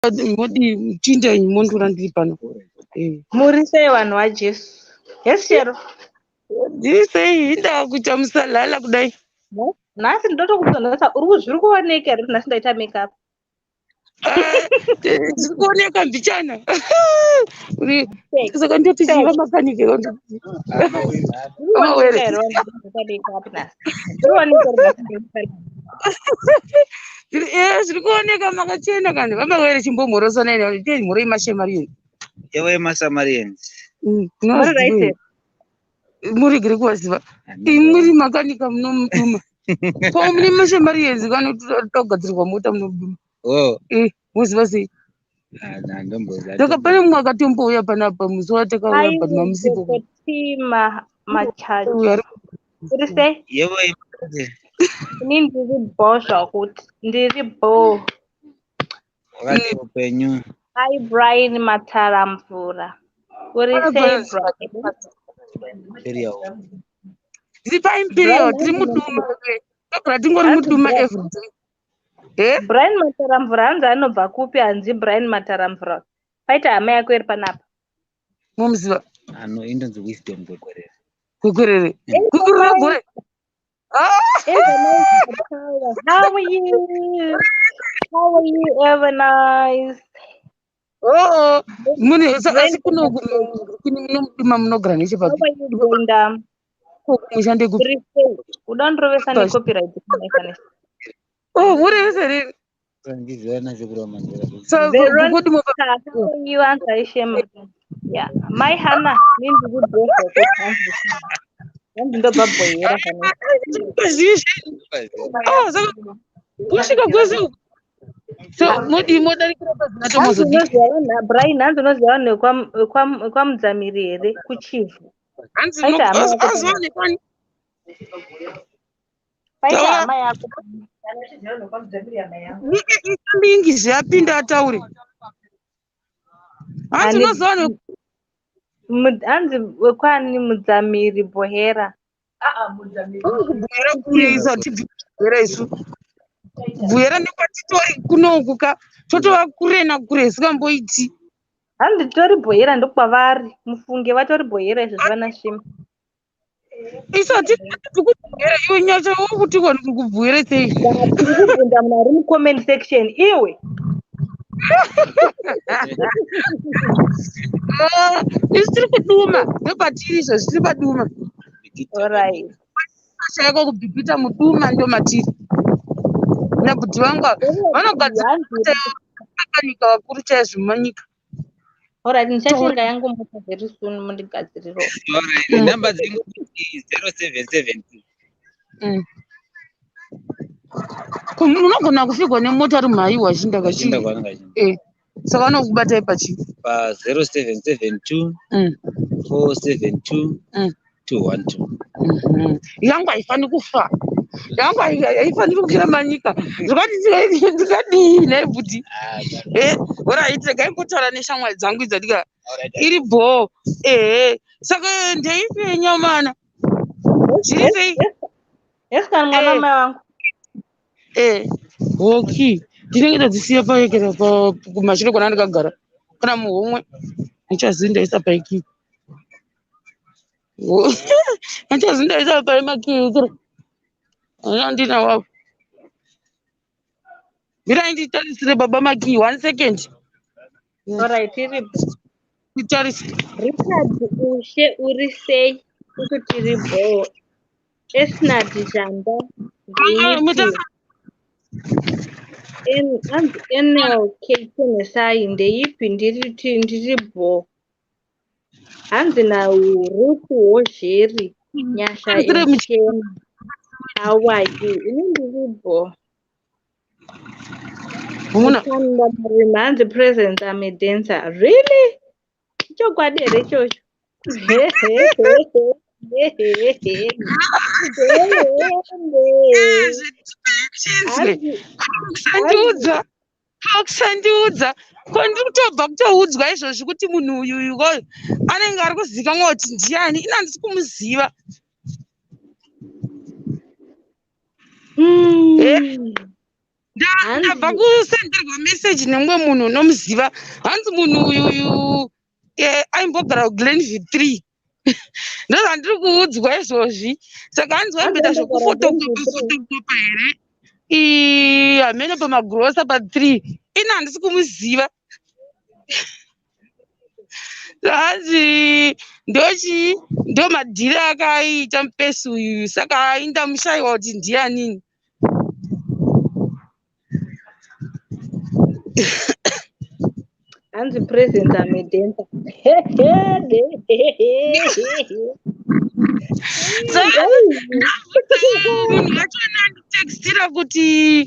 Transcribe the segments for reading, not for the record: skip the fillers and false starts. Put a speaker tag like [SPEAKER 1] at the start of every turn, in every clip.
[SPEAKER 1] Modii muchinda yenyu mondora ndiri pano.
[SPEAKER 2] Muri sei vanhu vaJesu? Yes Shero.
[SPEAKER 1] Ndiri sei indaa kuita musalala kudai.
[SPEAKER 2] Nhasi ndotokubvunza nhasi uri zviri kuoneka here kuti nhasi ndaita makeup?
[SPEAKER 1] Zviri kuoneka mbichana. Saka ndoti chiva makanike. Zviri kuoneka makachena kani vamawere chimbomhorosana ine tei mhoro yemashamarians.
[SPEAKER 3] Ewe masamarians.
[SPEAKER 1] Murigire kuvaziva. Muri makanika munomuduma. Ko mune mashamarians kanotoda kugadzirwa mota munomuduma.
[SPEAKER 3] Oh.
[SPEAKER 1] Moziva sei? Saka pane mumwe akatombouya panapa musi watakauya but mamusipo.
[SPEAKER 2] Machaji. Uri sei?
[SPEAKER 3] Yebo.
[SPEAKER 2] Ini ndiri bho zvakuti ndiri bho.
[SPEAKER 3] Wakati upenyu.
[SPEAKER 2] Hi Brian Mataramvura. Uri sei Brian?
[SPEAKER 3] Imperial.
[SPEAKER 1] Tiri paImperial, tiri muduma. Togara tingori muduma everyday.
[SPEAKER 2] Eh? Brian Mataramvura hanzi anobva kupi hanzi Brian Mataramvura. Paita hama yako iri panapa.
[SPEAKER 1] Mumuziva?
[SPEAKER 3] Ano indonzi Wisdom Gwekwerere.
[SPEAKER 1] Gwekwerere. Gwekwerere gore.
[SPEAKER 2] How are you? How are you ever nice?
[SPEAKER 1] Oh, mune asi kuno kuno munogara nechepapi?
[SPEAKER 2] How are you Brenda?
[SPEAKER 1] Mushande kupi?
[SPEAKER 2] Uda ndirovesa necopyright.
[SPEAKER 1] Oh, murevesa rini?
[SPEAKER 2] You answer Ishema. Yeah. Mai Hannah, nindi kudzosa. Hanzi ndobva bhoyera kana.
[SPEAKER 1] Oh, saka kusvika kwese uku. So modii modarikira pazina tomozodii?
[SPEAKER 2] Brian, hanzi unoziva vanhu vekwaMudzamiri here kuChivhu?
[SPEAKER 1] Hanzi aziva nekwani?
[SPEAKER 2] Paita hama yako.
[SPEAKER 1] Lingi zveyapinda ataure. Hanzi unoziva vanhu
[SPEAKER 2] Hanzi wekwani Mudzamiri Bohera.
[SPEAKER 1] Kubhuera kure isu hatibvi kubhuera isu. Kubhuera nekwatitori kunoku ka totova kure nakure zikamboiti.
[SPEAKER 2] Hanzi tori Bohera ndokwavari mufunge vatori Bohera izvo zvavana Shema.
[SPEAKER 1] Isu hatibvi kubhuera iwe nyacho wokuti kwani kubhuera sei?
[SPEAKER 2] Tiri kubvunza munhu ari mucomment section iwe.
[SPEAKER 1] Isu tiri kuduma ndopatiri izvozvi tiri paduma.
[SPEAKER 2] Alright.
[SPEAKER 1] Chaiko kubhibhita muduma ndo matiri. Nabhudhi vangu vanogadzira makanika vakuru chaizvo mumanyika.
[SPEAKER 2] Alright, ndichatenga yangu mota very soon mundigadziriro.
[SPEAKER 3] Alright, number dzengu 0772.
[SPEAKER 1] Unogona kufigwa nemota ari mhaiwa achinda kachinda. Saka vanokubatai pachii?
[SPEAKER 3] Pa 0772 472 212.
[SPEAKER 1] Yangu haifaniri kufa. Yangu haifaniri kukwira manyika. Zvakati ndikadii nhai bhuti? Alright, regai ndimbotaura neshamwari dzangu idzi ndika iri bhoo. Ehe. Saka ndeipi yenyamana? Zviri sei?
[SPEAKER 2] Yes, kana mwana mai vangu.
[SPEAKER 1] Hoki. Ndinenge ndadzisiya paekera kumashure kwana ndakagara. Kana muhomwe. Ndichazivi ndaisa paiki. Ndichazivi ndaisa pai makii. Andina wavo. Mirai nditarisire baba makii 1 second.
[SPEAKER 2] Alright, iri
[SPEAKER 1] Nditarise.
[SPEAKER 2] Richard Ushe uri sei? Uku tiri bhoo. Esnad Janda. NLK Chenesai ndeipi ndiri bhoo. Hanzi naRuth Wozheri Nyasha Shema. How are you? Ini ndiri bhoo. Hanzi present I'm a dancer. Really? Chokwadi here ichocho?
[SPEAKER 1] Kusandiudza. Kusandiudza. Ko ndiri kutobva kutoudzwa izvozvi kuti munhu uyu uyu anenge ari kuzikanwa kuti ndiani. Ini handisi kumuziva. Ndabva kusenderwa meseji nemumwe munhu unomuziva. Hanzi munhu uyuyu aimbogara kuGlenview 3. Ndozvandiri kuudzwa izvozvi. Saka hanzi waimboita zvekufotokopa fotokopa here hameno pamagrosa pa3. Ini handisi kumuziva. Hanzi ndochii, ndo madhiri akaiita mupesi uyu. Saka aindamushayiwa kuti ndianini.
[SPEAKER 2] Hanzi presence amedensa.
[SPEAKER 1] Munhu wachona anditextira kuti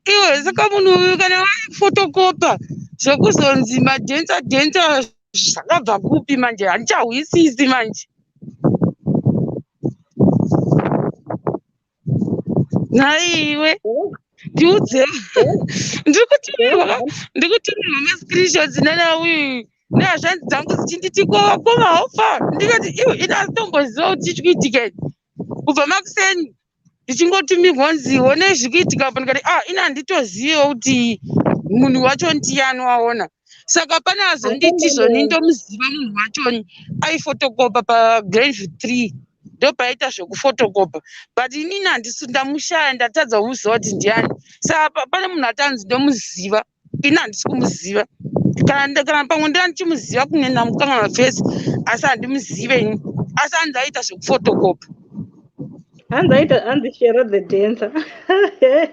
[SPEAKER 1] iwe, saka munhu uyu kana waifotokopa zvekuzonzi madhensa dhensa zvakabva kupi manje? Handichahwisisi manje. Nhaiwe, ndiudze. Ndiri kutumirwa mascreenshots nana uyu nehazvanzi dzangu dzichinditi, "Kova kova, haufa." Ndikati, "Iwe, ini asitomboziva kuti chichikuitika ini." Kubva makuseni ndichingotumirwa nzi, "One zviri kuitika apo." Ndikati, "Ah, ini handitoziviwo kuti munhu wacho ndiani." Waona, saka pane azonditi zvoni ndomuziva munhu wachoni, aifotokopa paGlenview 3, ndopaita zvekufotokopa, but inini handisi, ndamushaya, ndatadza kumuziva kuti ndiani. Saka pane munhu atanzi ndomuziva, ini handisi kumuziva. Kana pamwe ndira ndichimuziva, kunge ndamukanga mafesi, asi handimuzive ini. Asi hanzi aita zvekufotokopa.
[SPEAKER 2] Hanzi aita, hanzi Shero the dancer. Dai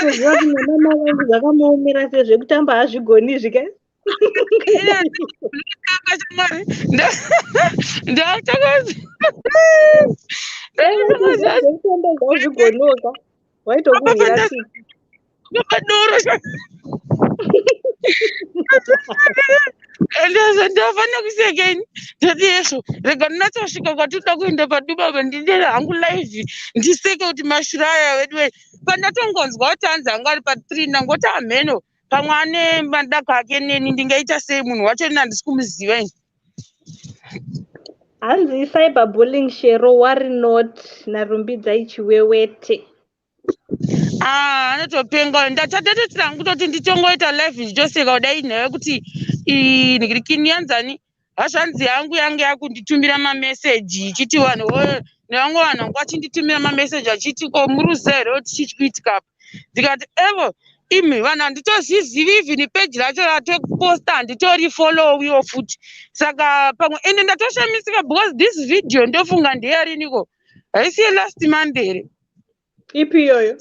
[SPEAKER 2] kuti mwana vangu zvakamuomera sezvekutamba hazvigoni izvi ka.
[SPEAKER 1] Shamwari, ndataka.
[SPEAKER 2] Zvekutamba zvazvigoniwo ka, waitokuhwira tsitsi.
[SPEAKER 1] Padoro ndafanira kuseka ini. Ndati yesvo, rega ndinatsosvika kwatinoda kuenda padubaba, ndidere hangu live, ndiseke kuti mashura aya wedu wei. Pandatongonzwa kuti hanzi anga ari pa3, ndangoti hameno, pamwe ane madaka ake neni. Ndingaita sei? Munhu wacho ini handisi kumuziva ini.
[SPEAKER 2] Hanzi cyberbullying, Shero worry not, narumbidzai Chiwewete.
[SPEAKER 1] Ah, anotopenga. Ndatatotira hangu kutoti nditongoita live ndichitoseka kudai nyaya yekuti ndigirikini yanzani. Hazvanzi yangu yange yakunditumira mameseji ichiti vanhu nevamwe vanhu vanga vachinditumira mameseji achiti, "Ko muruziva here kuti chii chikuitika apa?" Ndikati, "Evo imi vanhu, handitozvizivi. Even peji racho ratoposta handitori followiwo futi." Saka pamwe ende ndatoshamisika because this video ndofunga ndeyariniko, haisi yelast month here?
[SPEAKER 2] Ipi iyoyo?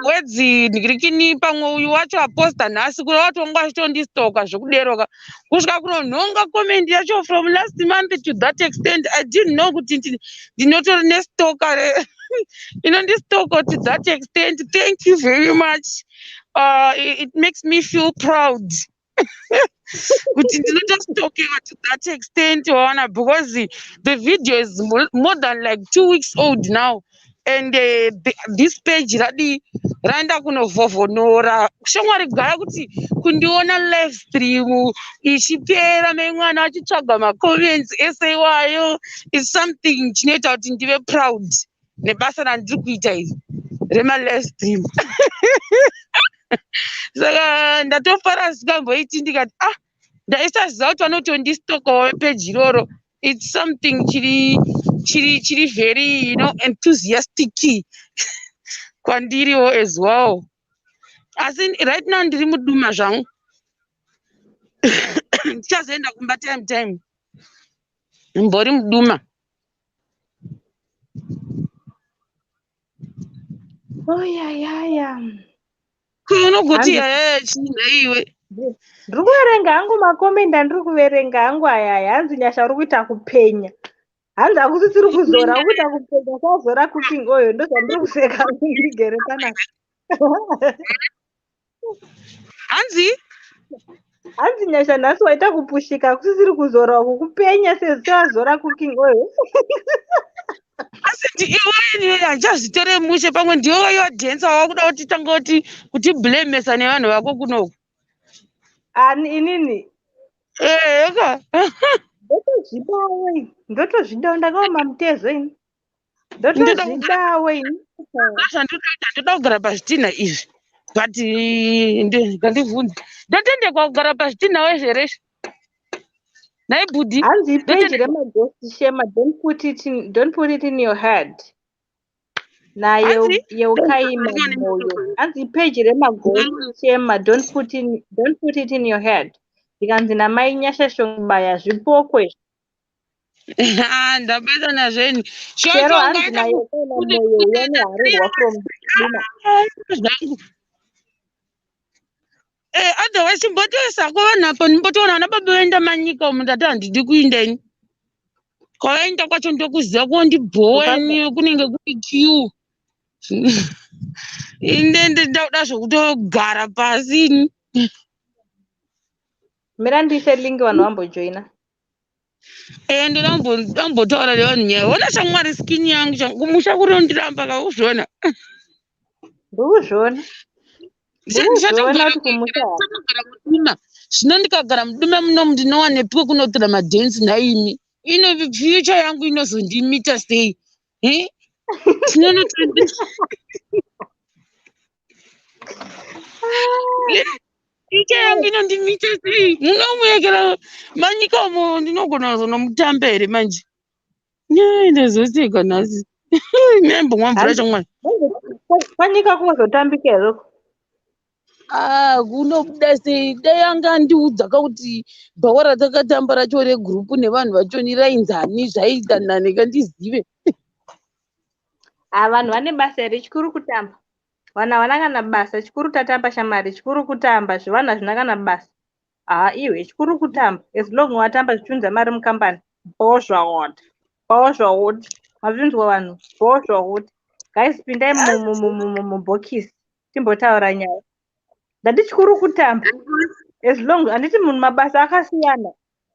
[SPEAKER 1] Wedzi ndigirikini, pamwe uyu wacho aposta nhasi, kureva kuti wanga achitondistoka zvekuderoka kusvika kunonhonga comment yacho from last month. To that extent, I didn't know kuti ndinotori nestoka inondistoka to that extent. Thank you very much. It makes me feel proud kuti ndinotostokewa to that extent, waona, because the video is more than like 2 weeks old now and this page radi raenda kunovhovhonora. Shamwari gaya kuti kundiona live stream ichipera, mai mwana achitsvaga macomments ese iwayo is something chinoita kuti ndive proud nebasa randiri kuita iri remalive stream. Saka ndatofara zvikamboiti. Ndikati, "Ah, ndaisaziva kuti vanotondistokawo peji iroro." It's something chiri very enthusiastic kwandiriwo as well. Asi right now ndiri muduma zvangu, ndichazoenda kumba time time, mbori muduma.
[SPEAKER 2] Oyayaya.
[SPEAKER 1] Unogoti yayaya chii nhaiwe?
[SPEAKER 2] Ndiri kuverenga hangu macomments andiri kuverenga hangu ayaya. Hanzi, "Nyasha, uri kuita kupenya." Hanzi, "Hakusisiri kuzora, uri kuita kupenya kwazora cooking oil." Ndozvandiri kuseka ndigere panapa.
[SPEAKER 1] Hanzi?
[SPEAKER 2] Hanzi, "Nyasha, nhasi waita kupushika, hakusisiri kuzora uku, kupenya sewazora cooking oil."
[SPEAKER 1] Asi iwe handichazvitore mushe. Pamwe ndiwe waiwadhensa, wakuda kuti tanga kuti blamesa nevanhu vako kunoku.
[SPEAKER 2] Ani, inini?
[SPEAKER 1] Eka.
[SPEAKER 2] Ndotozvidawo, ndotozvidawo, ndakaoma mutezo ini.
[SPEAKER 1] Ndoda
[SPEAKER 2] Ndotozvidawo ini.
[SPEAKER 1] Zvandinoita, ndoda kugara pazvitinha izvi, but ngandibvunze, ndotendekwa kugara pazvitinha wezvereshe nhai bhudhi?
[SPEAKER 2] Hanzi ipeji remaghost shema, don't put it in your head. Naye
[SPEAKER 1] Hanzi?
[SPEAKER 2] Yeukai Moyo, hanzi ipeji remaghost shema, don't put it in your head. Ndikanzi namai Nyasha Shongibaya zvipokwe.
[SPEAKER 1] Ah, ndabata nazveni.
[SPEAKER 2] Chero hanzi naYeukai Moyo uya neharurwa from Duma.
[SPEAKER 1] Zvangu. Otherwise chimbotoisako vanhu apo, ndimbotoona vana baba vaenda manyika umu. Ndati handidi kuinda ini. Kwavaenda kwacho ndokuziva kondibhowa ini, kunenge kuri queue. Inde ndauda zvekutogara pasi ini.
[SPEAKER 2] Mira ndiise link, vanhu vambojoina.
[SPEAKER 1] Ndoda kumbotaura nevanhu nyaya. Ona shamwari, skin yangu kumusha kuri ndiramba kauzviona.
[SPEAKER 2] Ndikuzviona. Ndikuzviona kuti kumusha.
[SPEAKER 1] Ndichatogara muduma. Zvino ndikagara muduma munomu, ndinowanepiwe kunotora madhensi nhaimi? Ino future yangu inozondimita sei? Eh? Tinonotora future yangu inondimita sei munomuyekera manyika umo? Ndinogona kuzonomutamba here manje? Ndazoseka nhasi, nembomwa mvura shamwari.
[SPEAKER 2] Kwanyika kunozotambika here uko?
[SPEAKER 1] Ah, kunobuda sei? Dai anga andiudza kakuti bhawa ratakatamba racho regurupu nevanhu vachoni rainzani, zvaita nani kandizive.
[SPEAKER 2] Ah, vanhu vane basa here? Chikuru kutamba. Vanhu havana kana basa. Chikuru tatamba shamari, chikuru kutamba. Zvevanhu hazvina kana basa. Haa iwe, chikuru kutamba. As long watamba zvichiunza mari mukambani, bhozvaot bhozvaot, mazvinzwa vanhu, bhozvaot. Guys, pindai mubhokisi timbotaura nyaya. Ndati chikuru kutamba. As long, handiti munhu mabasa akasiyana,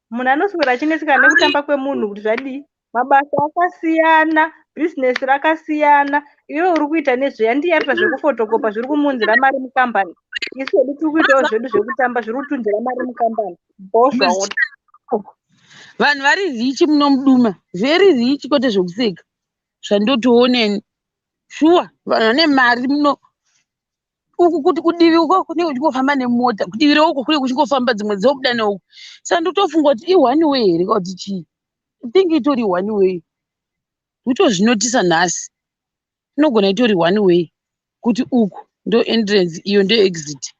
[SPEAKER 2] munhu anoswera achinetsekana nekutamba kwemunhu kuti zvadii. Mabasa akasiyana, bhizinesi rakasiyana. Iwe uri kuita nezveya ndiyaita zvekufotokopa, zviri kumuunzira mari mukambani. Isu hedu tiri kuitawo zvedu zvekutamba, zviri kutunzira mari mukambani, bhozvaot.
[SPEAKER 1] Vanhu vari rich muno muduma, very rich, kwete zvekuseka. Zvandotooneni shuwa, vanhu vane mari muno. Uku kuti kudivi uko kunenge kuchingofamba nemota, kudivi reuko kunenge kuchingofamba dzimwe dzobuda neuku. Saka ndotofunga kuti i-one way here ka kuti chii. I think itori one way. Ndotozvinotisa nhasi, inogona itori one way, kuti uku ndo entrance, iyo ndo exit.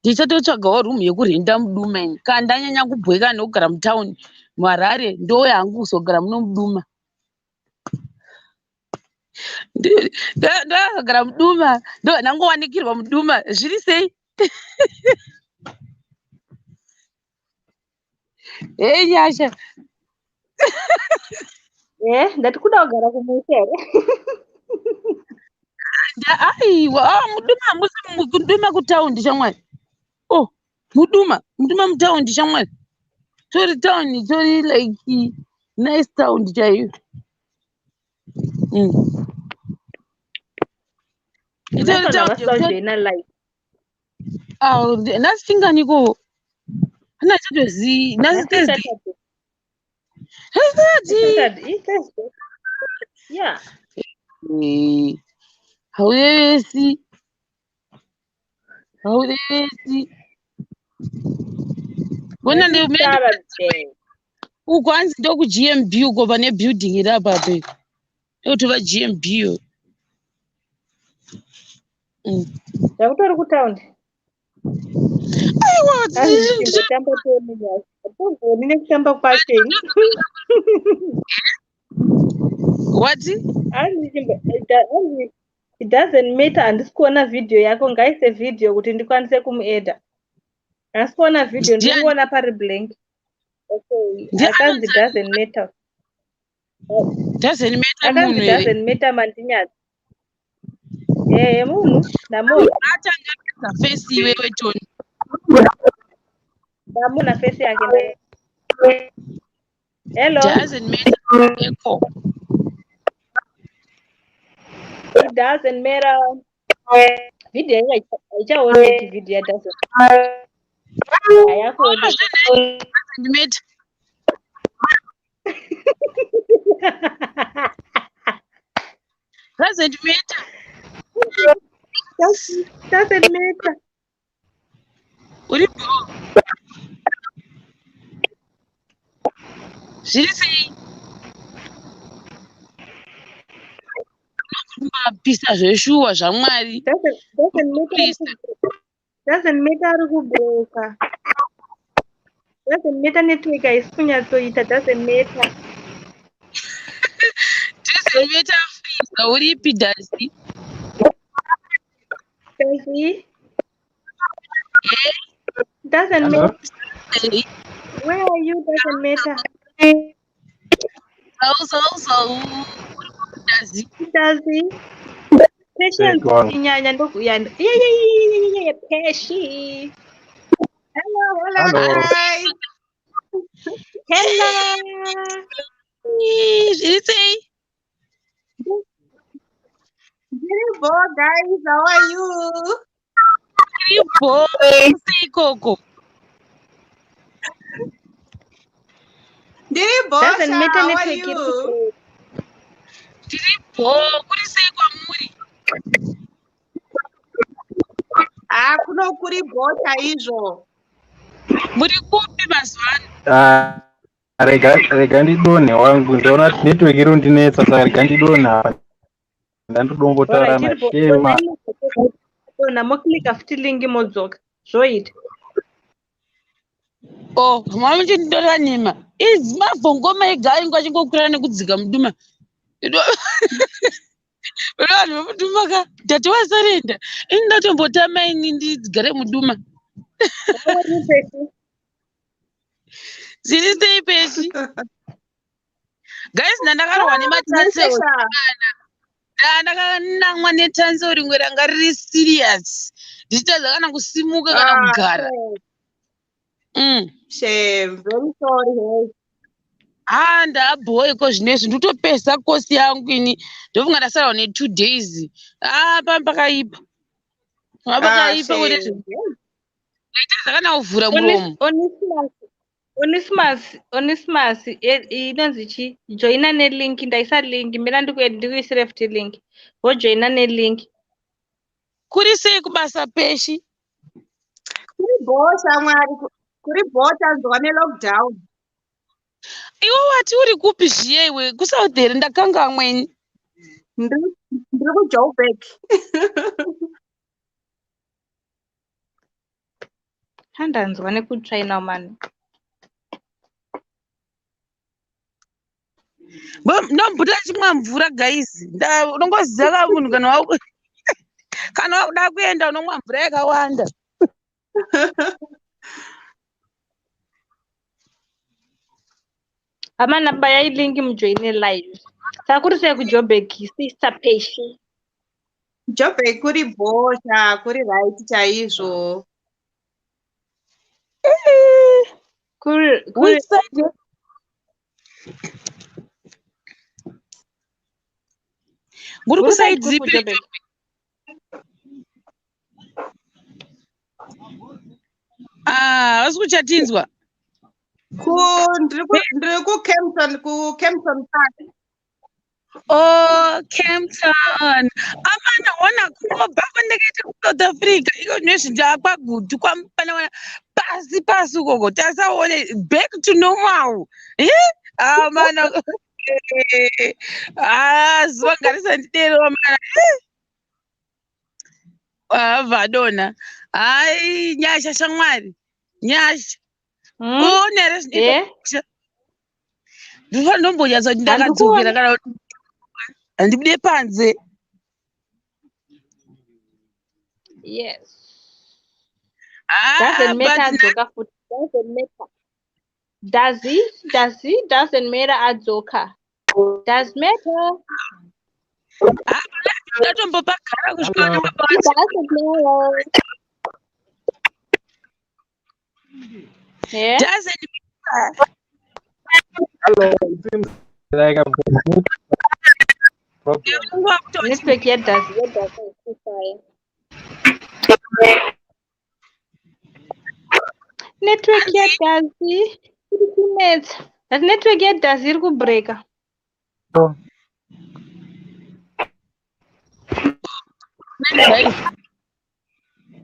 [SPEAKER 1] Ndichatotsvagawo room yekurenda muduma ini kana ndanyanya kubweka nekugara mutauni muHarare. Ndouya hangu kuzogara muno muduma. Ndakagara muduma, ndo ndangowanikirwa muduma, zviri sei? Hei Nyasha.
[SPEAKER 2] Eh, ndati kuda kugara kumusha here?
[SPEAKER 1] Aiwa, ah, muduma hamusi muduma kutaundi shamwari. Oh, muduma, muduma mutaundi shamwari. Tori town, tori like nice town chaiyo. Itori
[SPEAKER 2] Nhasi vanhu
[SPEAKER 1] town.
[SPEAKER 2] havasi kujoina live.
[SPEAKER 1] Ah, nhasi chinganiko? Hana chatozivi. Nhasi
[SPEAKER 2] Nhasi
[SPEAKER 1] Thursday.
[SPEAKER 2] Saturday.
[SPEAKER 1] Saturday.
[SPEAKER 2] Saturday. Thursday. Yeah.
[SPEAKER 1] Eh, haurevesi, haurevesi. Bona
[SPEAKER 2] Nhasi Saturday.
[SPEAKER 1] Uko hanzi ndoku-GMB uko, pane building iri apapo iyo ndokutova GMB iyo.
[SPEAKER 2] Zvakutori kutaundi.
[SPEAKER 1] Aiwa.
[SPEAKER 2] Hanzi chimbotamba tione nyasha. Hatogoni nekutamba kwacho ini.
[SPEAKER 1] Wati?
[SPEAKER 2] Hanzi hanzi it doesn't matter, handisi kuona vhidhiyo yako. Ngaise vhidhiyo kuti ndikwanise kumuedha. Handisi kuona vhidhiyo, ndiri
[SPEAKER 1] Ndiani?
[SPEAKER 2] kuona pari blank. Okay, akanzi doesn't matter.
[SPEAKER 1] Doesn't matter
[SPEAKER 2] Akanzi
[SPEAKER 1] munhu here?
[SPEAKER 2] doesn't matter mandinyadzi. Ehe, munhu ndamuona.
[SPEAKER 1] Atanga face iwewe, Tony.
[SPEAKER 2] Ndamuona face yake. Hello.
[SPEAKER 1] Doesn't matter echo.
[SPEAKER 2] It doesn't matter. Vhidhiyo yangu haichaoneki, vhidhiyo ya doesn't hayakuoneki.
[SPEAKER 1] Doesn't matter. Doesn't matter.
[SPEAKER 2] Doesn't matter.
[SPEAKER 1] Uri bho. Zviri sei? Mapisa zveshuwa zvaMwari.
[SPEAKER 2] Doesn't matter. Doesn't matter ari kubroka. Doesn't matter, network haisi kunyatsoita. Doesn't matter.
[SPEAKER 1] Doesn't matter. Freezer uripi, Dazi?
[SPEAKER 2] Dazi? Doesn't
[SPEAKER 4] Hello?
[SPEAKER 2] matter. Where are you? Doesn't matter.
[SPEAKER 1] Zau zau zau. Dazi.
[SPEAKER 2] Dazi. Patience.
[SPEAKER 4] Hey,
[SPEAKER 2] Inyanya ndokuya. Yeah yeah yeah yeah yeah. Peshi.
[SPEAKER 5] Hello, hello,
[SPEAKER 4] Hello.
[SPEAKER 5] guys.
[SPEAKER 2] Hello.
[SPEAKER 1] Zviri sei?
[SPEAKER 5] Ndiri bho, guys. How are you?
[SPEAKER 1] Iri bho sei ikoko?
[SPEAKER 5] Ndiri bho,
[SPEAKER 2] Doesn't
[SPEAKER 5] sha.
[SPEAKER 2] matter,
[SPEAKER 5] How are
[SPEAKER 2] network iri
[SPEAKER 5] you?
[SPEAKER 2] kubreaka.
[SPEAKER 1] Tiri bho, kuri sei kwamuri?
[SPEAKER 5] Ah, kuno kuri bho chaizvo.
[SPEAKER 1] Muri kupi mazuva ano?
[SPEAKER 4] Ah, rega ndidonhe wangu, ndaona kuti network iri kundinetsa, saka rega ndidonhe apa, ndandodombotaura
[SPEAKER 2] Alright, iri bho.
[SPEAKER 4] naShema.
[SPEAKER 2] Dona moklika futi link modzoka. Zvoita.
[SPEAKER 1] Oh, mama muchindora nima. Idzi mavhongoma ega ainge achingokwira nekudzika muduma. Vanhu vemuduma ka, ndati wasarenda. Ini ndatombotama ini ndigare muduma.
[SPEAKER 2] How are you, Peshi?
[SPEAKER 1] Zviri sei, Peshi? Guys, ndandakarohwa nematansewo.
[SPEAKER 5] Sha.
[SPEAKER 1] Ndakanamwa netansewo rimwe ranga riri serious. Ndichitadza kana kusimuka kana
[SPEAKER 5] Ah,
[SPEAKER 1] kugara.
[SPEAKER 5] Shame. Very sorry. Hey.
[SPEAKER 1] Ha, ndabhoiko zvinezvi, ndotopesa kosi yangu ini, ndofunga ndasarawo ne2 days. Ah, pamba pakaipa. Pamba
[SPEAKER 5] Ah,
[SPEAKER 1] pakaipa kuti
[SPEAKER 5] shame.
[SPEAKER 1] ndaitadza kana kuvhura muromo.
[SPEAKER 2] Onesimus, Onesimus, Onesimus, inonzi chi? Joina nelink, ndaisa link, mira ndikuisire futi link. Wojoina nelink.
[SPEAKER 1] Kuri sei kubasa, Peshi?
[SPEAKER 5] Kuri bho, shamwari. Kuri bho, tanzwa nelockdown.
[SPEAKER 1] Iwe wati uri kupi zviye iwe? KuSouth here? Ndakanga amweni.
[SPEAKER 5] Ndiri kuJoburg.
[SPEAKER 2] Handanzwa nekutsvaina mani.
[SPEAKER 1] Ndombuta chimwa mvura, guys. Unongoziva ka munhu kana wakuda kuenda unomwa mvura yakawanda.
[SPEAKER 2] Hamana, bayai link mujoine live. Saka kuri sei kuJoburg, Sister Peshi?
[SPEAKER 5] Joburg kuri bho, sha, kuri right chaizvo.
[SPEAKER 2] Kuri
[SPEAKER 1] Which side? Muri
[SPEAKER 2] Kuri
[SPEAKER 1] kuside
[SPEAKER 2] side kupi
[SPEAKER 1] ripi?
[SPEAKER 2] kuJoburg?
[SPEAKER 1] Ah, vasi kuchatinzwa.
[SPEAKER 5] Ndiri kuKempton, kuKempton Park.
[SPEAKER 1] Oh, Kempton. Amana wana kunobva kwandakaita kuSouth Africa. Iko nezvi ndakwaGutu kwamupana pasi pasi ukoko. Tasaone back to normal. Eh? Amana. Ah, zuva ngarisandidero amana. Ah, vadona. Hai, Nyasha shamwari. Nyasha. Kuona here zvinoita? Ndinofanira ndombonyatsa kuti ndakadzokera
[SPEAKER 2] Handikuona.
[SPEAKER 1] kana kuti handibude panze.
[SPEAKER 2] Yes.
[SPEAKER 1] Ah,
[SPEAKER 2] Doesn't matter
[SPEAKER 1] but
[SPEAKER 2] adzoka futi. Doesn't matter. Does he? Does he? Doesn't matter adzoka. Does matter.
[SPEAKER 1] Ndatombopagara kusvika
[SPEAKER 4] Hello.
[SPEAKER 1] ndababa.
[SPEAKER 2] Doesn't matter. Yeah.
[SPEAKER 1] Doesn't matter.
[SPEAKER 4] Hello. It seems like I've got a problem.
[SPEAKER 1] Nguva kutoti
[SPEAKER 2] Network yadoes yadoes haisifaya. Network yaDazi iri kunetsa. That network yaDazi iri kubreka.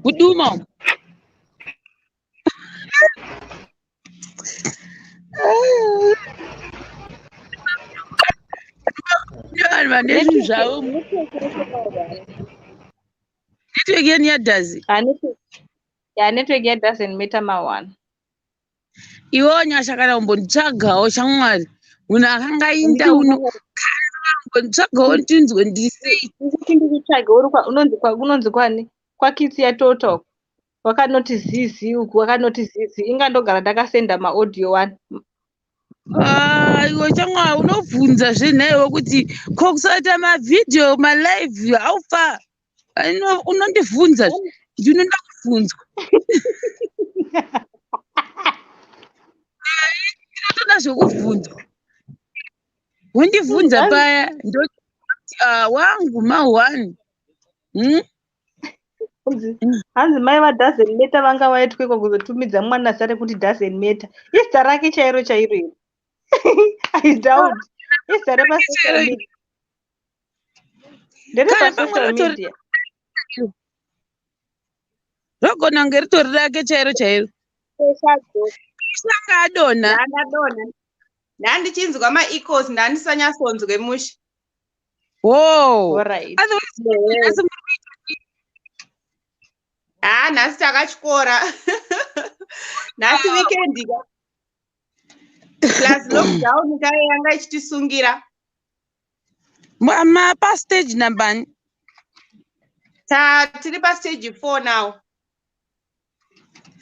[SPEAKER 1] Kuduma uko. Kune vanhu vane zvinhu zvavo. Network yeni yadhazi.
[SPEAKER 2] Ya, network ya doesn't matter ma1.
[SPEAKER 1] Iwewo Nyasha, kana kumbonditsvagawo shamwari, munhu akangainda uno, kumbonditsvagawo ndinzwe ndisei.
[SPEAKER 2] Ndikuti ndikutsvage uri unonzi unonzi kwani? Kwakitsi yatoto. Wakanoti zizi uku, wakanoti zizi. Inga ndogara ndakasenda maaudio one.
[SPEAKER 1] Ah, iwe shamwari, unobvunza zvenhaiwe kuti ko kusaita mavhidhiyo, malive, how far? Unondibvunza, ndinoda kubvunzwa, ndinotoda zvekubvunzwa. Wondibvunza paya ndoti, ah, wangu ma1,
[SPEAKER 2] Hanzi mai vadoesn't matter vanga vaitwekwa kuzotumidza mwana zita rekuti doesn't matter. Izita rake chairo chairo iri? I doubt. Izita repasocial media.
[SPEAKER 1] Kana pamwe
[SPEAKER 2] Nderepasocial media.
[SPEAKER 1] Rogona kunge ritori rake chairo chairo. Sanga adonha.
[SPEAKER 5] Ndandadonha, ndandichinzwa maechoes, ndandisanyasonzwe mushe.
[SPEAKER 1] Wo.
[SPEAKER 2] Alright.
[SPEAKER 1] Otherwise nhasi muri
[SPEAKER 5] Ha, nhasi takatyora, nhasi weekend ka, plus lockdown kai yanga ichitisungira.
[SPEAKER 1] Pastage nambani?
[SPEAKER 5] Tiri pastage 4 now.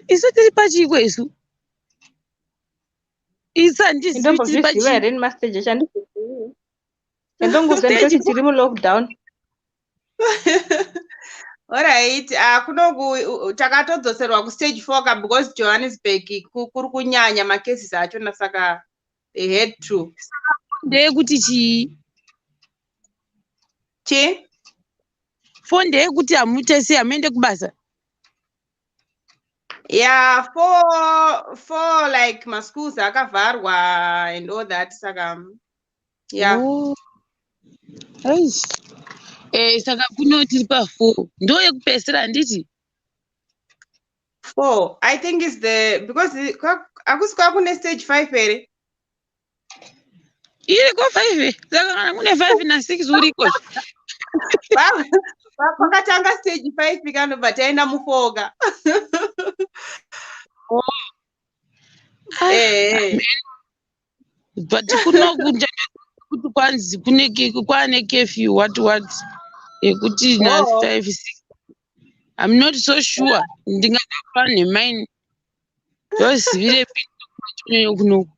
[SPEAKER 1] Isu tiri pachiko isu? Isu handizivi tiri
[SPEAKER 2] Ndombozviziva
[SPEAKER 1] pachii.
[SPEAKER 2] here nemastage acho? Handizivi. Chandongoziva
[SPEAKER 1] Stage
[SPEAKER 2] ndechekuti tiri mulockdown.
[SPEAKER 5] Alright, kunoku takatodzoserwa kustage 4 ka, because Johannesburg kuri kunyanya macases achona, saka they had to.
[SPEAKER 1] Ndeyekuti chii?
[SPEAKER 5] Chi?
[SPEAKER 1] 4 ndeyekuti hamuite sei, hamuende kubasa?
[SPEAKER 5] Yeah, 4, like maschools akavharwa and all that, saka yeah.
[SPEAKER 1] Oh. Eish. Saka kuno tiri pa4, ndo yekupedzisira, handiti?
[SPEAKER 5] 4, I think, is the because hakusi kwakune stage 5 here?
[SPEAKER 1] Iriko 5? Saka kana kune 5 na6 uriko.
[SPEAKER 5] Pakatanga stage 5 kanobva taenda mu4 ka.
[SPEAKER 1] Ah, but kuno kuti kwanzi kune kwane curfew, what what, yekuti na 5, 6, I'm not so sure. Ndingakapa nemaini, ndozivirepi kunoku.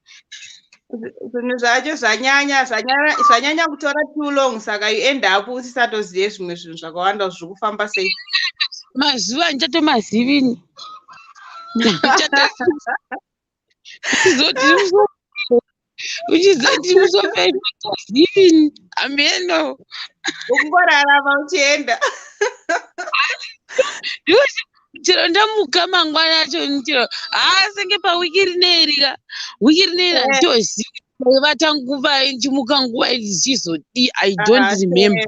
[SPEAKER 5] Zvinhu zvacho zvanyanya, zvanyanya kutora too long, saka you end up usisatozive zvimwe zvinhu zvakawanda zviri kufamba sei.
[SPEAKER 1] Mazuva handichatomazivini. Uchizoti uchizoti musofezivini, ameno.
[SPEAKER 5] Ukungorarama uchienda.
[SPEAKER 1] Chero ndamuka mangwana acho, chero haa, senge pawiki rineri ka, wiki rineri, handitozivi vata nguva, ndichimuka nguva, zvichizodii, I don't remember.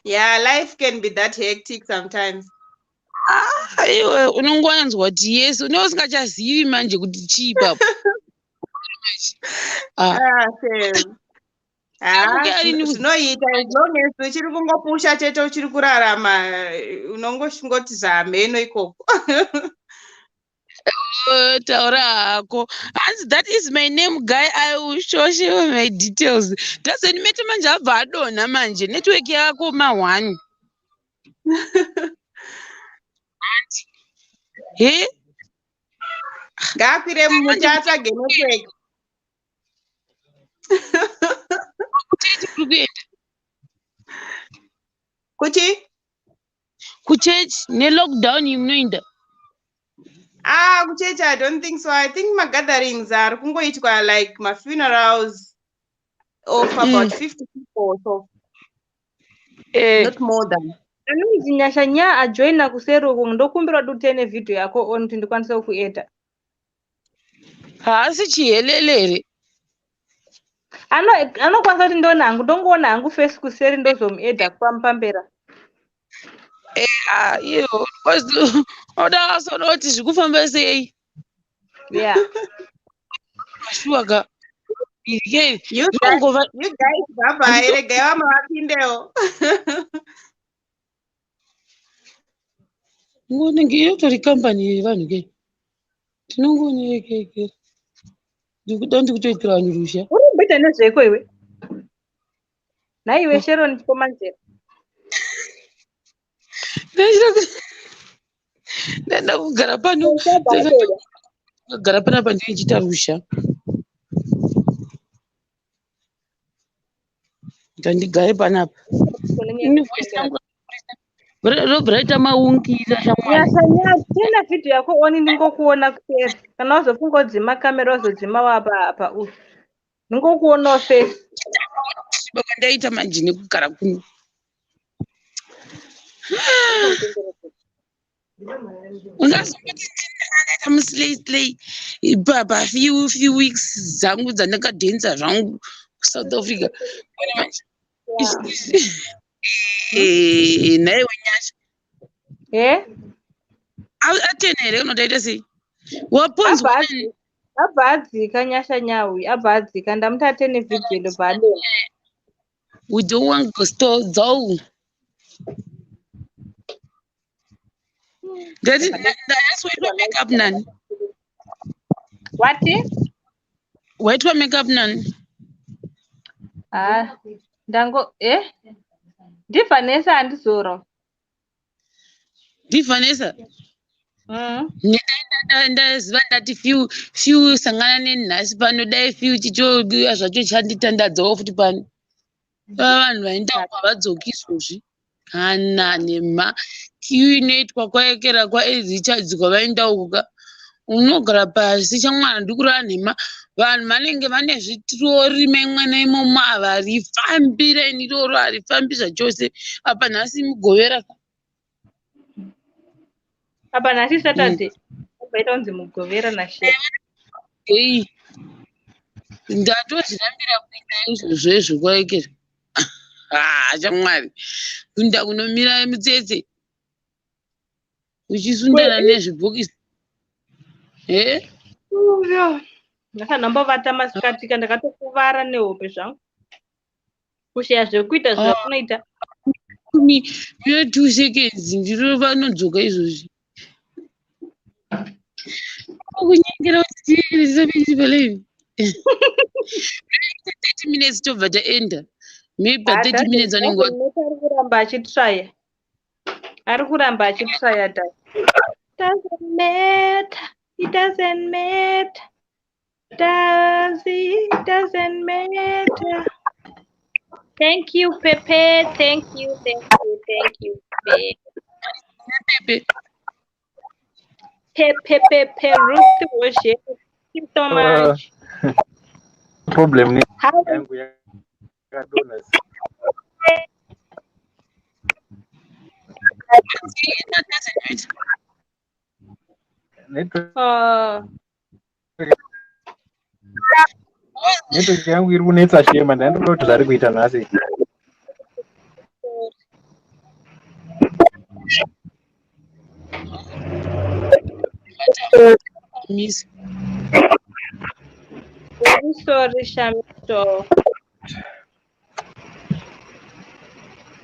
[SPEAKER 5] Yeah, life can be that hectic sometimes.
[SPEAKER 1] Aiwe, unongowanzwa kuti yes, unenge usingachazivi manje kuti chii ipapo. Ah.
[SPEAKER 5] Ah, same. Ah,
[SPEAKER 1] Amuke arini
[SPEAKER 5] zvinoita as long as uchiri kungopusha chete, uchiri kurarama, unongoshingoti zvamheno ikoko.
[SPEAKER 1] Oh, taura hako. Hanzi, "That is my name, guy. I will show share my details." Doesn't matter manje, abva adonha manje, network yako ma1 he.
[SPEAKER 5] Ngaakwire mumuti atsvage network.
[SPEAKER 1] Kuchechi kuri kuenda?
[SPEAKER 5] Kuchi?
[SPEAKER 1] Kuchechi nelockdown iyi munoenda?
[SPEAKER 5] Ah, kuchechi I don't think so. I think magatherings ari kungoitwa, like mafunerals of about 50 people or so, not more than.
[SPEAKER 2] Anonzi Nyasha nya ajoina kuseri uku, ndokumbira kuti utene vhidhiyo yako on kuti ndikwanise kukuedha.
[SPEAKER 1] Haasi chihelele here?
[SPEAKER 2] Anokwanisa kuti ndoona hangu, ndongoona hangu face kuseri, ndozomuedha pambera.
[SPEAKER 1] Ah, iyo oda asoda kuti zvikufamba sei.
[SPEAKER 2] Yeah.
[SPEAKER 1] Shuwa ka iri
[SPEAKER 5] You guys,
[SPEAKER 1] zvinongova.
[SPEAKER 5] You guys, bye bye. Regai vamwe vapindewo.
[SPEAKER 1] Ngonenge inotori kambani yevanhu ke, tinongoonekekera, ndikuda ndikutoitira vanhu ruzha.
[SPEAKER 2] Uri kumboita nezveiko iwe? Nhaiwe Sharon Chikomanzera.
[SPEAKER 1] Ndaenda kugara pano, kugara panapa ndinochiita ruzha, ngandigare panapa. Ini voice yangu robva raita maungira, shamwari.
[SPEAKER 2] Nyasha, Nyasha, tena vhidhiyo yako on, ndingokuona kuseri. Kana wazofunga kudzima kamera, wazodzima wapa apa uyu. Ndingokuonawo face.
[SPEAKER 1] Baba, ndaita manje nekugara kuno. Ungazomboti ndakaita muslay slay pa few weeks dzangu dzandakadhenza zvangu kuSouth Africa. Ona manje. Nhaiwe Nyasha.
[SPEAKER 2] Eh?
[SPEAKER 1] Atena here kana kuti aita sei? Waponzwa?
[SPEAKER 2] Abva adzika. Abva adzika Nyasha Nyawi, abva adzika. Ndamuti atene vhidhiyo, ndobva adonha.
[SPEAKER 1] We don't want gusto though. Ndati ndanyasi waitwa makeup nani?
[SPEAKER 2] Wati?
[SPEAKER 1] Waitwa makeup nani?
[SPEAKER 2] Ah, ndango eh? NdiVanessa handizoro.
[SPEAKER 1] NdiVanessa. Ndaziva ndati few sangana nenhasi pano, dai few chicho zvacho chanditandadzawo futi pano. Ava vanhu vaenda uko havadzoki izvozvi. Hana nema queue inoitwa kwaekera kwaRichards kwavaenda uko ka. Unogara pasi chamwana, ndikureva nhema. Vanhu vanenge vane zvitirori memwe neimomo, havarifambi raini iroro, harifambi zvachose. Apa nhasi Mugovera.
[SPEAKER 2] Apa nhasi Saturday. Vaita kunzi Mugovera nashe.
[SPEAKER 1] Ei, ndatozvirambira kuita izvozvo izvo kwaekera. Ah, chamwari, kuenda kunomira mutsetse uchisundana nezvibhokisi e.
[SPEAKER 2] Ndakanombovata masikati ka, ndakatokuvara nehope zvangu. Kushaya zvekuita zvakunoita.
[SPEAKER 1] Mira 2 seconds, ndiro vanodzoka izvozvi kunyengera kuti palive 30 minutes tobva taenda, maybe pa 30 minutes vanenge
[SPEAKER 2] Ari kuramba achitraya. Ari kuramba achitraya da. Doesn't matter. It doesn't matter. Does it doesn't matter. Thank you, Pepe. Thank you, thank you, thank you, Pepe.
[SPEAKER 1] Pepe.
[SPEAKER 2] Pepe, Pepe, Ruth Roger. Thank you so much.
[SPEAKER 4] Problem ne
[SPEAKER 2] How
[SPEAKER 4] yangu yakadonha.
[SPEAKER 1] Doesn't matter.
[SPEAKER 4] Network Network yangu iri kunetsa shema, ndandoda kuti zvari kuita nhasi.
[SPEAKER 2] Sorry.
[SPEAKER 1] Miss.
[SPEAKER 2] Very sorry, Shamiso.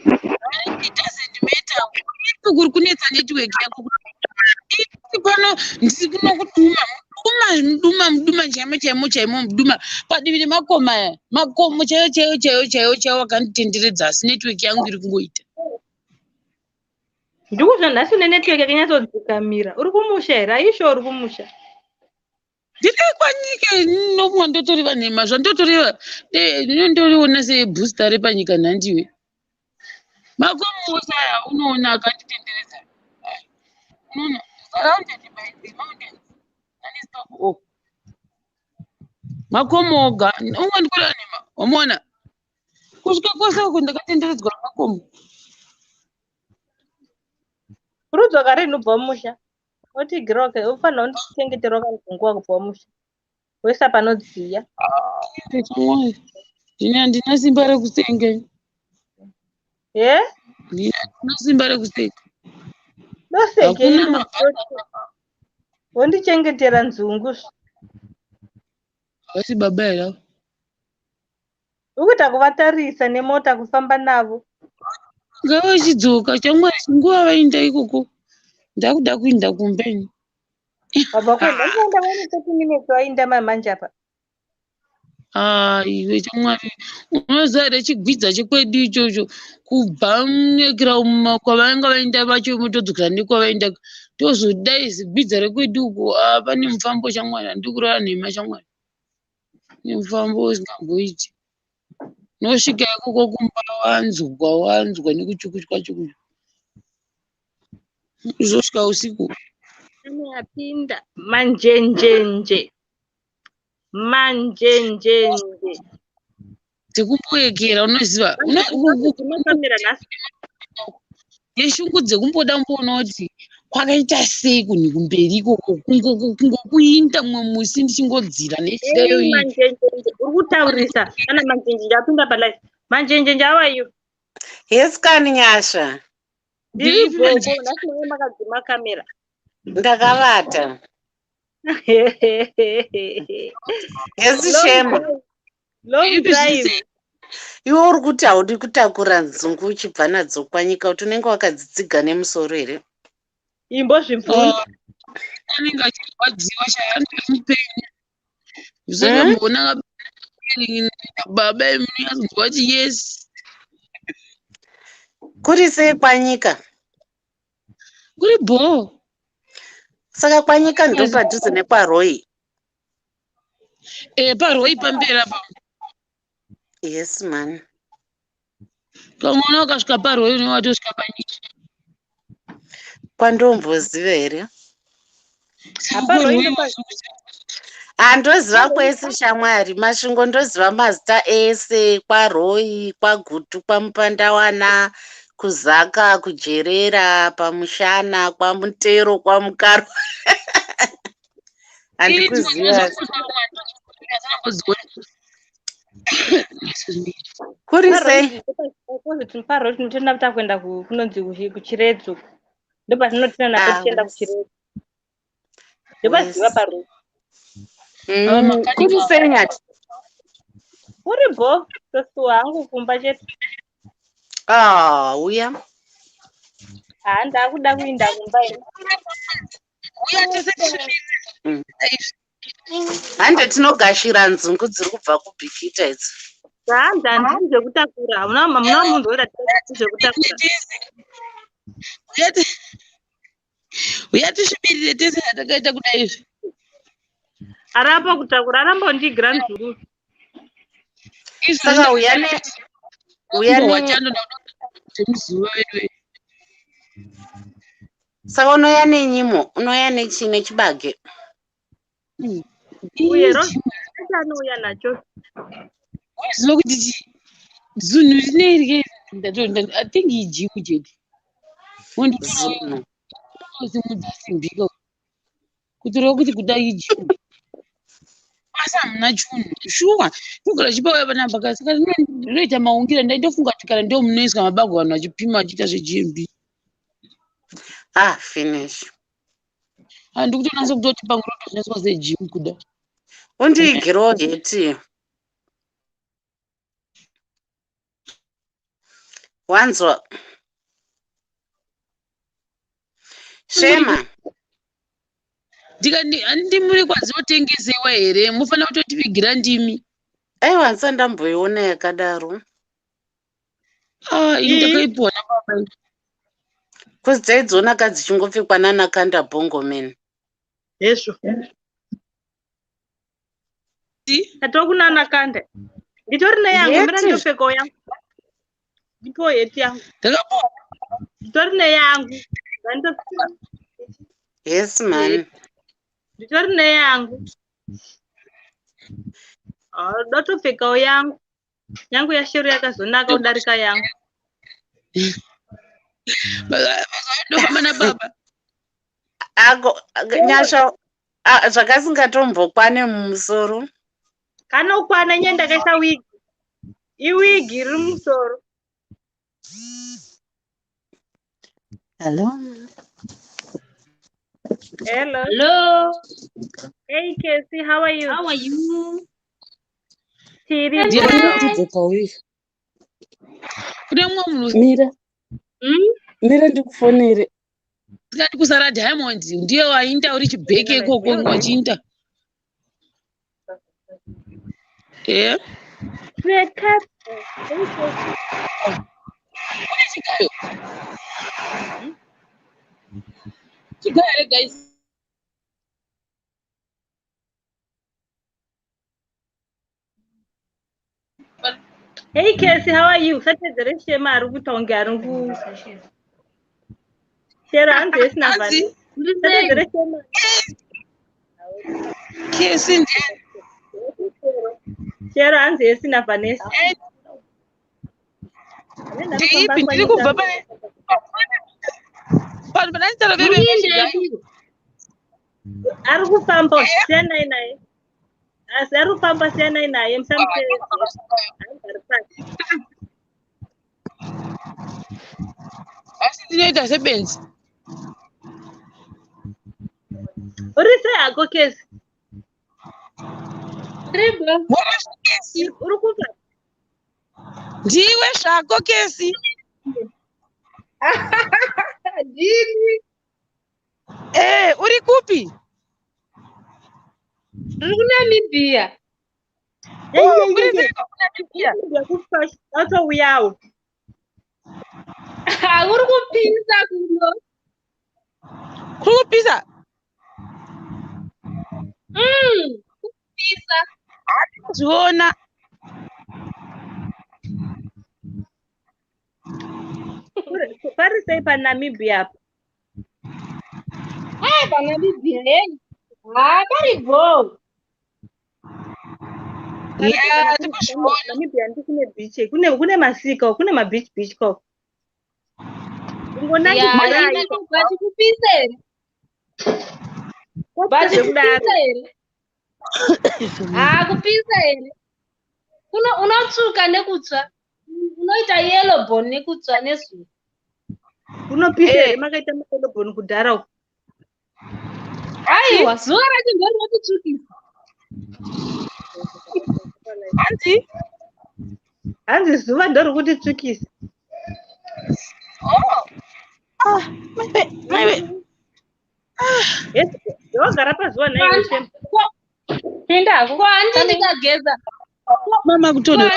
[SPEAKER 1] It doesn't matter. Ipi kuri kunetsa network yako? Ipi pano? Ndiri kuno kuduma, muduma, muduma, muduma chaimo chaimo chaimo, muduma padivi nemakomo aya, makomo chaiyo chaiyo chaiyo chaiyo chaiyo akanditenderedza, asi network yangu iri kungoita.
[SPEAKER 2] Ndikuzva nhasi une network yakanyatsodzikamira. Uri kumusha here? Aisho, uri kumusha?
[SPEAKER 1] Ndiri kwanyika nokumwa, ndotoreva nhema zvandotoreva, ndinondoriona sebooster repanyika nhandiwe. Makomo ose aya unoona akanditenderedza, unoona surrounded by the mountains non-stop. Oh, makomo oga, umwe ndikureva nhema, wamuona kusvika kwose uko ndakatenderedzwa nemakomo.
[SPEAKER 2] Uri rini ubva mumusha? Otigira ufanira kundichengeterawo kanzunguwa kubva mumusha. Woisa panodziya.
[SPEAKER 1] Chamwari. Ini handina simba rekusenga.
[SPEAKER 2] Ye?
[SPEAKER 1] Handina simba rekusenga.
[SPEAKER 2] Ndosengei?
[SPEAKER 1] Hakuna mabhanga.
[SPEAKER 2] Wondichengetera nzungu.
[SPEAKER 1] Havasi baba here ava?
[SPEAKER 2] Ukuita kuvatarisa nemota kufamba navo.
[SPEAKER 1] Ngavachidzoka chamwari, chinguva vaenda ikoko. Ndakuda kuinda kumba ini.
[SPEAKER 2] Wabva kuenda, ndinoenda vane 30 minutes wainda mamanje apa.
[SPEAKER 1] Ah, iwe chamwari, unoziva here chigwidza chekwedu ichocho, kubva munekera kwavanga vaenda vacho, motodzokera nekwavaenda, tozodai zigwidza rekwedu uko. Ah, pane mufambo chamwari, handiri kurara nhema chamwari, nemufambo usingamboiti. Unosvika ikoko kumba wanzwa wanzwa nekuchukuchwa chukuchwa, uzosvika usiku.
[SPEAKER 2] Ane apinda manjenjenje. Manjenjenje.
[SPEAKER 1] Dzekumboekera unoziva
[SPEAKER 2] Makamera nhasi.
[SPEAKER 1] Neshungu dzekumboda mboona kuti kwakaita sei kunhu kumberi ikoko, kungokuinda mumwe musi ndichingodzira nechirayo
[SPEAKER 2] Ei,
[SPEAKER 1] iyi.
[SPEAKER 2] Manjenjenje. Uri kutaurisa. Kana manjenjenje apinda palive. Manjenjenje, how are you?
[SPEAKER 6] Yes kani, Nyasha.
[SPEAKER 2] Ndiri
[SPEAKER 1] Ndiripi
[SPEAKER 2] bhoko.
[SPEAKER 1] manjenje?
[SPEAKER 2] Nhasi mai makadzima kamera.
[SPEAKER 6] Ndakavata. Yes,
[SPEAKER 2] Long
[SPEAKER 6] Shema.
[SPEAKER 2] time. Long
[SPEAKER 1] Ndiripi
[SPEAKER 2] time.
[SPEAKER 1] zvise?
[SPEAKER 6] Iwe uri kuti haudi kutakura nzungu uchibva nadzo kwanyika, kuti unenge wakadzitsiga nemusoro here?
[SPEAKER 2] Imbozvibvunza.
[SPEAKER 1] Anenge achirwadziwa chayandori mupenyu usakamboona baba munonyatsonzwa kuti yes.
[SPEAKER 6] Kuri sei kwanyika?
[SPEAKER 1] Kuri bhoo.
[SPEAKER 6] Saka kwanyika ndo padhuze nekwaroi?
[SPEAKER 1] E, paroi pamberi apa.
[SPEAKER 6] Yes man.
[SPEAKER 1] Kamona ukasvika paroi unenge watosvika panyika.
[SPEAKER 6] Kwandomboziva here?
[SPEAKER 2] Haparoi.
[SPEAKER 6] Handoziva kwese shamwari, Masvingo ndoziva mazita ese, kwaroi, kwaGutu, kwaMupandawana, kuZaka, kuJerera, paMushana, kwaMutero, kwaMukarwa, handikuziva. Kuri sei?
[SPEAKER 2] Paroi tinotenda kuti takuenda kunonzi kuChiredzo, ndopatinotina napo.
[SPEAKER 6] Ah,
[SPEAKER 2] tichienda
[SPEAKER 6] yes.
[SPEAKER 2] kuChiredzo, ndopaziva paroi.
[SPEAKER 6] Kuri sei, Nyati?
[SPEAKER 2] Uri bho, tosuwa hangu kumba chete.
[SPEAKER 6] Ah, uya.
[SPEAKER 2] Haa, ndakuda kuinda kumba ini.
[SPEAKER 1] Uya tese.
[SPEAKER 6] Hande tinogashira nzungu dziri kubva kuBhikita idzi.
[SPEAKER 2] Hanzi handisi zvekutakura, hamuna hamuna munhu wera zvekutakura.
[SPEAKER 1] Uya tisvibirire tese hatakaita kudai izvi.
[SPEAKER 2] Aramba kutakura, aramba kundigira nzungu.
[SPEAKER 6] Saka uya ne
[SPEAKER 1] Wachando muzuva wedu.
[SPEAKER 6] Saka unoya nenyimo, unoya nechi nechibage?
[SPEAKER 2] Uye anouya nacho.
[SPEAKER 1] Waziva kuti chi zunhu rinerye, I think ijimu chete.
[SPEAKER 6] Zunhu.
[SPEAKER 1] Simudza simbika kutoreva kuti kuda ijimu, asi hamuna chunhu shuwa togara chipauya panapa ka. Saka rinoita maungira, ndaitofunga kuti kana ndo munoiswa mabago, vanhu vachipima vachiita zveGMB.
[SPEAKER 6] Ah, finish.
[SPEAKER 1] Handi kutonasa kutoti pangu rotoshandiswa sejimu kuda.
[SPEAKER 6] Undiigirewo heti, wanzwa, Shema?
[SPEAKER 1] Ndikati ndimuri kwadzinotengesewa here? Mufanira kutotivigira ndimi.
[SPEAKER 6] Aiwa, handisati ndamboiona yakadaro.
[SPEAKER 1] Ah, ini ndakaipiwa nababa.
[SPEAKER 6] Kuzi dzaidziona ka dzichingopfekwa nana Kanda Bongo Man.
[SPEAKER 2] Hezvo, atokunana kanda, nditori neyangu mira.
[SPEAKER 6] Heti.
[SPEAKER 2] Ndopfekawo yangu, ndipo heti yangu.
[SPEAKER 1] Ndakapiwa.
[SPEAKER 2] Nditori neyangu.
[SPEAKER 6] Yes man.
[SPEAKER 2] Nditori neyangu. Ah, dotopfekawo yangu, yangu yaShero yakazonaka kudarika yangu.
[SPEAKER 1] Ndofamba nababa.
[SPEAKER 6] Ako Nyasha, ah, zvakasingatombokwane mumusoro.
[SPEAKER 2] Kanokwana, nye ndakaisa wigi. Iwigi riri mumusoro.
[SPEAKER 6] Hello.
[SPEAKER 2] Hello.
[SPEAKER 7] Hello.
[SPEAKER 2] Hey Casey, how are you?
[SPEAKER 7] How are you?
[SPEAKER 2] Tiri
[SPEAKER 6] Ndiratidze pauri.
[SPEAKER 1] Kune mumwe munhu
[SPEAKER 6] Mira. Mira ndikufonere.
[SPEAKER 1] Usingadi kusara Diamond ndiye wainda uri chibheke ikoko wachiinda. Eh?
[SPEAKER 2] Wake up.
[SPEAKER 1] Kune chigayo. Chigayo here guys?
[SPEAKER 2] Hey Casey, how are you? Usatedzere Shema ari kuita kunge ari ku Shero hanzi yesina
[SPEAKER 1] Hanzi?
[SPEAKER 2] Usatedzere Shema.
[SPEAKER 1] Casey ndiye
[SPEAKER 2] Shero hanzi yesina Vanessa.
[SPEAKER 1] Ndeipi ndiri kubva pane panhu pananditaura veve
[SPEAKER 2] Ari kufamba siyanai naye. Asi ari kufamba siyanai naye musamutevedze. Hanzi ari pasi.
[SPEAKER 1] Asi ndinoita sebenzi.
[SPEAKER 2] Uri sei hako Casey?
[SPEAKER 1] Kesi.
[SPEAKER 2] Uri kupa?
[SPEAKER 1] Ndiwe zvako Kesi.
[SPEAKER 5] Ndini.
[SPEAKER 1] Eh, uri kupi?
[SPEAKER 7] Ndiri kuNamibia.
[SPEAKER 1] Oh, kuri sei kuNamibia?
[SPEAKER 2] Atouyawo.
[SPEAKER 7] Kuri kupisa kuno.
[SPEAKER 1] Kuri kupisa?
[SPEAKER 7] Kupisa.
[SPEAKER 1] Zviona.
[SPEAKER 2] Pari sei paNamibia apa?
[SPEAKER 7] Ah, paNamibia hey. Ah, pari bho.
[SPEAKER 1] Yeah, ndikuzviona.
[SPEAKER 2] Namibia ndi kune beach, kune masika, kune mabeach beach koko.
[SPEAKER 7] Yeah, but kupisa here? But kupisa here? Ah, kupisa here? Kuno unotsvuka nekutsva. Unoita yellow bone nekutsva nezuva.
[SPEAKER 2] Kunopisa here makaita yellow bone kudhara uko?
[SPEAKER 7] Aiwa, zuva racho ndorinokutsvukisa.
[SPEAKER 1] Hanzi?
[SPEAKER 2] Hanzi zuva ndorikutitsvukisa.
[SPEAKER 1] Oh. Ah, maiwe, maiwe.
[SPEAKER 2] Yes, wagara pazuva nhaiwe Shema.
[SPEAKER 7] Pinda ko handi ndikageza.
[SPEAKER 1] Mama kutonhora.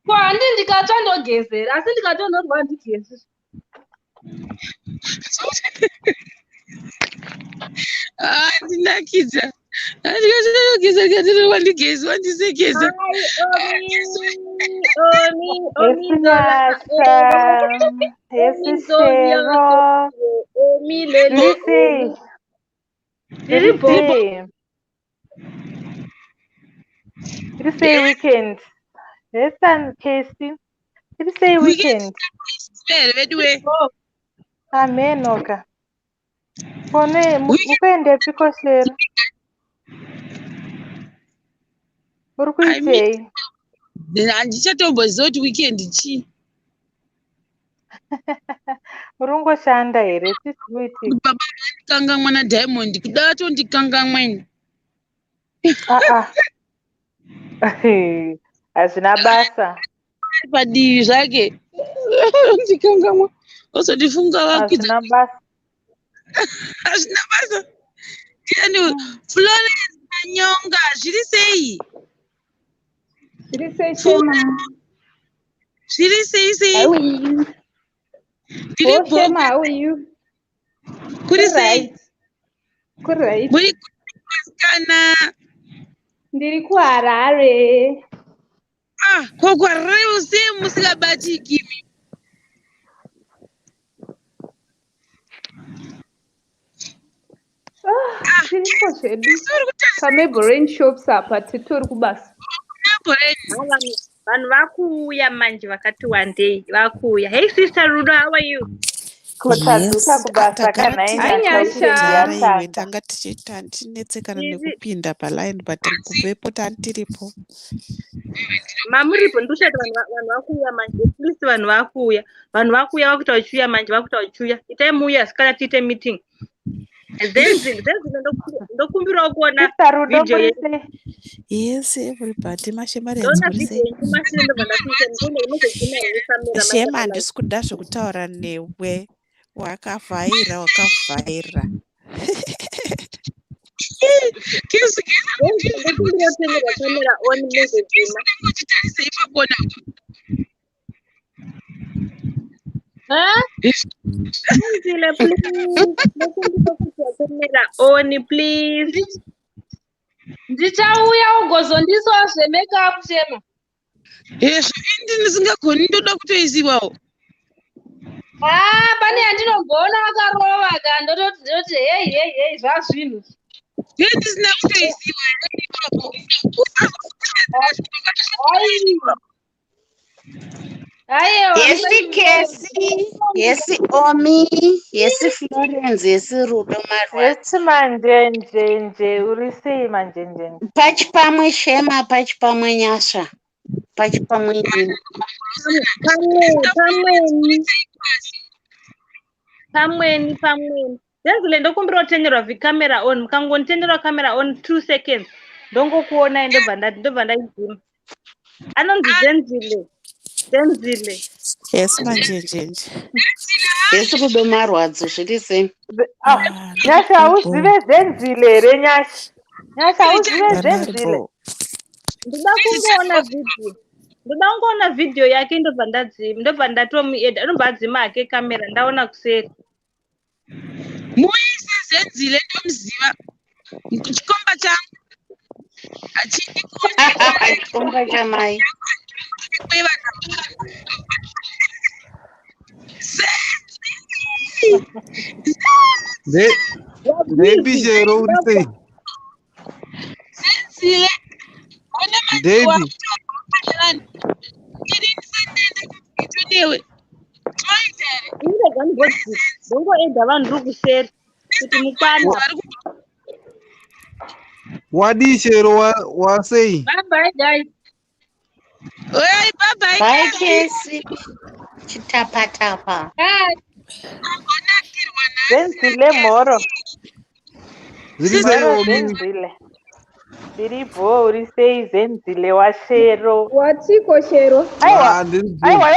[SPEAKER 7] Ko handi ndikatsva ndogezera asi ndikatonhorwa handigezi.
[SPEAKER 1] Ah, ndinakidza. Andikatogeza ndikatonhorwa ndigezi wandisekeza.
[SPEAKER 2] Omi, omi,
[SPEAKER 8] Nyasha. Hesi Shero.
[SPEAKER 2] omi, lele,
[SPEAKER 8] Zviri sei? Zviri sei? Zviri sei weekend? Hesi Casey. Zviri sei weekend?
[SPEAKER 1] Here veduwe.
[SPEAKER 8] Amenoka. Kone mukuendepiko Shero? Uri kuitei?
[SPEAKER 1] Handichatomboziva kuti weekend chii.
[SPEAKER 8] Uri kungoshanda here? Chii chiri kuitika?
[SPEAKER 1] Baba vandikangamwa naDiamond kuda vatondikangamwa ini.
[SPEAKER 8] Ah ah. Hazvina basa.
[SPEAKER 1] Ari padivi zvake. Ndikangamwa. Ozondifunga vakwidza.
[SPEAKER 8] Hazvina basa.
[SPEAKER 1] Hazvina basa. Ndiani Florence Manyonga zviri sei?
[SPEAKER 9] Zviri sei Shema?
[SPEAKER 1] Zviri sei sei?
[SPEAKER 9] How are you?
[SPEAKER 1] Ndiri
[SPEAKER 9] Oh, Shema, how are you?
[SPEAKER 1] Kuri sei?
[SPEAKER 9] Right. Kuri right.
[SPEAKER 1] Muri kusikana.
[SPEAKER 9] Ndiri kuHarare.
[SPEAKER 1] Ah, ko kuHarare sei musingabatiki imi?
[SPEAKER 9] Ah, tiriko zvedu. PaMabelreign shops apa titori kubasa.
[SPEAKER 2] Vanhu vakuuya manje vakati wandei vakuuya. Hey sister Rudo, how are you?
[SPEAKER 8] Ko tadzoka
[SPEAKER 10] Yes,
[SPEAKER 8] kubasa
[SPEAKER 10] tagara
[SPEAKER 8] kanhai
[SPEAKER 10] tiri
[SPEAKER 9] Hi
[SPEAKER 8] Nyasha
[SPEAKER 9] Nyasha.
[SPEAKER 8] weekend
[SPEAKER 10] kudhara iwe
[SPEAKER 8] yatanga.
[SPEAKER 10] tanga tichinetsekana
[SPEAKER 2] Tiri
[SPEAKER 10] nekupinda paline but kuvepo tantiripo.
[SPEAKER 2] Mamuripo ndikushati vanhu vanhu vakuuya manje, at least vanhu vakuuya, vanhu vakuuya, vakuita vachiuya manje, vakuita vachiuya. Itai muuya asikana, tiite meeting. Zenzile, Zenzile, ndokumbirawo kuona
[SPEAKER 8] Sister Rudo,
[SPEAKER 2] video
[SPEAKER 8] muri
[SPEAKER 2] yenyu.
[SPEAKER 8] sei?
[SPEAKER 10] Yes, everybody, mashemarians,
[SPEAKER 2] Ndoona
[SPEAKER 10] muri
[SPEAKER 2] video
[SPEAKER 10] sei?
[SPEAKER 2] yenyu mashure, ndobva ndakuisa ndikuenda unozoguma henyu kamera
[SPEAKER 10] Shema,
[SPEAKER 2] maita
[SPEAKER 10] handisi kuda zvekutaura newe. Wakavhaira, wakavhaira.
[SPEAKER 1] Kesi.
[SPEAKER 2] Zenzile, ndokumbira kutengerwa camera on muzoguma.
[SPEAKER 1] Uchitarise ipapona.
[SPEAKER 7] Ha?
[SPEAKER 2] Zenzile, please, ndokumbira kuita camera on, please.
[SPEAKER 7] Ndichauya ugozondisawo zvemakeup, Shema.
[SPEAKER 1] Hezvo, indi ndisingagoni, ndoda kutoisiwawo.
[SPEAKER 7] Ah, pane yandinomboona wakarova ka, ndototi ndoti hei hei hei, zvazvinhu.
[SPEAKER 1] Ye ndisina kutoisiwa here ipapo?
[SPEAKER 7] Aiwa. Aiwa.
[SPEAKER 6] Yesi Kesi, yesi Omi, yesi Florence, yesi Rudo Marwa.
[SPEAKER 8] Yesi manjenjenje, uri sei manjenjenje?
[SPEAKER 6] Pachi pamwe Shema, pachi pamwe Nyasha, pachi pamwe Nini.
[SPEAKER 2] Pamwe pamweni pamweni pamweni. Zenzile, ndokumbira kutengerwa camera on. Mukangonditenderwa camera on 2 seconds, ndongokuonai, ndobva ndaidzima. Anonzi Zenzile, Zenzile.
[SPEAKER 10] Yes, manjenjenje.
[SPEAKER 6] Yesi Rudo Marwadzo, zviri sei?
[SPEAKER 8] Ah,
[SPEAKER 10] Ah,
[SPEAKER 8] Nyasha,
[SPEAKER 10] ndiripo.
[SPEAKER 8] hauzive Zenzile here Nyasha? Nyasha, hauzive Zenzile?
[SPEAKER 10] Ndaripo.
[SPEAKER 2] Ndoda kungoona video, ndoda kungoona video yake, ndobva ndadzima, ndobva ndatomueda, anobva adzima hake kamera, ndaona kuseri.
[SPEAKER 1] Muise Zenzile, ndomuziva, chikomba changu hachidi.
[SPEAKER 6] Chikomba chamai.
[SPEAKER 1] Kwevana.
[SPEAKER 11] Ndepi Shero, uri sei?
[SPEAKER 1] Zenzile, ona.
[SPEAKER 11] Ndepi?
[SPEAKER 1] Ini ndisandiende kumukito newe, toita here?
[SPEAKER 2] Indirega ndimbodzika, ndongoedha vanhu riri kuseri kuti mukwana.
[SPEAKER 11] Wadii Shero, wasei?
[SPEAKER 7] Bye bye guys.
[SPEAKER 1] Oi, bye bye.
[SPEAKER 6] Bye Kesi. Chitapatapa.
[SPEAKER 7] Bye.
[SPEAKER 8] Zenzile, mhoro.
[SPEAKER 11] Zviri sei
[SPEAKER 8] Mhoro.
[SPEAKER 11] Omi?
[SPEAKER 8] Zenzile, ndiripo, uri sei Zenzile waShero?
[SPEAKER 9] Watiko Shero?
[SPEAKER 8] Aiwa.
[SPEAKER 11] Ah, ndiri bho.
[SPEAKER 8] Aiwa,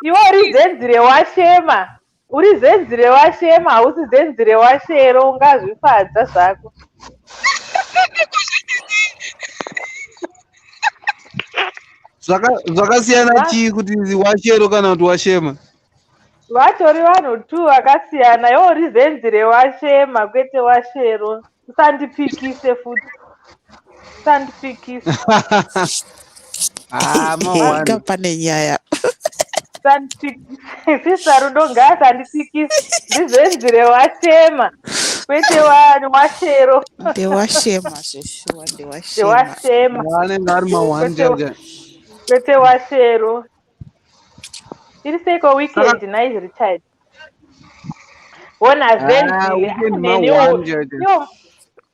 [SPEAKER 8] iwe uri Zenzile waShema, uri Zenzile waShema, hausi Zenzile waShero. Ungazvifadza zvako.
[SPEAKER 11] Zvakasiyana chii kuti waShero kana kuti waShema?
[SPEAKER 8] Vatori vanhu two vakasiyana. Iwe uri Zenzile waShema, kwete waShero. Usandipikise futi, usandipikise.
[SPEAKER 11] Ah,
[SPEAKER 10] Inga
[SPEAKER 11] mawani.
[SPEAKER 10] pane nyaya.
[SPEAKER 8] Usandipikise, Sister Rudo, ngaasandipikise. Ndizenzile waShema, kwete waShero.
[SPEAKER 10] Ndewashema zveshuwa, ndewashema.
[SPEAKER 8] Ndewashema.
[SPEAKER 11] Anenge ari mawani.
[SPEAKER 8] Kwete.
[SPEAKER 11] Chacha.
[SPEAKER 8] Kwete waShero. Iri seiko
[SPEAKER 11] Saka
[SPEAKER 8] weekend nhai Richard? Wona
[SPEAKER 11] ah,
[SPEAKER 8] Zenzile
[SPEAKER 11] weekend
[SPEAKER 8] neniwo.
[SPEAKER 11] mawani chacha.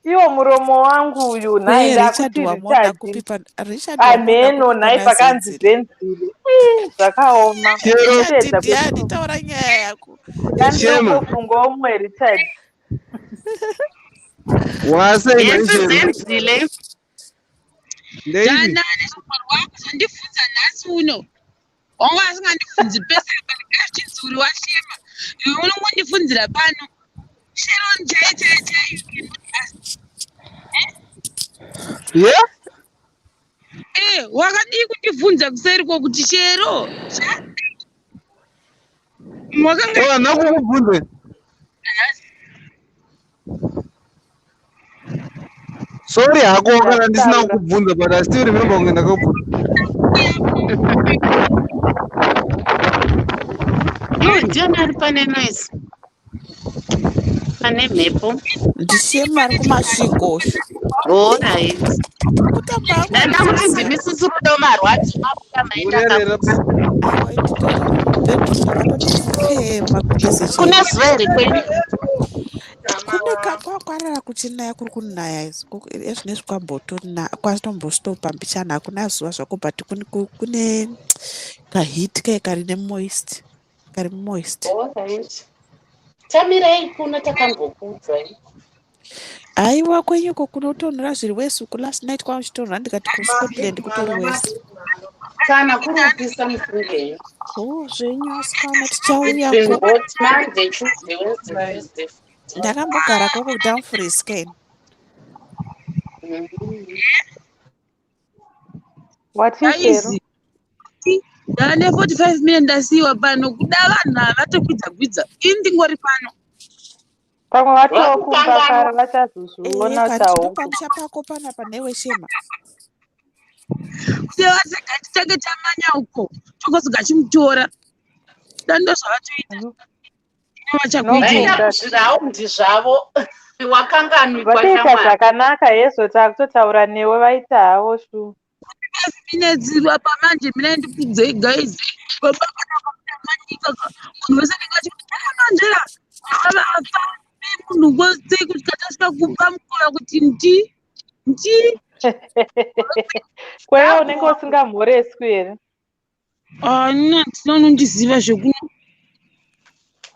[SPEAKER 8] Iwo muromo wangu uyu nhai.
[SPEAKER 10] Uye Richard
[SPEAKER 8] Ndakuti
[SPEAKER 10] wamuona
[SPEAKER 8] Richard.
[SPEAKER 10] kupi Richard wamuona
[SPEAKER 8] Ameno
[SPEAKER 10] kupi
[SPEAKER 8] nhai
[SPEAKER 10] pana
[SPEAKER 8] pakanzi
[SPEAKER 10] Zenzile?
[SPEAKER 8] Zenzile. Ii, zvakaoma.
[SPEAKER 11] Shero.
[SPEAKER 10] Richard
[SPEAKER 8] Kuteedza
[SPEAKER 10] ndiani?
[SPEAKER 8] kwedu.
[SPEAKER 10] Taura nyaya yako.
[SPEAKER 11] Shema.
[SPEAKER 8] Ndandinongofunga umwe Richard.
[SPEAKER 11] Wasei nhai
[SPEAKER 6] Yesi
[SPEAKER 11] Shero?
[SPEAKER 6] Zenzile.
[SPEAKER 11] Ndeipi?
[SPEAKER 1] Danane shamwari wako zvandibvunza nhasi uno. Wanga asingandibvunzi pese apa, ndikazvinzi uri washema. Iwe unongondibvunzira pano. Sharon chai chai chai, you cannot ask.
[SPEAKER 11] Ye?
[SPEAKER 1] Eh, wakadii kundibvunza kuseri kwokuti Shero? Wakanga
[SPEAKER 11] Oh, handina kukubvunza.
[SPEAKER 1] nhasi.
[SPEAKER 11] Sorry hako kana ndisina
[SPEAKER 8] Ndataura.
[SPEAKER 11] kukubvunza, but I still remember kunge ndakakubvunza.
[SPEAKER 6] Oh, ndiani ari pane noise? Pane mhepo.
[SPEAKER 10] Ndishema ari kumasvingo.
[SPEAKER 6] Alright.
[SPEAKER 10] Kutamba hangu.
[SPEAKER 6] Ndanda kuti ndimi sisi Rudo Marwadzo mabuda maenda
[SPEAKER 11] Urerera.
[SPEAKER 6] kakusi.
[SPEAKER 10] Aiwa, nditori Mabedroom akatoti pfee magumbeze
[SPEAKER 6] Kune
[SPEAKER 10] chaiwo.
[SPEAKER 6] zuva here kwenyu?
[SPEAKER 10] Kune kwakwarara kuchinaya kuri kunaya ezvinezvi kwambotostopa mbichana hakuna zuva zvako but kune kaheat kai kari nemoist kari moist.
[SPEAKER 6] Alright. Tamirai kuno takambokuudzai.
[SPEAKER 10] Aiwa kwenyuko kunotonhora zviri wesi uku last night kwakuchitonhora ndikati kuScotland kutori wesi.
[SPEAKER 6] Kana kuri kupisa mufungeyo.
[SPEAKER 10] Oh zvenyu asikana
[SPEAKER 6] It's
[SPEAKER 10] tichauya
[SPEAKER 6] been
[SPEAKER 10] ko.
[SPEAKER 6] hot Monday, Tuesday, Wednesday, Thursday.
[SPEAKER 10] Ndakambogara koko kuDumfries ken.
[SPEAKER 8] Watishero.
[SPEAKER 1] Guys, ndane 45 minutes ndasiyiwa pano kuda vanhu havatokwidza kwidza ini ndingori pano.
[SPEAKER 8] Pamwe vatokumba kare
[SPEAKER 6] Vakukanganwa.
[SPEAKER 8] vachazozviona
[SPEAKER 10] Ehe
[SPEAKER 8] kuti
[SPEAKER 10] kati
[SPEAKER 8] haupo.
[SPEAKER 10] ndopamusha pako panapa newe Shema.
[SPEAKER 1] Kuti vatega titange tamanya uko tokozoga chimutora dando zvavatoita vachakuita.
[SPEAKER 6] Vaenda
[SPEAKER 8] Nobvunza.
[SPEAKER 6] kuzviraundi zvavo. Wakanganwikwa
[SPEAKER 8] Vatoita
[SPEAKER 6] shamwari.
[SPEAKER 8] zvakanaka hezvo takutotaura newe vaita havo shu.
[SPEAKER 1] Minutes apa manje mina ndikudzei guys. Baba kana kamanyika munhu wese anenge achiti manjera baba afa munhu wese kusvika tasvika kumba mukova kuti ndi ndi
[SPEAKER 8] Kwewe unenge usingamhoreswi here?
[SPEAKER 1] Ana ndina unondiziva zvekuno.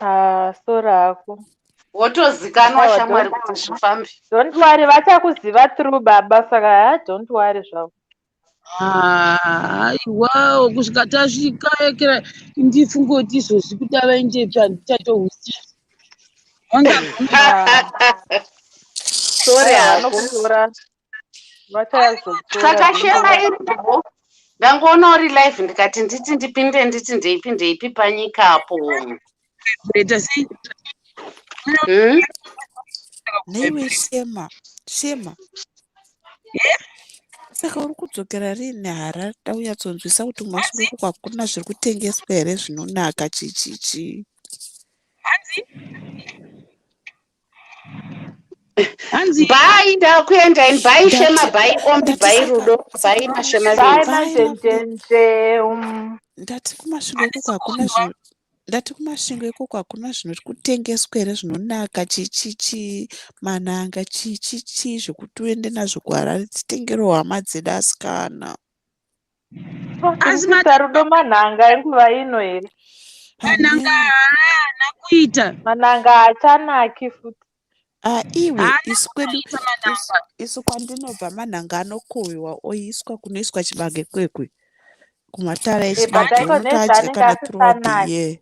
[SPEAKER 8] Ah, sori hako.
[SPEAKER 6] Wotozikanwa
[SPEAKER 8] Aiwa,
[SPEAKER 6] shamwari
[SPEAKER 8] don't,
[SPEAKER 6] kuti zvifambe.
[SPEAKER 8] don't worry vachakuziva through baba saka ha don't worry zvavo.
[SPEAKER 1] Aiwawo kusvika tasvika ekera ndifunge kuti izvozvi kuti avaendepi handichatohuzivi.
[SPEAKER 8] Ah,
[SPEAKER 6] Sorry
[SPEAKER 8] aiwa
[SPEAKER 6] hako.
[SPEAKER 8] vanokutora vachazokutora
[SPEAKER 6] Saka Shema
[SPEAKER 8] don't worry.
[SPEAKER 6] iripo. Ndangoona uri live ndikati nditi ndipinde nditi ndeipi ndeipi panyika apo.
[SPEAKER 1] Kuita sei?
[SPEAKER 10] Newe Shema. Shema. Saka uri kudzokera riini Harare taunyatsonzwisa kuti mumashure uko hakuna zviri kutengeswa here zvinonaka chichichi.
[SPEAKER 1] Hanzi? Hanzi?
[SPEAKER 6] Bye ndakuenda ini. Bye Shema,
[SPEAKER 10] Ndati
[SPEAKER 6] bye Ombi,
[SPEAKER 10] ndati
[SPEAKER 6] bye
[SPEAKER 10] saka
[SPEAKER 6] Rudo,
[SPEAKER 10] saka
[SPEAKER 6] bye Mashema
[SPEAKER 8] Bye
[SPEAKER 6] Vinzi.
[SPEAKER 10] bye lovely.
[SPEAKER 8] majenjenje.
[SPEAKER 10] Ndati kumasvingo ikoko hakuna zvino ndati kumasvingo ikoko hakuna zvinoti kutengeswa here zvinonaka chichichi mananga chichichi zvekuti uende nazvo kuHarare titengerewo hama dzedu asikana.
[SPEAKER 1] Asi
[SPEAKER 8] Tiri rudo manhanga enguva ino here?
[SPEAKER 1] mananga
[SPEAKER 10] Hameno.
[SPEAKER 1] haana kuita.
[SPEAKER 8] Manhanga haachanaki futi.
[SPEAKER 10] Ah, iwe
[SPEAKER 1] Haana
[SPEAKER 10] isu kwedu
[SPEAKER 1] kuita manhanga.
[SPEAKER 10] isu kwandinobva manhanga anokohwewa oiswa kunoiswa chibage kwekwe kumatara
[SPEAKER 8] Eh, but
[SPEAKER 10] echibage
[SPEAKER 8] aiko nezve
[SPEAKER 10] unotoadya
[SPEAKER 8] anenge
[SPEAKER 10] kana throughout the
[SPEAKER 8] asisanaki.
[SPEAKER 10] year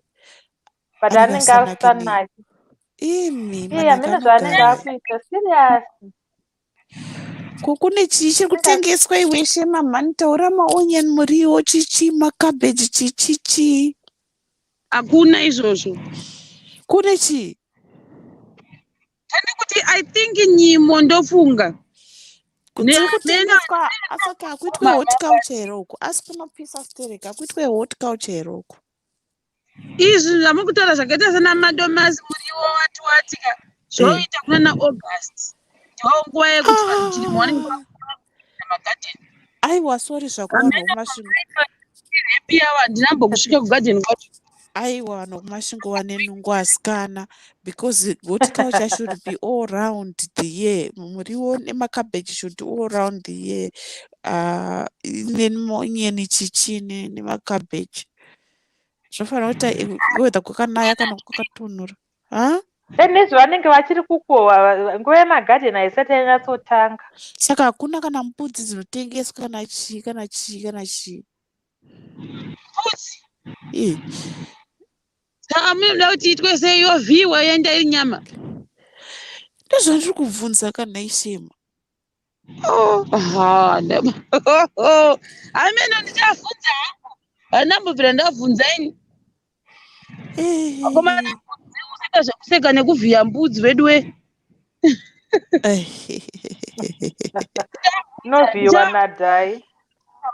[SPEAKER 8] But
[SPEAKER 10] anenge
[SPEAKER 8] anenge
[SPEAKER 10] asanaki nei
[SPEAKER 8] asisanaki.
[SPEAKER 10] imi
[SPEAKER 8] Iye
[SPEAKER 10] manhanga
[SPEAKER 8] hameno zvaanenge
[SPEAKER 10] anogara
[SPEAKER 8] akuita serious.
[SPEAKER 10] Ko kune chii chiri
[SPEAKER 8] Anenge
[SPEAKER 10] kutengeswa iwe Shema mhani taura maonion muriwo chichi makabheji chichi chii
[SPEAKER 1] Hakuna izvozvo.
[SPEAKER 10] kune chii
[SPEAKER 1] Tani kuti I think nyimo ndofunga.
[SPEAKER 10] Dziri kutengeswa asati hakuitwe horticulture here uku asi kunopisa sterek hakuitwe horticulture here uku
[SPEAKER 1] Izvi zvamukutaura zvakaita sana madomasi muriwo wati wati ka zvoita kunana August. Ndiwo nguva yekuti vanhu chirimo vanenge vakuita magadheni.
[SPEAKER 10] Aiwa sorry zvako vanhu vokumasvingo.
[SPEAKER 1] Repi yavo handina kumbokusvika kugadheni kwacho.
[SPEAKER 10] Aiwa vanhu vokumasvingo vane nungo asikana because horticulture should be all round the year. Muriwo nemakabheji should all round the year. Neonion chichi nemakabheji. Zvofanira kuti whether kwakanaya kana kwakatonhora. Ha?
[SPEAKER 8] Nezve vanenge vachiri kukohwa nguva yemagadheni haisati yanyatsotanga.
[SPEAKER 10] Saka hakuna kana mbudzi dzinotengeswa kana chii kana chii kana chii.
[SPEAKER 1] Mbudzi?
[SPEAKER 10] Ii.
[SPEAKER 1] Saka munoda kuti itwe sei yovhiiwa yoenda iri nyama?
[SPEAKER 10] Ndozvandiri kubvunza kana Shema.
[SPEAKER 1] Oh, aha, hameno ndichavhunza hangu. Handambobvira ndabvunza ini. Vakomana usaita zvekuseka nekuvhiya mbudzi vedu we.
[SPEAKER 8] Inovhiyiwa nadhai.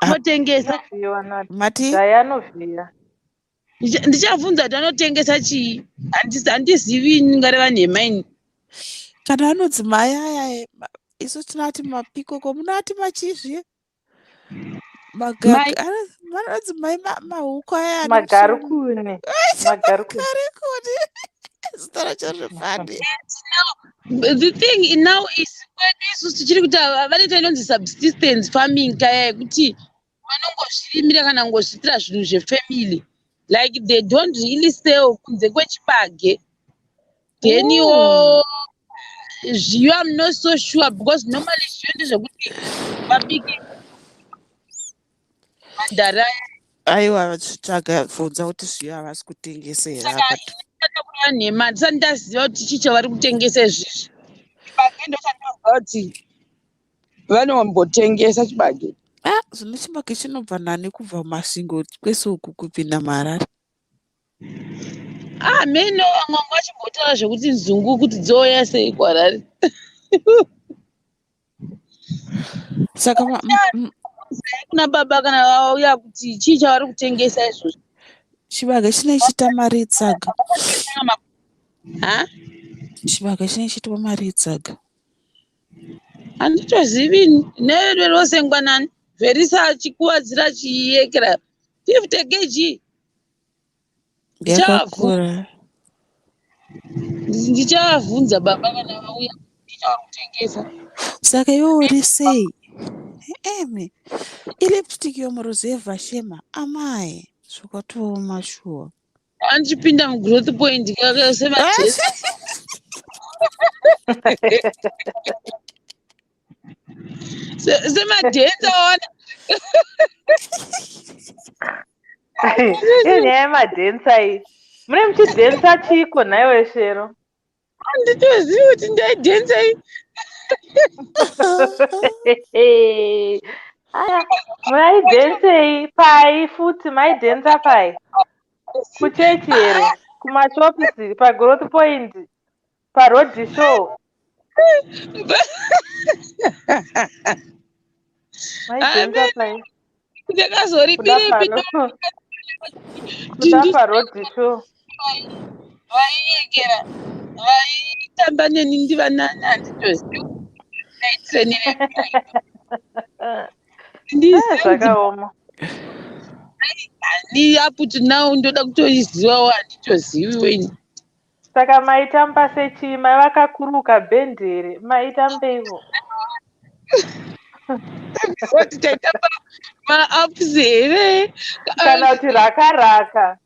[SPEAKER 1] Anotengesa.
[SPEAKER 8] Inovhiyiwa
[SPEAKER 10] Mati?
[SPEAKER 8] nadhai anovhiya.
[SPEAKER 1] Ndichavhunza kuti anotengesa chii. Handizivi ini ngareva nhema ini.
[SPEAKER 10] Kana anonzi mai aya isu tinati mapikoko munati machizvi
[SPEAKER 1] Mai.
[SPEAKER 10] Vanonzi mai mahuku aya ane
[SPEAKER 8] Magarikuni. Magarikuni.
[SPEAKER 10] Magarikuni. Zita racho riri funny.
[SPEAKER 1] The thing now is, kwedu isusu tichiri kuti vanoita inonzi subsistence farming kaya, yekuti vanongozvirimira kana kungozviitira zvinhu zvefamily. Like, they don't really sell kunze kwechibage. Then iwo zviyo, I'm not so sure, because normally zviyo ndezvekuti vabike mandara.
[SPEAKER 10] Aiwa, tsvaga, bvunza kuti zviyo havasi kutengesa here.
[SPEAKER 1] Saka
[SPEAKER 10] Apa
[SPEAKER 1] ndisada kureva nhema, handisati ndaziva kuti chii chavari kutengesa izvizvi. Chibage ndochandinoziva kuti vanombotengesa chibage.
[SPEAKER 10] Ah, zvino chibage chinobva nani kubva muMasvingo kwese uku kupinda muHarare?
[SPEAKER 1] Ah, meno vamwe vanga vachimbotaura zvekuti nzungu kuti dzouya sei kuHarare.
[SPEAKER 10] Saka
[SPEAKER 1] Kuna baba kana vauya kuti chii chavari kutengesa izvozvo.
[SPEAKER 10] Chibage chinochiita mari itsaga.
[SPEAKER 1] Ha.
[SPEAKER 10] Chibage chinochiitwa mari itsaga.
[SPEAKER 1] Handitozivi nerosengwa nani verisa achikuvadzira chiyekera 50 kg.
[SPEAKER 10] Yakakura.
[SPEAKER 1] Ndichavhunza baba kana vauya chii chavari kutengesa.
[SPEAKER 10] Saka iwe uri sei eme ilipstick yomuruzevha, Shema amai? Zvakatooma shuwa.
[SPEAKER 1] Andichipinda mugrowth point semadhesi. Semadhenza waona.
[SPEAKER 8] Iyo nyaya yemadhensa iyi, mune muchidhensa chiko nhaiwe, Shero?
[SPEAKER 1] Handitozivi kuti ndaidhensei.
[SPEAKER 8] Aya, maidhensei pai futi? Maidhensa pai? Kuchechi here? Kumashopisi pagrowth point, paroad show? Maidhensa pai? Kuda
[SPEAKER 1] Ndakazoripiripi.
[SPEAKER 8] Pano kuda paroad show.
[SPEAKER 1] Vaiyekera vaitamba neni ndivanani, handitozivi ndaitrenere.
[SPEAKER 8] Ah, zvakaoma.
[SPEAKER 1] Hani up to now ndoda kutoizivawo, handitozivi weni.
[SPEAKER 8] Saka maitamba sechii? Mai vakakuruka bhendi here? Maitambeivo?
[SPEAKER 1] Kuti taitamba maups here?
[SPEAKER 8] Kana kuti rakaraka?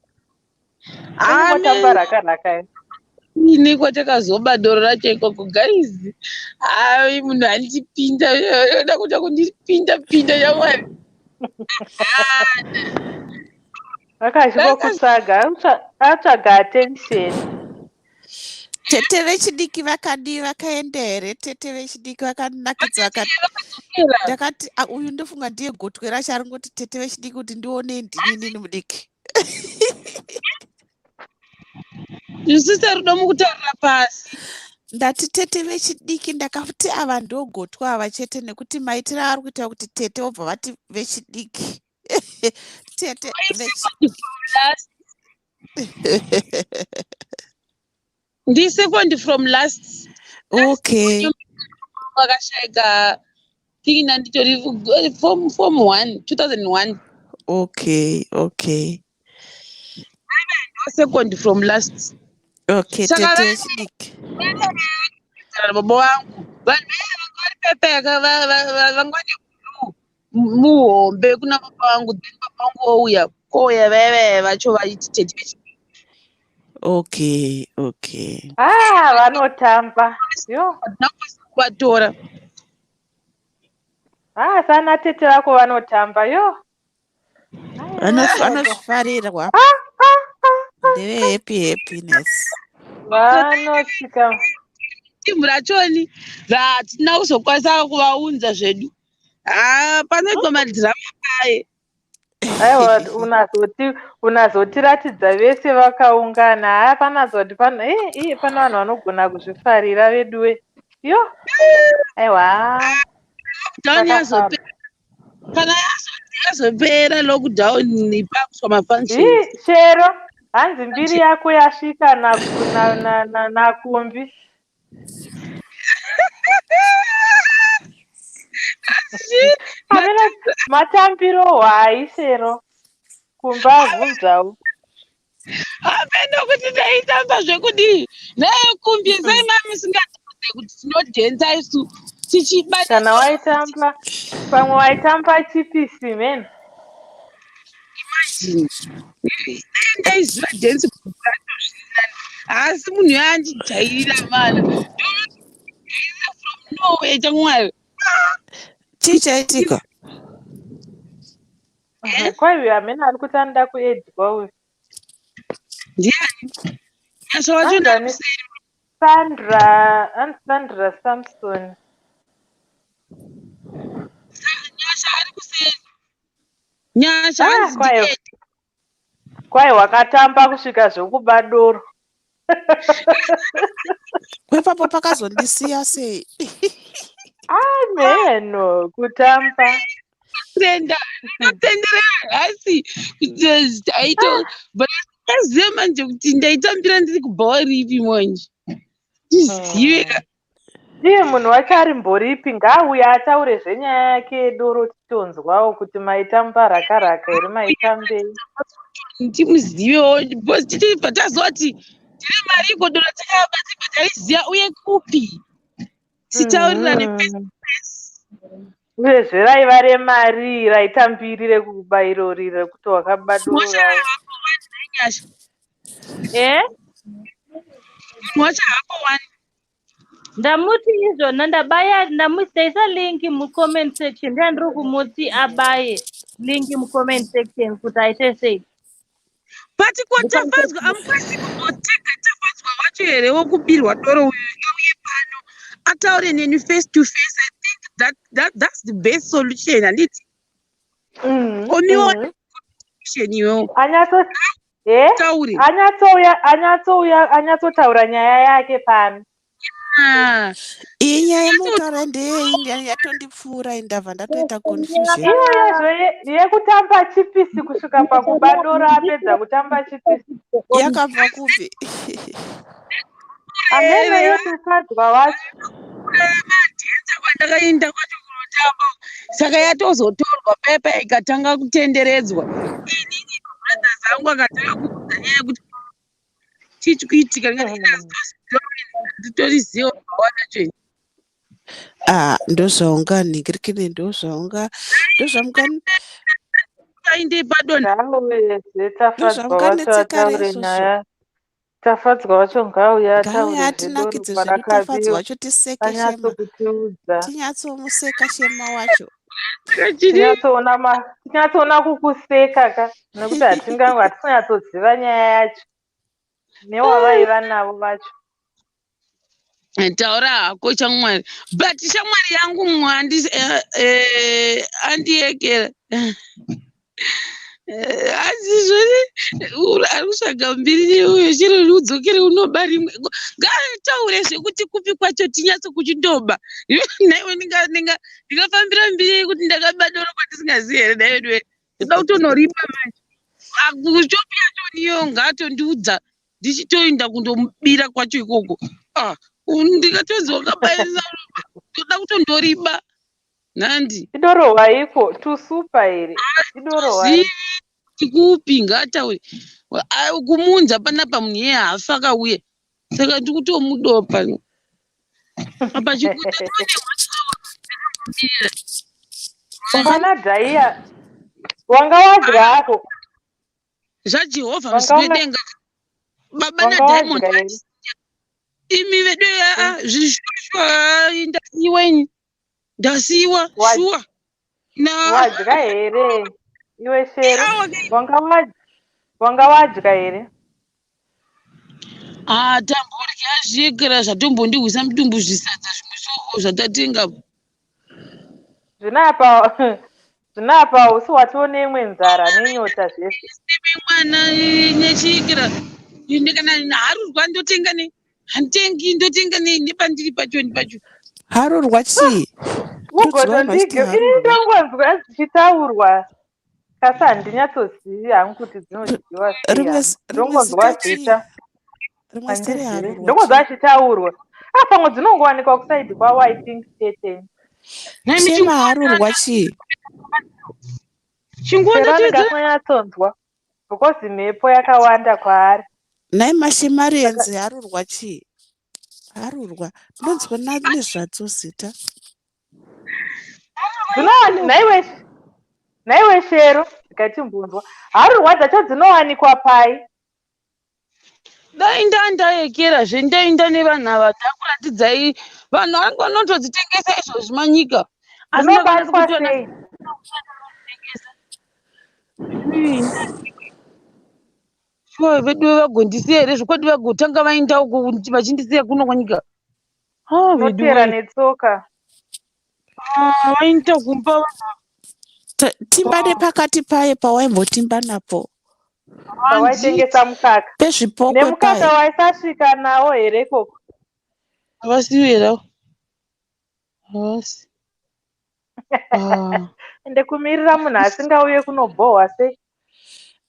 [SPEAKER 8] Motamba rakaraka here?
[SPEAKER 1] Ini kwatakazoba doro racho ikoko, guys, ai, munhu andipinda, oda kuita kundipinda pinda yamwari.
[SPEAKER 8] Akachikokutsvaga, atsvaga attention.
[SPEAKER 10] Tete vechidiki vakadii? Vakaenda here tete vechidiki? Vakanakidza vakati ndakati, "Ah, uyu ndofunga ndiye gotwe racho aringoti tete vechidiki kuti ndione ndini nini mudiki."
[SPEAKER 1] Zvisisa rudo mukutaurira pasi.
[SPEAKER 10] Ndati tete vechidiki, ndakati ava ndogotwa ava chete, nekuti maitiro avari kuita kuti tete vobva vati vechidiki, tete vechi
[SPEAKER 1] Last ndi second from last. Vakashaika tina nditori form one, 2001. Second from last. Saka
[SPEAKER 10] Tete vechidiki.
[SPEAKER 1] Baba vangu, vanhu vaya vanga vari pepeka, vanga vane blue muhombe kuna baba vangu. Then baba vangu vouya, kouya vaya vaya vacho vaiti tete vechidiki.
[SPEAKER 8] Ah, vanotamba yo.
[SPEAKER 1] Hatina kukwanisa kuvatora.
[SPEAKER 8] Ah, sana tete vako vanotamba yo.
[SPEAKER 10] Vanozvifarirwa, ndeve happy happiness.
[SPEAKER 8] Vanosvika.
[SPEAKER 1] Timu rachoni ratina kuzokwanisa kuvaunza zvedu. Ha, panoitwa madhirama paye.
[SPEAKER 8] Aiwa, unazotiratidza vese vakaungana. Haya, panazoti pano iye pane vanhu vanogona kuzvifarira veduwe yo, aiwa.
[SPEAKER 1] Lockdown
[SPEAKER 8] Takafara.
[SPEAKER 1] yazopera, kana yazopera lockdown, pakuiswa mafunctions.
[SPEAKER 8] Ii, Shero, hanzi mbiri yako yasvika nakumbi. Amene matambiro hwai, Shero? Kumba abvunzawo.
[SPEAKER 1] Hameno kuti ndaitamba zvekudii. Naye kumbi sei mamusingatiudze kuti tinodhenza isu tichibata.
[SPEAKER 8] Kana waitamba pamwe waitamba chipisi men.
[SPEAKER 1] Imagine. Dai ndaiziva dance asi munhu yandijairira mana. Ndojairira from nowhere chamwari.
[SPEAKER 10] Chii chaitika?
[SPEAKER 8] Eh? Kwai uyu hameno ari kuti anoda kuedwa uyu.
[SPEAKER 1] Ndiani? Nyasha wacho ndakuseri.
[SPEAKER 8] Sandra, and Sandra Samson.
[SPEAKER 1] Nyasha ari kuseri. Nyasha ah,
[SPEAKER 8] kwayo. Kwai wakatamba kusvika zvekuba doro.
[SPEAKER 10] Kwepapo pakazondisiya sei?
[SPEAKER 8] Ameno kutamba.
[SPEAKER 1] Tenda, ndinotenderera nhasi aito but azive manje kuti ndaitambira ndiri kubhawa ripi manje. Tizive ka.
[SPEAKER 8] Iye munhu wacho ari mboripi ngaauye ataure zvenyaya yake yedoro titonzwawo kuti maitamba rakaraka here maitambei.
[SPEAKER 1] Timuzivewo because tichibva tazoti tine mari iko doro takaba tibva taiziva uye kupi. Titaurirane face to face.
[SPEAKER 8] Uyezve raiva remari raitambiri rekuba irori rekuti wakaba doro
[SPEAKER 1] Moshaya
[SPEAKER 8] ravo.
[SPEAKER 1] hapo wani nhai Nyasha.
[SPEAKER 7] Eh?
[SPEAKER 1] Munhu wacho hapo wani.
[SPEAKER 7] Ndamuti izvona ndabaya ndamuisa link mucomment section ndandiri kumuti abaye link mucomment section kuti aite sei.
[SPEAKER 1] But ko Tafadzwa amukwanisi kumbotega Tafadzwa wacho here wokubirwa doro uyu auye pano ataure neni face to face. I think that's the best solution handiti? Omiwo solution iwewo.
[SPEAKER 8] Anyatso eh?
[SPEAKER 1] Taure.
[SPEAKER 8] Anyatsouya anyatsouya anyatsotaura nyaya yake pano.
[SPEAKER 1] Ah.
[SPEAKER 10] Iyi nyaya yemutaura ndeyei yatondipfuura indabva ndatoita confusion.
[SPEAKER 8] Iyoyozvo yekutamba chipisi kusvika pakuba doro apedza kutamba chipisi.
[SPEAKER 10] Yakabva kupi?
[SPEAKER 8] Ameno iyo Tafadzwa wacho.
[SPEAKER 1] Madhenza kwandakaenda kwacho kunotamba saka yatozotorwa paya paya ikatanga kutenderedzwa. Inini brothers angu akatanga kuudza nyaya yekuti chii chikuitika ndikati nditoriziva bhawa racho ini.
[SPEAKER 10] Ah, ndozvaunga nhingirikini ndozvaunga ndozvamuka
[SPEAKER 1] Ainde padona.
[SPEAKER 8] Ngaauye Tafadzwa wacho
[SPEAKER 10] Ndozvamukanetseka
[SPEAKER 8] ataure
[SPEAKER 10] izvozvo.
[SPEAKER 8] nyaya. Tafadzwa wacho ngauye
[SPEAKER 10] Ngauye
[SPEAKER 8] ataure zvedoro
[SPEAKER 10] atinakidze zvedu Tafadzwa
[SPEAKER 8] parakabiwa
[SPEAKER 10] wacho tiseke shema.
[SPEAKER 8] anyatso-kutiudza.
[SPEAKER 10] Tinyatsomuseka shema wacho.
[SPEAKER 8] Tinyatsoona ma tinyatsoona kukuseka ka nekuti hatingango hatisinyatsoziva nyaya yacho newavaiva navo vacho.
[SPEAKER 1] Taura hako shamwari. But shamwari yangu mumwe andiyekera. Asi zvoni ari kutsvaga mbiri uyo chero udzokere unoba rimwe. Ngaataure zvekuti kupi kwacho tinyatso kuchindoba. Naiwe ndingafambira mbiri yekuti ndakaba doro kwandisingazivi here naiwe ndiwe. Ndoda kutonoripa manje. Kushopi yacho niyo ngaatondiudza ndichitoenda kundomubira kwacho ikoko. Ah, ndikatonzi wakabairisa ndoda kutondoriba. Nhandi.
[SPEAKER 8] Idoro waiko tusupa here? Idoro waiko.
[SPEAKER 1] Zivi kuti kupi ngaataure. Kumunza panapa munhu iyeye haafi akauya. Saka ndiri kutomudopa. Apa chikuta tone
[SPEAKER 8] Pana Dhaiya wanga wadya hako.
[SPEAKER 1] zvaJehovha
[SPEAKER 8] Wanga
[SPEAKER 1] musi wedenga. Baba
[SPEAKER 8] wanga
[SPEAKER 1] naDiamond
[SPEAKER 8] wadya here?
[SPEAKER 1] imi vedu zvishuwa ndasiyiwa ini. Ndasiyiwa shuwa. Na
[SPEAKER 8] Wadya here? Iwe Shero wanga wadya wanga wadya here?
[SPEAKER 1] Ah, tamborya zvikra zvatombondihwisa mudumbu zvisadza zvimwe so zvatatenga.
[SPEAKER 8] Zvinapa usi watione imwe nzara nenyota zvese.
[SPEAKER 1] Mwana nechikra ine kana harurwa ndotenga nei handitengi ndotenga nei nepandiri pacho pacho.
[SPEAKER 10] Harurwa chii? Ndoziva vanhu vachiti
[SPEAKER 8] Ugotondige ini
[SPEAKER 10] harurwa.
[SPEAKER 8] ndongonzwa dzichitaurwa kasi handinyatsozivi hangu kuti dzinodyiwa sei
[SPEAKER 10] Rimwe
[SPEAKER 8] hangu.
[SPEAKER 10] rimwe
[SPEAKER 8] Ndongonzwa
[SPEAKER 10] zita chii?
[SPEAKER 8] zita
[SPEAKER 10] Rimwe zita
[SPEAKER 8] handizivi.
[SPEAKER 10] reharurwa
[SPEAKER 8] Ndongonzwa
[SPEAKER 10] chii?
[SPEAKER 8] achitaurwa. Ah pamwe dzinongowanikwa kusaidi kwavo I think chete.
[SPEAKER 10] Shema harurwa chii?
[SPEAKER 1] Chinguona
[SPEAKER 8] Shero anenge
[SPEAKER 1] chedza
[SPEAKER 8] asinganyatsonzwa. Because mhepo yakawanda kwaari.
[SPEAKER 10] Nhai maShemarians harurwa chii? Harurwa. Ndonzwa nezvadzo zita.
[SPEAKER 8] Dzinowanikwa nhaiwe nhaiwe Shero ndikatimbunzwa. Harurwa dzacho dzinowanikwa pai?
[SPEAKER 1] Dai ndandayekera zve ndaenda nevanhu ava ndakuratidzai vanhu vangu vanotodzitengesa izvozvi manyika asi ndakwanisa
[SPEAKER 8] Dzinobatwa
[SPEAKER 1] kuti vana
[SPEAKER 8] sei?
[SPEAKER 1] Shuwa vedu vagondisiya here zvokwadi vagotanga vaenda uko vachindisiya kuno kwanyika ah vedu
[SPEAKER 8] Unotera
[SPEAKER 1] wee
[SPEAKER 8] netsoka.
[SPEAKER 1] Ah, vaenda kumba vanhu
[SPEAKER 10] Timba nepakati paye pawaimbotimba napo.
[SPEAKER 8] Pawaitengesa mukaka.
[SPEAKER 10] Pezvipokwe
[SPEAKER 8] Nemukaka
[SPEAKER 10] paye.
[SPEAKER 8] waisasvika nawo here ikoko?
[SPEAKER 1] Havasi here havasi. Ah.
[SPEAKER 8] Ende kumirira munhu asingauye kunobhohwa sei?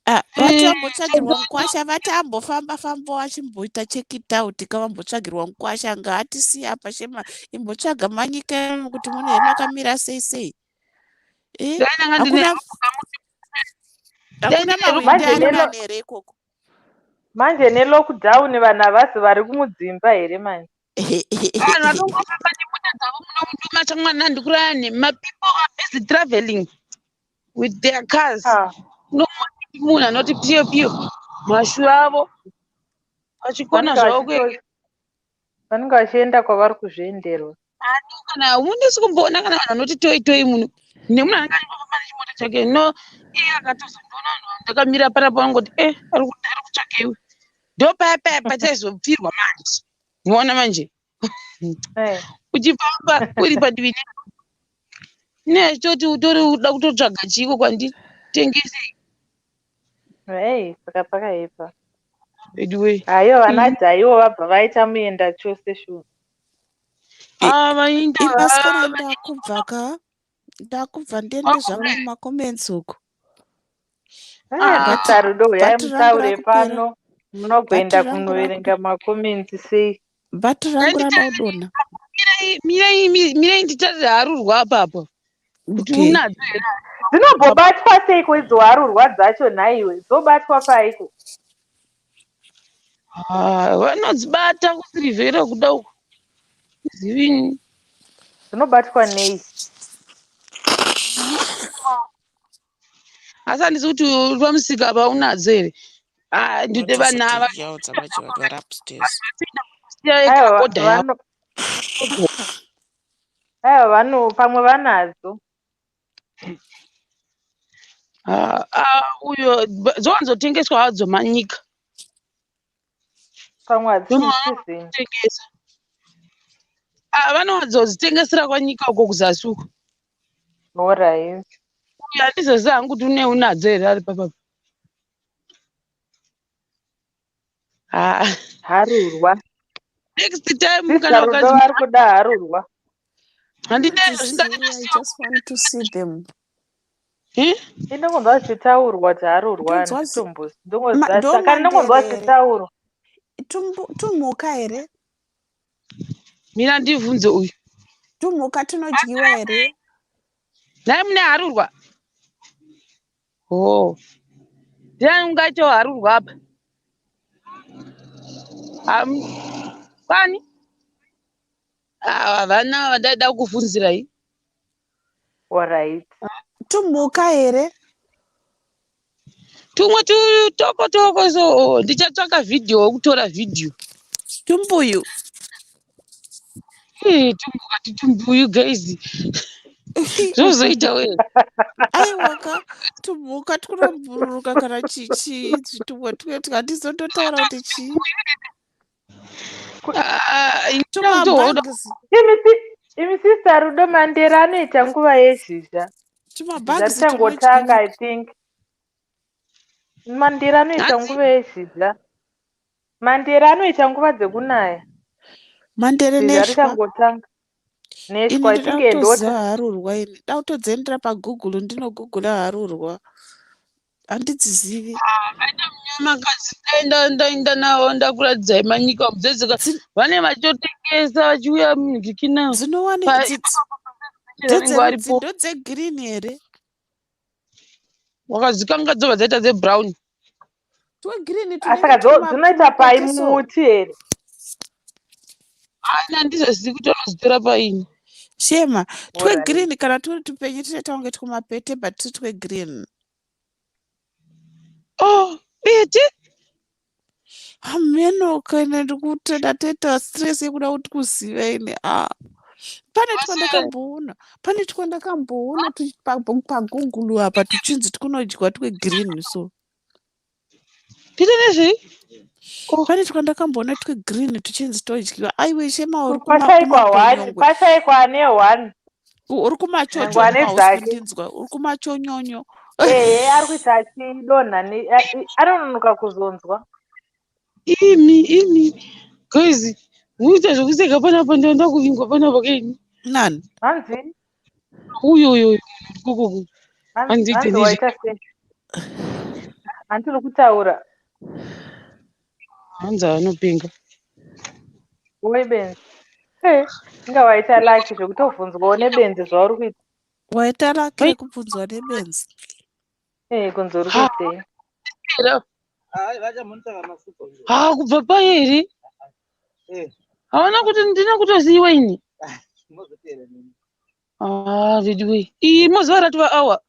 [SPEAKER 10] Ah, vati vambotsvagirwa
[SPEAKER 1] Eh,
[SPEAKER 10] mukwasha vati ambofamba famba vachimboita check it out ka vambotsvagirwa mukwasha ngaatisiye apa shema imbotsvaga manyika emo kuti mune makamira sei sei eh
[SPEAKER 1] Dai ndanga ndine
[SPEAKER 10] hakuna
[SPEAKER 1] dai
[SPEAKER 10] hakuna
[SPEAKER 1] ndine
[SPEAKER 10] mahwindi
[SPEAKER 8] Manje
[SPEAKER 10] ari
[SPEAKER 8] nelo
[SPEAKER 10] nani here ikoko
[SPEAKER 8] manje nelockdown vanhu havasi vari kumudzimba here manje?
[SPEAKER 1] Vanhu vanongofamba nemota dzavo muno munduma chamwana ndikuraya nhema people are busy traveling with their cars.
[SPEAKER 8] Ah.
[SPEAKER 1] No munhu anoti piyo piyo mashura avo vachikona
[SPEAKER 8] Vanenge
[SPEAKER 1] zvavo
[SPEAKER 8] vachito
[SPEAKER 1] kuenda.
[SPEAKER 8] vanenge vachienda kwavari kuzvienderwa.
[SPEAKER 1] Kana undisi kumboona kana vanhu vanoti toi toi munhu nemunhu anenge achingofamba nechimota chake no iye akatozondiona vanhu ndakamira panapa vangoti eh ari kutsvaka iwe ndo paya paya pachaizopfirwa manje unoona manje
[SPEAKER 8] Eh.
[SPEAKER 1] Uchifamba uri padivi ne achitoti utori uda kutotsvaga chiiko kwandiri tengesei.
[SPEAKER 8] Hey, saka pakaipa.
[SPEAKER 1] Anyway.
[SPEAKER 8] Hayo vana Jaiwo vabva vaita muenda chose shuwa.
[SPEAKER 1] Ah, vainda
[SPEAKER 10] Imaskara ndakubva ka ndakubva ndiende zvangu mumacomments uko.
[SPEAKER 8] Ah,
[SPEAKER 10] But
[SPEAKER 8] Mr. Rudo huyai
[SPEAKER 10] bhati rangu
[SPEAKER 8] mutaure
[SPEAKER 10] rakupera.
[SPEAKER 8] pano munogoenda
[SPEAKER 10] Bhati rangu
[SPEAKER 8] kunoverenga macomments sei.
[SPEAKER 10] Bhati rangu rada kudonha.
[SPEAKER 1] Mirai mirai nditarire harurwa apapo kuti
[SPEAKER 10] Okay.
[SPEAKER 1] unadzo here.
[SPEAKER 8] Dzinombobatwa seiko idzo harurwa dzacho nhaiwe? Dzobatwa paiko?
[SPEAKER 1] Ah, vanodzibata kusirivhera kuda uku. Zivini.
[SPEAKER 8] Dzinobatwa nei?
[SPEAKER 1] Asi handisi kuti uri pamusika apa unadzo here. Ah, ndide vanhu ava.
[SPEAKER 10] Yaudza manje vanhu vari upstairs.
[SPEAKER 1] Siya
[SPEAKER 8] Aiwa
[SPEAKER 1] oda yavo.
[SPEAKER 8] vano aiwa vano pamwe vanadzo.
[SPEAKER 1] Ah, ah, uyo dzowanzotengeswa hadzo manyika.
[SPEAKER 8] Pamwe hadzisi
[SPEAKER 1] Vanowana
[SPEAKER 8] season.
[SPEAKER 1] kutengesa. Ah, vanowanzodzitengesera kwanyika uko kuzasi uko.
[SPEAKER 8] Alright.
[SPEAKER 1] Uyu handizozivi hangu kuti une unadzo here ari papapa. Ah.
[SPEAKER 8] Harurwa.
[SPEAKER 1] Next time
[SPEAKER 8] Sister
[SPEAKER 1] kana
[SPEAKER 8] Rudo
[SPEAKER 1] ukazi
[SPEAKER 8] vari kuda harurwa.
[SPEAKER 1] handida
[SPEAKER 10] I just want to see them.
[SPEAKER 8] Inongonzwa zvichitaurwa kuti harurwa
[SPEAKER 10] Ndonzwa
[SPEAKER 8] handitombozi
[SPEAKER 10] Ma-
[SPEAKER 8] ndongonzwa kana ndongonzwa
[SPEAKER 10] ndomandere here?
[SPEAKER 8] zvichitaurwa.
[SPEAKER 10] Tumhuka here?
[SPEAKER 1] Mina ndibvunze uyu.
[SPEAKER 10] Tumhuka tunodyiwa here?
[SPEAKER 1] Nhai mune harurwa? Oh. Ndiani ungaitawo harurwa apa? Kwani? Ah, havana vandaida kukubvunzirai.
[SPEAKER 8] Alright.
[SPEAKER 10] Tumhuka here?
[SPEAKER 1] Tumwe tutoko toko so ndichatsvaka vhidhiyo wekutora vhidhiyo.
[SPEAKER 10] Tumbuyu.
[SPEAKER 1] Eh, tumbuka titumbuyu guys. Zvozoita we.
[SPEAKER 10] Aiwa ka tumhuka tunobhururuka kana chichi tumwe tuye handizototaura kuti chii.
[SPEAKER 1] Ah, intoda
[SPEAKER 10] Tumabugs.
[SPEAKER 8] Imi Sister Rudo Mandela anoita nguva yezhizha. Zhizha
[SPEAKER 10] Tumabugs
[SPEAKER 8] richangotanga
[SPEAKER 10] tunodyiwa.
[SPEAKER 8] I think. Mandela anoita
[SPEAKER 1] Hanzi
[SPEAKER 8] nguva yezhizha. Mandela anoita nguva dzekunaya.
[SPEAKER 10] Mandere
[SPEAKER 8] Zhizha
[SPEAKER 10] neshwa.
[SPEAKER 8] richangotanga.
[SPEAKER 10] Ini
[SPEAKER 8] Neshwa I
[SPEAKER 10] ndoda
[SPEAKER 8] think and
[SPEAKER 10] kutoziva
[SPEAKER 8] water.
[SPEAKER 10] harurwa ini. Da kutodziendera paGoogle ndinogoogle harurwa. Handidzizivi.
[SPEAKER 1] Makadzi ndaenda ndaenda navo ndakuratidzai manyika mudzedzeka vane vachitotengesa vachiuya muzvikina
[SPEAKER 10] Dzinowane
[SPEAKER 1] pa vanenge
[SPEAKER 10] ndedzerudzi
[SPEAKER 1] varipo
[SPEAKER 10] ndodzegirini here?
[SPEAKER 1] wakadzikanga dzobva dzaita dzebrown.
[SPEAKER 10] Twegreen
[SPEAKER 8] Ah, saka
[SPEAKER 10] tunenge
[SPEAKER 8] dzinoita pai
[SPEAKER 10] tumapete so.
[SPEAKER 8] muti here?
[SPEAKER 1] Ana handizozivi kuti vanozitora paini.
[SPEAKER 10] Shema,
[SPEAKER 8] Alright.
[SPEAKER 10] twegreen kana turi tupenyu tunoita kunge twumapete but turi twegreen.
[SPEAKER 1] Oh, bete.
[SPEAKER 10] Hameno kana ndikuti ndatoita stress yekuda kuti kuziva ini. Ah. Pane twandakamboona, pane twandakamboona paGoogle apa tuchinzi twunodyiwa twegreen so.
[SPEAKER 1] Pita nezvei? Oh.
[SPEAKER 10] Pane twandakamboona twegreen tuchinzi todyiwa. Aiwe Shema uri
[SPEAKER 8] Pashaikwa one,
[SPEAKER 10] kumaponyongwe.
[SPEAKER 8] pashaikwa ane one.
[SPEAKER 10] Uri
[SPEAKER 8] Nyangwe
[SPEAKER 10] kumachocho
[SPEAKER 8] ane
[SPEAKER 10] hausi
[SPEAKER 8] dzake.
[SPEAKER 10] kundinzwa. Uri kumachonyonyo.
[SPEAKER 8] Ehe, ari kuita achidonha anononoka kuzonzwa.
[SPEAKER 1] Imi, imi. Guys, muita zvekuseka panapa ndaenda kuvingwa panapa kaini.
[SPEAKER 10] Nani?
[SPEAKER 8] Hanzi,
[SPEAKER 1] Uyo uyo uyo kukuku.
[SPEAKER 8] hanzi,
[SPEAKER 1] Handiite
[SPEAKER 8] hanzi
[SPEAKER 1] nezve.
[SPEAKER 8] waita sei? Handiri kutaura.
[SPEAKER 1] Hanzi anopenga.
[SPEAKER 8] Woi benzi. Eh, inga waita lucky zvekutobvunzwawo nebenzi zvauri kuita.
[SPEAKER 10] Waita laki
[SPEAKER 1] Oi.
[SPEAKER 10] rekubvunzwa nebenzi.
[SPEAKER 8] Eh, kunzi uri
[SPEAKER 1] Ha,
[SPEAKER 8] kuitei?
[SPEAKER 1] era. Ha, kubva pai here? Havana kuti ndina kutoziva ini. Ah, veduwe. Iyi mozuva ratova awa.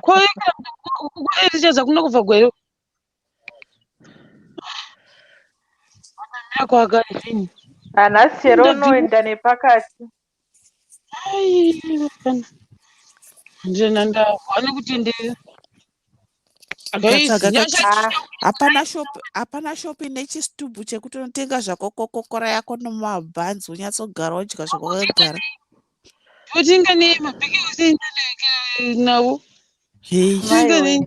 [SPEAKER 1] Kwaerichadza kuna kubva gwero. Kwakadini.
[SPEAKER 8] Hanhasi chero
[SPEAKER 1] Ndabvira.
[SPEAKER 8] unoenda nepakati.
[SPEAKER 1] Ai, vafana. Ndina ndahwa nekutenderera. Guys,
[SPEAKER 10] Akatsvaga
[SPEAKER 1] nyasha
[SPEAKER 8] Ah,
[SPEAKER 10] hapana shop, hapana shop ine chistubhu chekuti unotenga zvako kokokora yako nemabhanzi unyatsogara wodya zvako wakagara.
[SPEAKER 1] totinga nei mabhiki ose navo.
[SPEAKER 10] Hei.
[SPEAKER 1] Tinga
[SPEAKER 8] maiwe.
[SPEAKER 1] nei.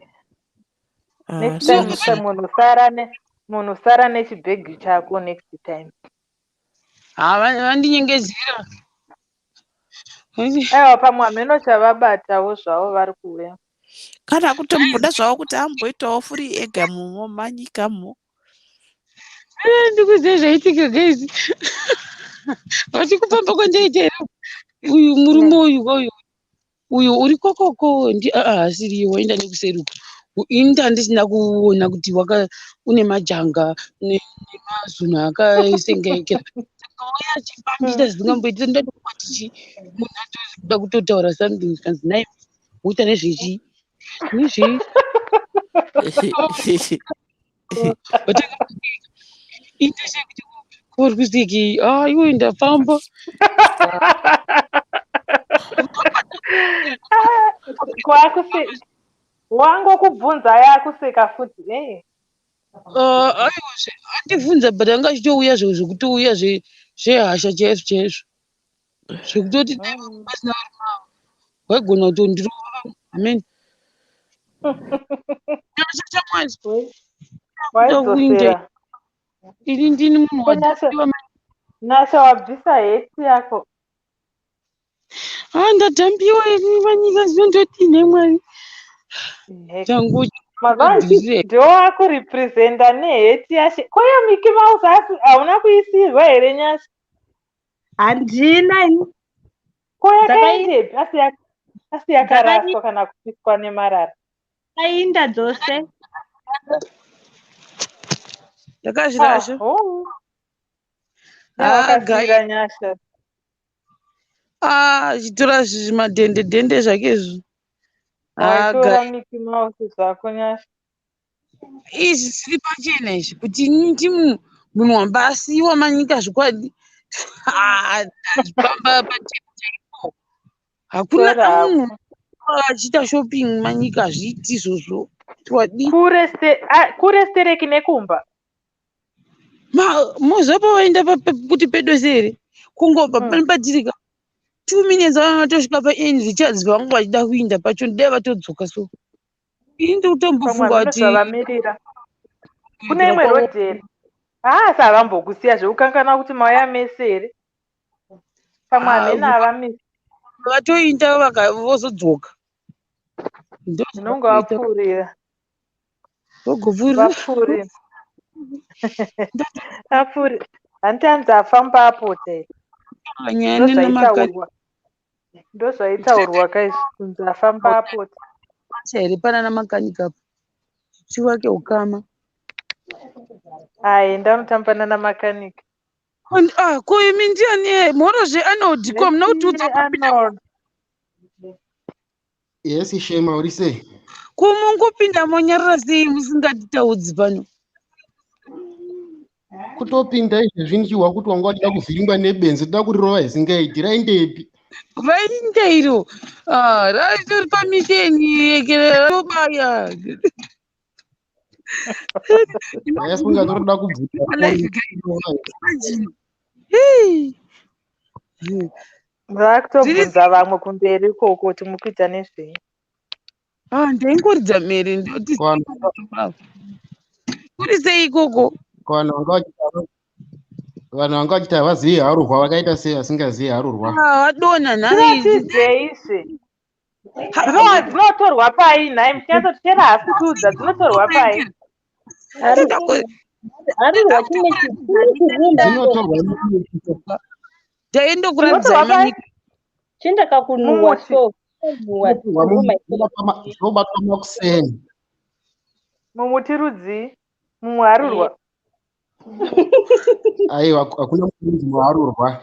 [SPEAKER 10] Ah,
[SPEAKER 8] Next time
[SPEAKER 10] sorry.
[SPEAKER 8] munhu sara nechibhegi chako next time.
[SPEAKER 1] Ha, vandinyengedzera.
[SPEAKER 8] Aiwa pamwe hameno chavabatawo zvavo vari kuuya.
[SPEAKER 10] Kana kutomboda zvavo kuti amboitawo furi ega mumo manyikamo.
[SPEAKER 1] Ndikuziva zvaitika guys. Vati kufamba kwandaita here uyu murume uyu uyu uyu uri kokoko ndi haasiriye waenda nekuseruka. Ini ndandisina kuona kuti waka une majanga nemazunhu akasengekera. Saka wauya achifambisa zvisingamboiti ndati chi munhu atoda kutotaura something zvikanzi nai woita nezvechi nezvei vatanga indeshe kuti kuri kuseki ah iwe ndafamba.
[SPEAKER 8] Kwaakuse wangokubvunza yakuseka futi. Eh.
[SPEAKER 1] Aiwa andibvunza but anga achitouya zvekutouya zvehasha chaizvo chaizvo zvekutoti dai pasina varume ava waigona kutondirova amen. Nyasha chamwari kuda kuinda
[SPEAKER 8] Waidzosera.
[SPEAKER 1] ini ndini munhu
[SPEAKER 8] Ko Nyasha,
[SPEAKER 1] wadhambiwa.
[SPEAKER 8] Nyasha wabvisa heti yako.
[SPEAKER 1] Ah, ndadhambiwa ini manyika zvinondodini Mwari.
[SPEAKER 8] Heck.
[SPEAKER 1] Changu
[SPEAKER 8] Mazuva ndiwo wakurepresenta neheti yashe. Koyo Mickey Mouse asi hauna kuisirwa here Nyasha?
[SPEAKER 2] Handina ini.
[SPEAKER 8] Ko yakaendepi? Asi yakaraswa kana kupiswa nemarara.
[SPEAKER 2] Dzakainda dzose.
[SPEAKER 1] Ndakazvirasha.
[SPEAKER 8] Ah, oh.
[SPEAKER 1] Ah, gai.
[SPEAKER 8] Wakasira Nyasha.
[SPEAKER 1] Ah, achitora zvimadhende dhende zvake izvo. Ah,
[SPEAKER 8] Waitora
[SPEAKER 1] gai.
[SPEAKER 8] Mickey Mouse zvako Nyasha.
[SPEAKER 1] Izvi zviri pachena izvi kuti ini ndi munhu wamba asiyiwa manyika zvokwadi. Ah, pamba pachena chaipo. Hakuna
[SPEAKER 8] Tora hako.
[SPEAKER 1] munhu achiita shopping manyika hazviiti izvozvo. Twadi.
[SPEAKER 8] Kure stereki nekumba.
[SPEAKER 1] Moziva pavaenda kuti pedo here? Kungobva pano patirika 2 minutes vana vatosvika paN Richards pavanga vachida kuinda pacho dai vatodzoka so. Ini
[SPEAKER 8] Pamwe
[SPEAKER 1] ndikutombofunga
[SPEAKER 8] hameno
[SPEAKER 1] kuti
[SPEAKER 8] zvavamirira. Kune
[SPEAKER 1] kuwedzera
[SPEAKER 8] imwe
[SPEAKER 1] kwavo
[SPEAKER 8] rodhi here? Haa savambokusiya zvekukanganwa kuti mauya mese here? Pamwe hameno havamisi.
[SPEAKER 1] Vatoinda vozodzoka.
[SPEAKER 8] Ndinonge
[SPEAKER 1] Ndozvavanoita.
[SPEAKER 8] vapfuurira.
[SPEAKER 1] Vagopfuurira.
[SPEAKER 8] Vapfuurira. Apfuurira. Handiti hanzi afamba apota here?
[SPEAKER 1] Nyaya nenamakati
[SPEAKER 8] Ndozvaitaurwa. Ndozvaitaurwa kaizvi kunzi afamba apota.
[SPEAKER 1] here panana makanika apa. Tivake ukama.
[SPEAKER 8] Ai, ndanotamba nana makanika.
[SPEAKER 1] Ah, ko imi ndiani mhorozve Arnold ko muna kutiudza kupinda
[SPEAKER 8] Arnold.
[SPEAKER 12] Yes, Shema, uri sei?
[SPEAKER 1] Ko mungopinda monyarara sei musingatitaudzi pano?
[SPEAKER 12] Kutopinda izvezvi ndichihwa kuti wanga uchida kuvhiringwa nebenzi, toda kurirova isingaiti, raendepi?
[SPEAKER 1] Vainda iro. Ah, raitori pamisheni yekere robaya.
[SPEAKER 12] Ndaifunga torida kubvuta
[SPEAKER 1] Live guys. Imagine. Hey. Zviri
[SPEAKER 8] Vakutobvunza vamwe kumberi ikoko kuti mukuita nezvei.
[SPEAKER 1] Ah, ndaingoridza mhere ndoti kuri sei ikoko?
[SPEAKER 12] Vanhu vanga vachita vanhu vanga vachiti havazivi harurwa vakaita sei vasingazivi harurwa?
[SPEAKER 1] Ah, vadonha nhai.
[SPEAKER 8] Tiratidzei izvi. Dzinotorwa pai nhai muchinyatsotichera hasi kutiudza dzinotorwa pai.
[SPEAKER 7] Harurwa chine chirumba.
[SPEAKER 12] Dzinotorwa
[SPEAKER 1] Ndaindokuratidzai
[SPEAKER 8] Dzinotorwa pai?
[SPEAKER 1] manyika.
[SPEAKER 7] Chindakakunhuwa
[SPEAKER 8] Mumuti.
[SPEAKER 7] so kunhuwa chiruma
[SPEAKER 12] dzinobatwa makuseni.
[SPEAKER 8] Mumuti rudzii? Mumuharurwa.
[SPEAKER 12] Aiwa, hakuna munhu muharurwa.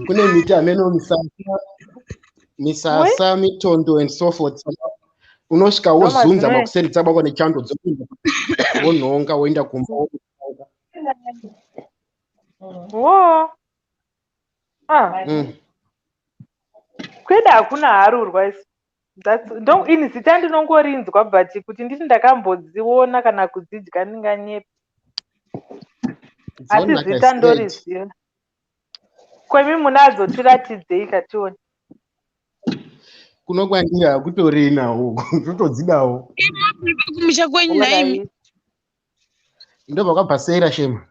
[SPEAKER 12] Kune miti ameno misasa, misasa, mitondo and so forth. Unosvika wozunza
[SPEAKER 8] Ndomazino
[SPEAKER 12] makuseni dzabakwa nechando dzopinda wonhonga woenda kumba.
[SPEAKER 8] Wo. Ah. Kwedu hakuna harurwa isu. Ini zita ndinongorinzwa but kuti nditi ndakambodziona kana kudzidya ndinganyepa. Asi
[SPEAKER 12] Dzonaka
[SPEAKER 8] zita
[SPEAKER 12] isingaiti.
[SPEAKER 8] ndoriziva. Kwemi munadzo tiratidzei katione.
[SPEAKER 12] Kuno kwandiri hakutorina uku, totodzidawo.
[SPEAKER 1] Kumusha kwenyu nhaimi.
[SPEAKER 12] Ndobva kwabva Shema.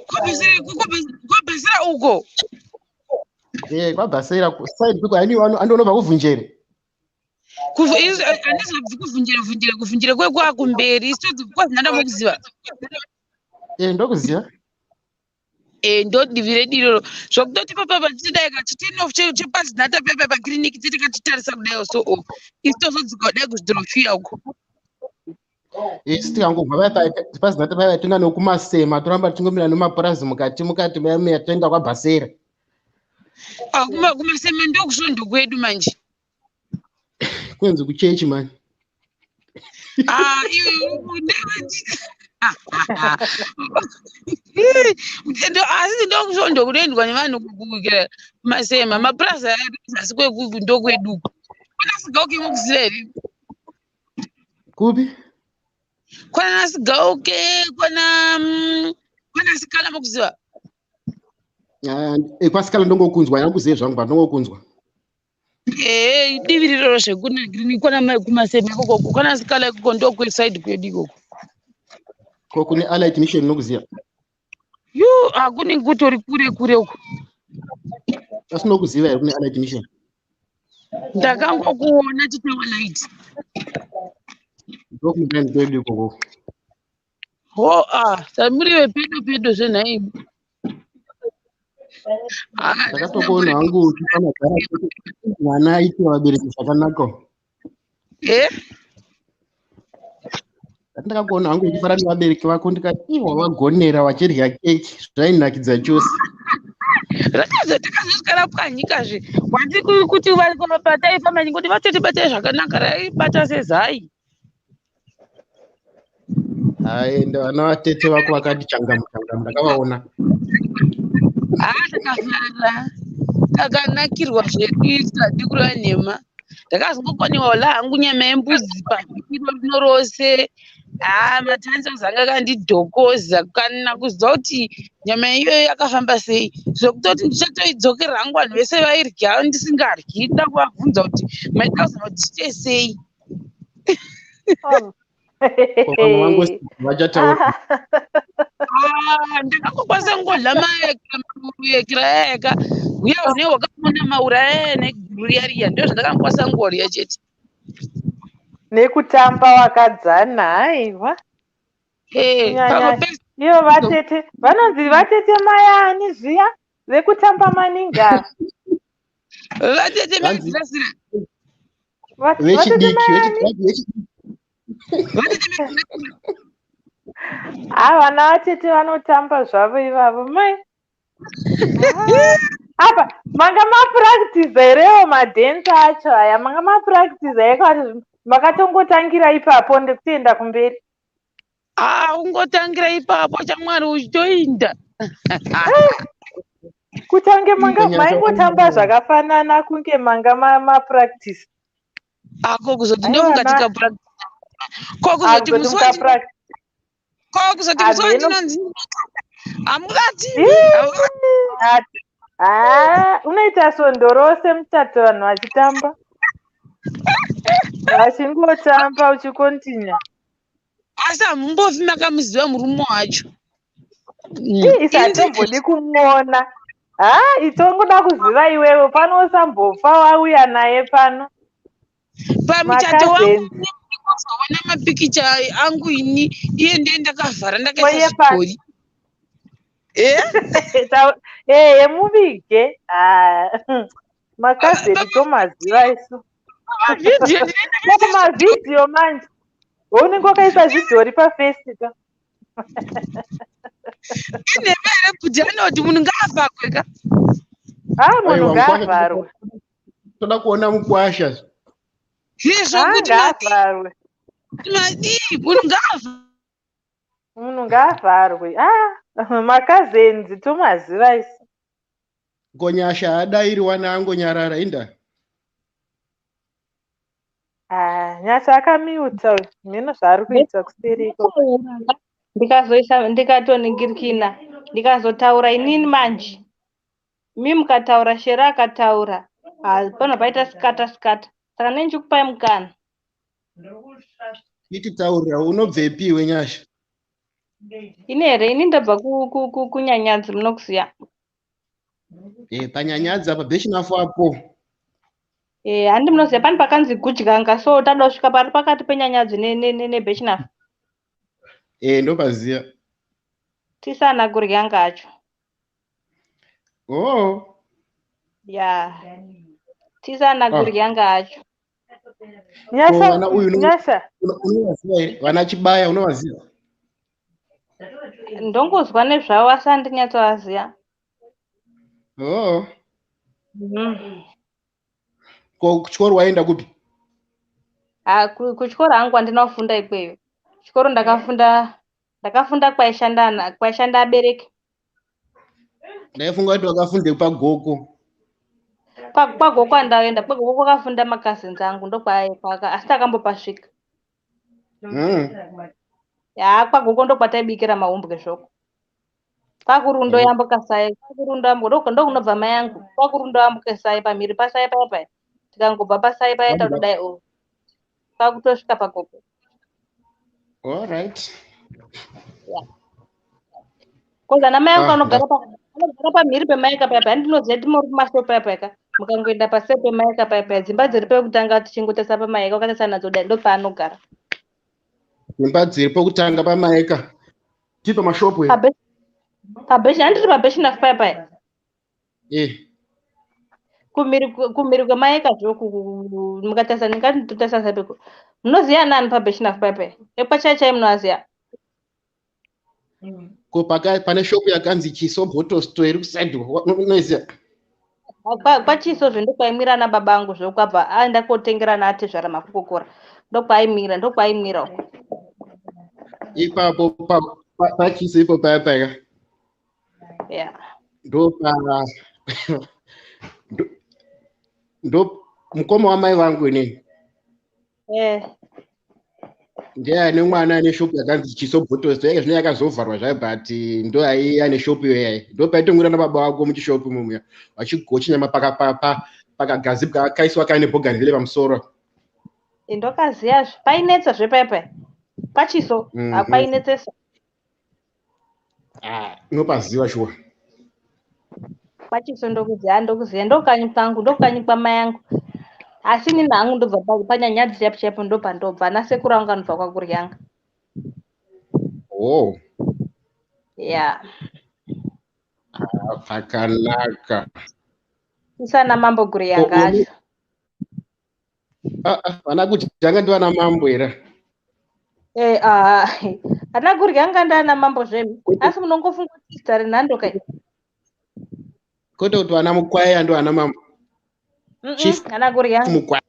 [SPEAKER 1] Kwabhasera uko.
[SPEAKER 12] Eh, kwabva side kweko ani andonobva kuvhunjere.
[SPEAKER 1] Handizobvi kuvhunjira vhunjira kuvhunjira kwekwakumberi isu kwazinanda mokuziva.
[SPEAKER 12] Eh, ndokuziva.
[SPEAKER 1] Eh, ndo divi redu iroro zvokutoti papa tichidai kachitinof chepazinata pepa pakiriniki titi katitarisa kudai so o isu tozodzoka kudai kuzvidhorofiya uko.
[SPEAKER 12] Isi tikangobva paya pazinata paya toenda nokumasema toramba tichingomira nemapurazi mukati mukati maya muya toenda kwabhasera.
[SPEAKER 1] Ah, kumasema ndokusvondo kwedu manje.
[SPEAKER 12] Kunzi kuchechi mani.
[SPEAKER 1] Ah, asi ndokusvondo kunoendwa nevanhu kumasema mapurazi aya zasi ndokwedu uko. Kwana Sigauke mokuziva here?
[SPEAKER 12] Kupi?
[SPEAKER 1] Kwana Sigauke, kwana Sikala mokuziva?
[SPEAKER 12] Ah, kwaSikala ndongokunzwa, handikuzive zvangu but ndongokunzwa.
[SPEAKER 1] Ehe, divi riroro zvekuna kwana kumasema ikoko kwana Sikala ikoko ndokwesaidi kwedu ikoko.
[SPEAKER 12] Ko kune Allied Mission nokuziva?
[SPEAKER 1] Yu, hakuni kutori kure kure uko.
[SPEAKER 12] Asi nokuziva here kune Allied Mission?
[SPEAKER 1] Ndakangokuona chitawa light.
[SPEAKER 12] Ndokumudani kwedu ikoko.
[SPEAKER 1] Ho, ah, samuri vepedo pedo zvenhaimi. Ah,
[SPEAKER 12] Ndakatokuona hangu uchifana gara kuti mwana aite vabereki zvakanaka.
[SPEAKER 1] Eh?
[SPEAKER 12] Ndati ndakakuona hangu uchifara nevabereki vako ndikati iwa wagonera wachirya keki zvainakidza chose.
[SPEAKER 1] Takazosvika rapwanyikazve. Wati kuti pataifamba ngoti vatoti zvakanaka raibata sezai.
[SPEAKER 12] Hai, ende vana vatete vako vakati changamu changamu ndakavaona.
[SPEAKER 1] Ah, takafara. Takanakirwa zvedu tisati kureva nhema. Ndakazongokoniwa la hangu nyama yembudzi pavhiki rino rose. Ah, matanzas anga akandidhokoza kana kuziva kuti nyama iyoyo yakafamba sei. Zvekutoti ndichatoidzokera hangu vanhu vese vairya ndisingaryi nda kuvabvunza kuti maida kuzama kuti tiite sei.
[SPEAKER 12] Ko vamwe vangu vachataura.
[SPEAKER 1] Ah, ndakangokwanisa kungodla maekira eka huya hune hwakamona maura aya neguru riya riya ndo zvandakangokwanisa kungorya chete.
[SPEAKER 8] Nekutamba wakadzana haiwa.
[SPEAKER 1] Eh,
[SPEAKER 8] Kunyanya
[SPEAKER 1] pamwe pese
[SPEAKER 8] ivo vatete vanonzi vatete mayani zviya vekutamba maningi ava.
[SPEAKER 1] Vatete
[SPEAKER 12] Vanzi
[SPEAKER 1] mairasira.
[SPEAKER 8] Vatete
[SPEAKER 12] vechidiki
[SPEAKER 8] mayani.
[SPEAKER 12] vechidiki
[SPEAKER 8] Ha, vana vatete vanotamba zvavo ivavo mai. Apa manga mapractiza herewo madhensi acho aya? Manga mapractiza here? Makatongotangira ipapo ndekutoenda kumberi?
[SPEAKER 1] Ah, ungotangira ipapo chamwari uchitoinda.
[SPEAKER 8] Kutange manga maingotamba zvakafanana kunge manga mapractice.
[SPEAKER 1] Ako kuzoti ndofunga tikapractice. Ko kuzoti musi wa ko kuzoti musi wandinonzi hamungati.
[SPEAKER 8] Haa, unoita svondo rose muchato vanhu vachitamba. Vachingotamba uchikontinya.
[SPEAKER 1] Asi hamumbofi makamuziva murume wacho.
[SPEAKER 8] Ii, isatombodi kumuona. Ha, itongoda kuziva iwewe pano, usambofa wauya naye pano.
[SPEAKER 1] Pamuchato wangu ndikozoona mapikicha angu ini iye ndiye ndakavhara ndakaisa zvidhori.
[SPEAKER 8] Ehe, muvige. Makazeni tomaziva isu. Mavhidhiyo manje unenge wakaisa zvidhori pafesi ka.
[SPEAKER 1] Inhema here kuti anoti munhu ngaavhagwe ka?
[SPEAKER 8] Ha, munhu ngaavharwe.
[SPEAKER 12] Toda kuona mukwasha.
[SPEAKER 1] Zvizvo kuti
[SPEAKER 8] ngaavharwe.
[SPEAKER 1] Madii, munhu ngaavharwe.
[SPEAKER 8] Munhu ngaavharwe. Ah, makazenzi tomaziva isu.
[SPEAKER 12] Ngonyasha adairiwa naangonyarara inda.
[SPEAKER 8] Ah, Nyasha akamiuta uyu, mhino zvaari kuita kuseri ikoko.
[SPEAKER 7] Ndikazoisa ndikatoningirikina, ndikazotaura inini manje. Mi mukataura, Shera akataura, pano paita skata skata. Saka ndinenge ndichikupai mukana.
[SPEAKER 12] Ititaurira unobvepi iwe Nyasha?
[SPEAKER 7] Ini here, ini ndobva kuNyanyadzi, munokuziya.
[SPEAKER 12] Eh, paNyanyadzi apa Bechinafu apo.
[SPEAKER 7] Eh, handi munoziva pane pakanzi Gudyanga, so tada kusvika pari pakati peNyanyadzi neBechinafu.
[SPEAKER 12] Eh, ndopaziva.
[SPEAKER 7] Tisana Guryanga acho.
[SPEAKER 12] Oh.
[SPEAKER 7] Ya. Tisana Guryanga acho.
[SPEAKER 8] Nyasha,
[SPEAKER 12] Vana uyu
[SPEAKER 8] Nyasha.
[SPEAKER 12] Unovaziva here? Vana Chibaya unovaziva?
[SPEAKER 7] Ndongozwa nezvavo asi handinyatsovaziva.
[SPEAKER 12] Oh. Ko kuchikoro waenda kupi?
[SPEAKER 7] Ah, kuchikoro hangu handina kufunda ikweyo. Chikoro ndakafunda kwaishanda abereki.
[SPEAKER 12] Ndaifunga kuti wakafunde paGoko.
[SPEAKER 7] PaGoko handaenda, paGoko kwakafunda macousins angu ndokwaka, asi takambopasvika. Ya, kwaGoko ndokwataibikira mahumbwe zvoko. Kwakurundo yambuka sai, kwakurundo yambuka ndokunobva mai angu. Kwakurundo yambuka sai pamhiri pasai paya paya. Tikangobva pasai paya tatodai o. Kwakutosvika paGoko.
[SPEAKER 12] All right.
[SPEAKER 7] Yeah. Koza namai angu anogara pamhiri pemaika paya paya, ndinoziva timori kumashopu paya paya ka. Mukangoenda paseri pemaika paya paya, dzimba dziri pekutanga tichingotesa pamaika wakatesa nadzo dai ndopaanogara.
[SPEAKER 12] Dzimba dziri pekutanga pamaika. Tiri pamashopu here?
[SPEAKER 7] Pabeshi, handiri pabeshi nafu paya paya.
[SPEAKER 12] Eh.
[SPEAKER 7] Kumhiri kwemaika zvoku mukatasa ndingatotasa sapeko. Munoziva nani pabeshi nafu paya paya? Ekwachai chai munoaziva.
[SPEAKER 12] Ko pane shopu yakanzi Chiso Bottle Store iri kuside unoiziva?
[SPEAKER 7] Kwachiso zve ndokwaimira ana baba angu zvokwabva aenda kotengera naatezvara makukokora. Ndokwaimira uko.
[SPEAKER 12] Ipapo pachiso ipo paya paya.
[SPEAKER 7] Yeah.
[SPEAKER 12] Ndo mukoma wamai vangu inini.
[SPEAKER 7] Eh.
[SPEAKER 12] Ndiye ane mwana ane shopu yakanzi Chiso Bottle Store, yake zvino yakazovharwa zvayo, but ndo aiya ane shopu iyoyo. Ndo paitongoenda nababa vako muchishopu imomuya vachigocha nyama pakagazibwa kaiswa kaine bhoganivhile pamusoro.
[SPEAKER 7] Ndokaziya painetsa zve paya paya. Pachiso hapainetsesa.
[SPEAKER 12] Ah, unopaziva shuwa.
[SPEAKER 7] Pachiso ndokuziya, ndokuziya ndokanyi kwangu, ndokanyi kwamai angu. Asi inini hangu ndobva paNyanyadzi chaipo chaipo ndopandobva. Ana sekuru angu anobva kwaGuryanga.
[SPEAKER 12] Oh.
[SPEAKER 7] Yeah.
[SPEAKER 12] Ah, pakanaka.
[SPEAKER 7] Isana mambo Guryanga acho.
[SPEAKER 12] Ah, vana Gudyanga ndivana mambo here?
[SPEAKER 7] Eh, ah, ana Guryanga ndaana mambo zvemi. Asi munongofunga kuti zita renhando kai.
[SPEAKER 12] Kwete kuti vana Mukwaya ndo ana mambo. Chief
[SPEAKER 7] Ana Guryanga.
[SPEAKER 12] Mukwaya.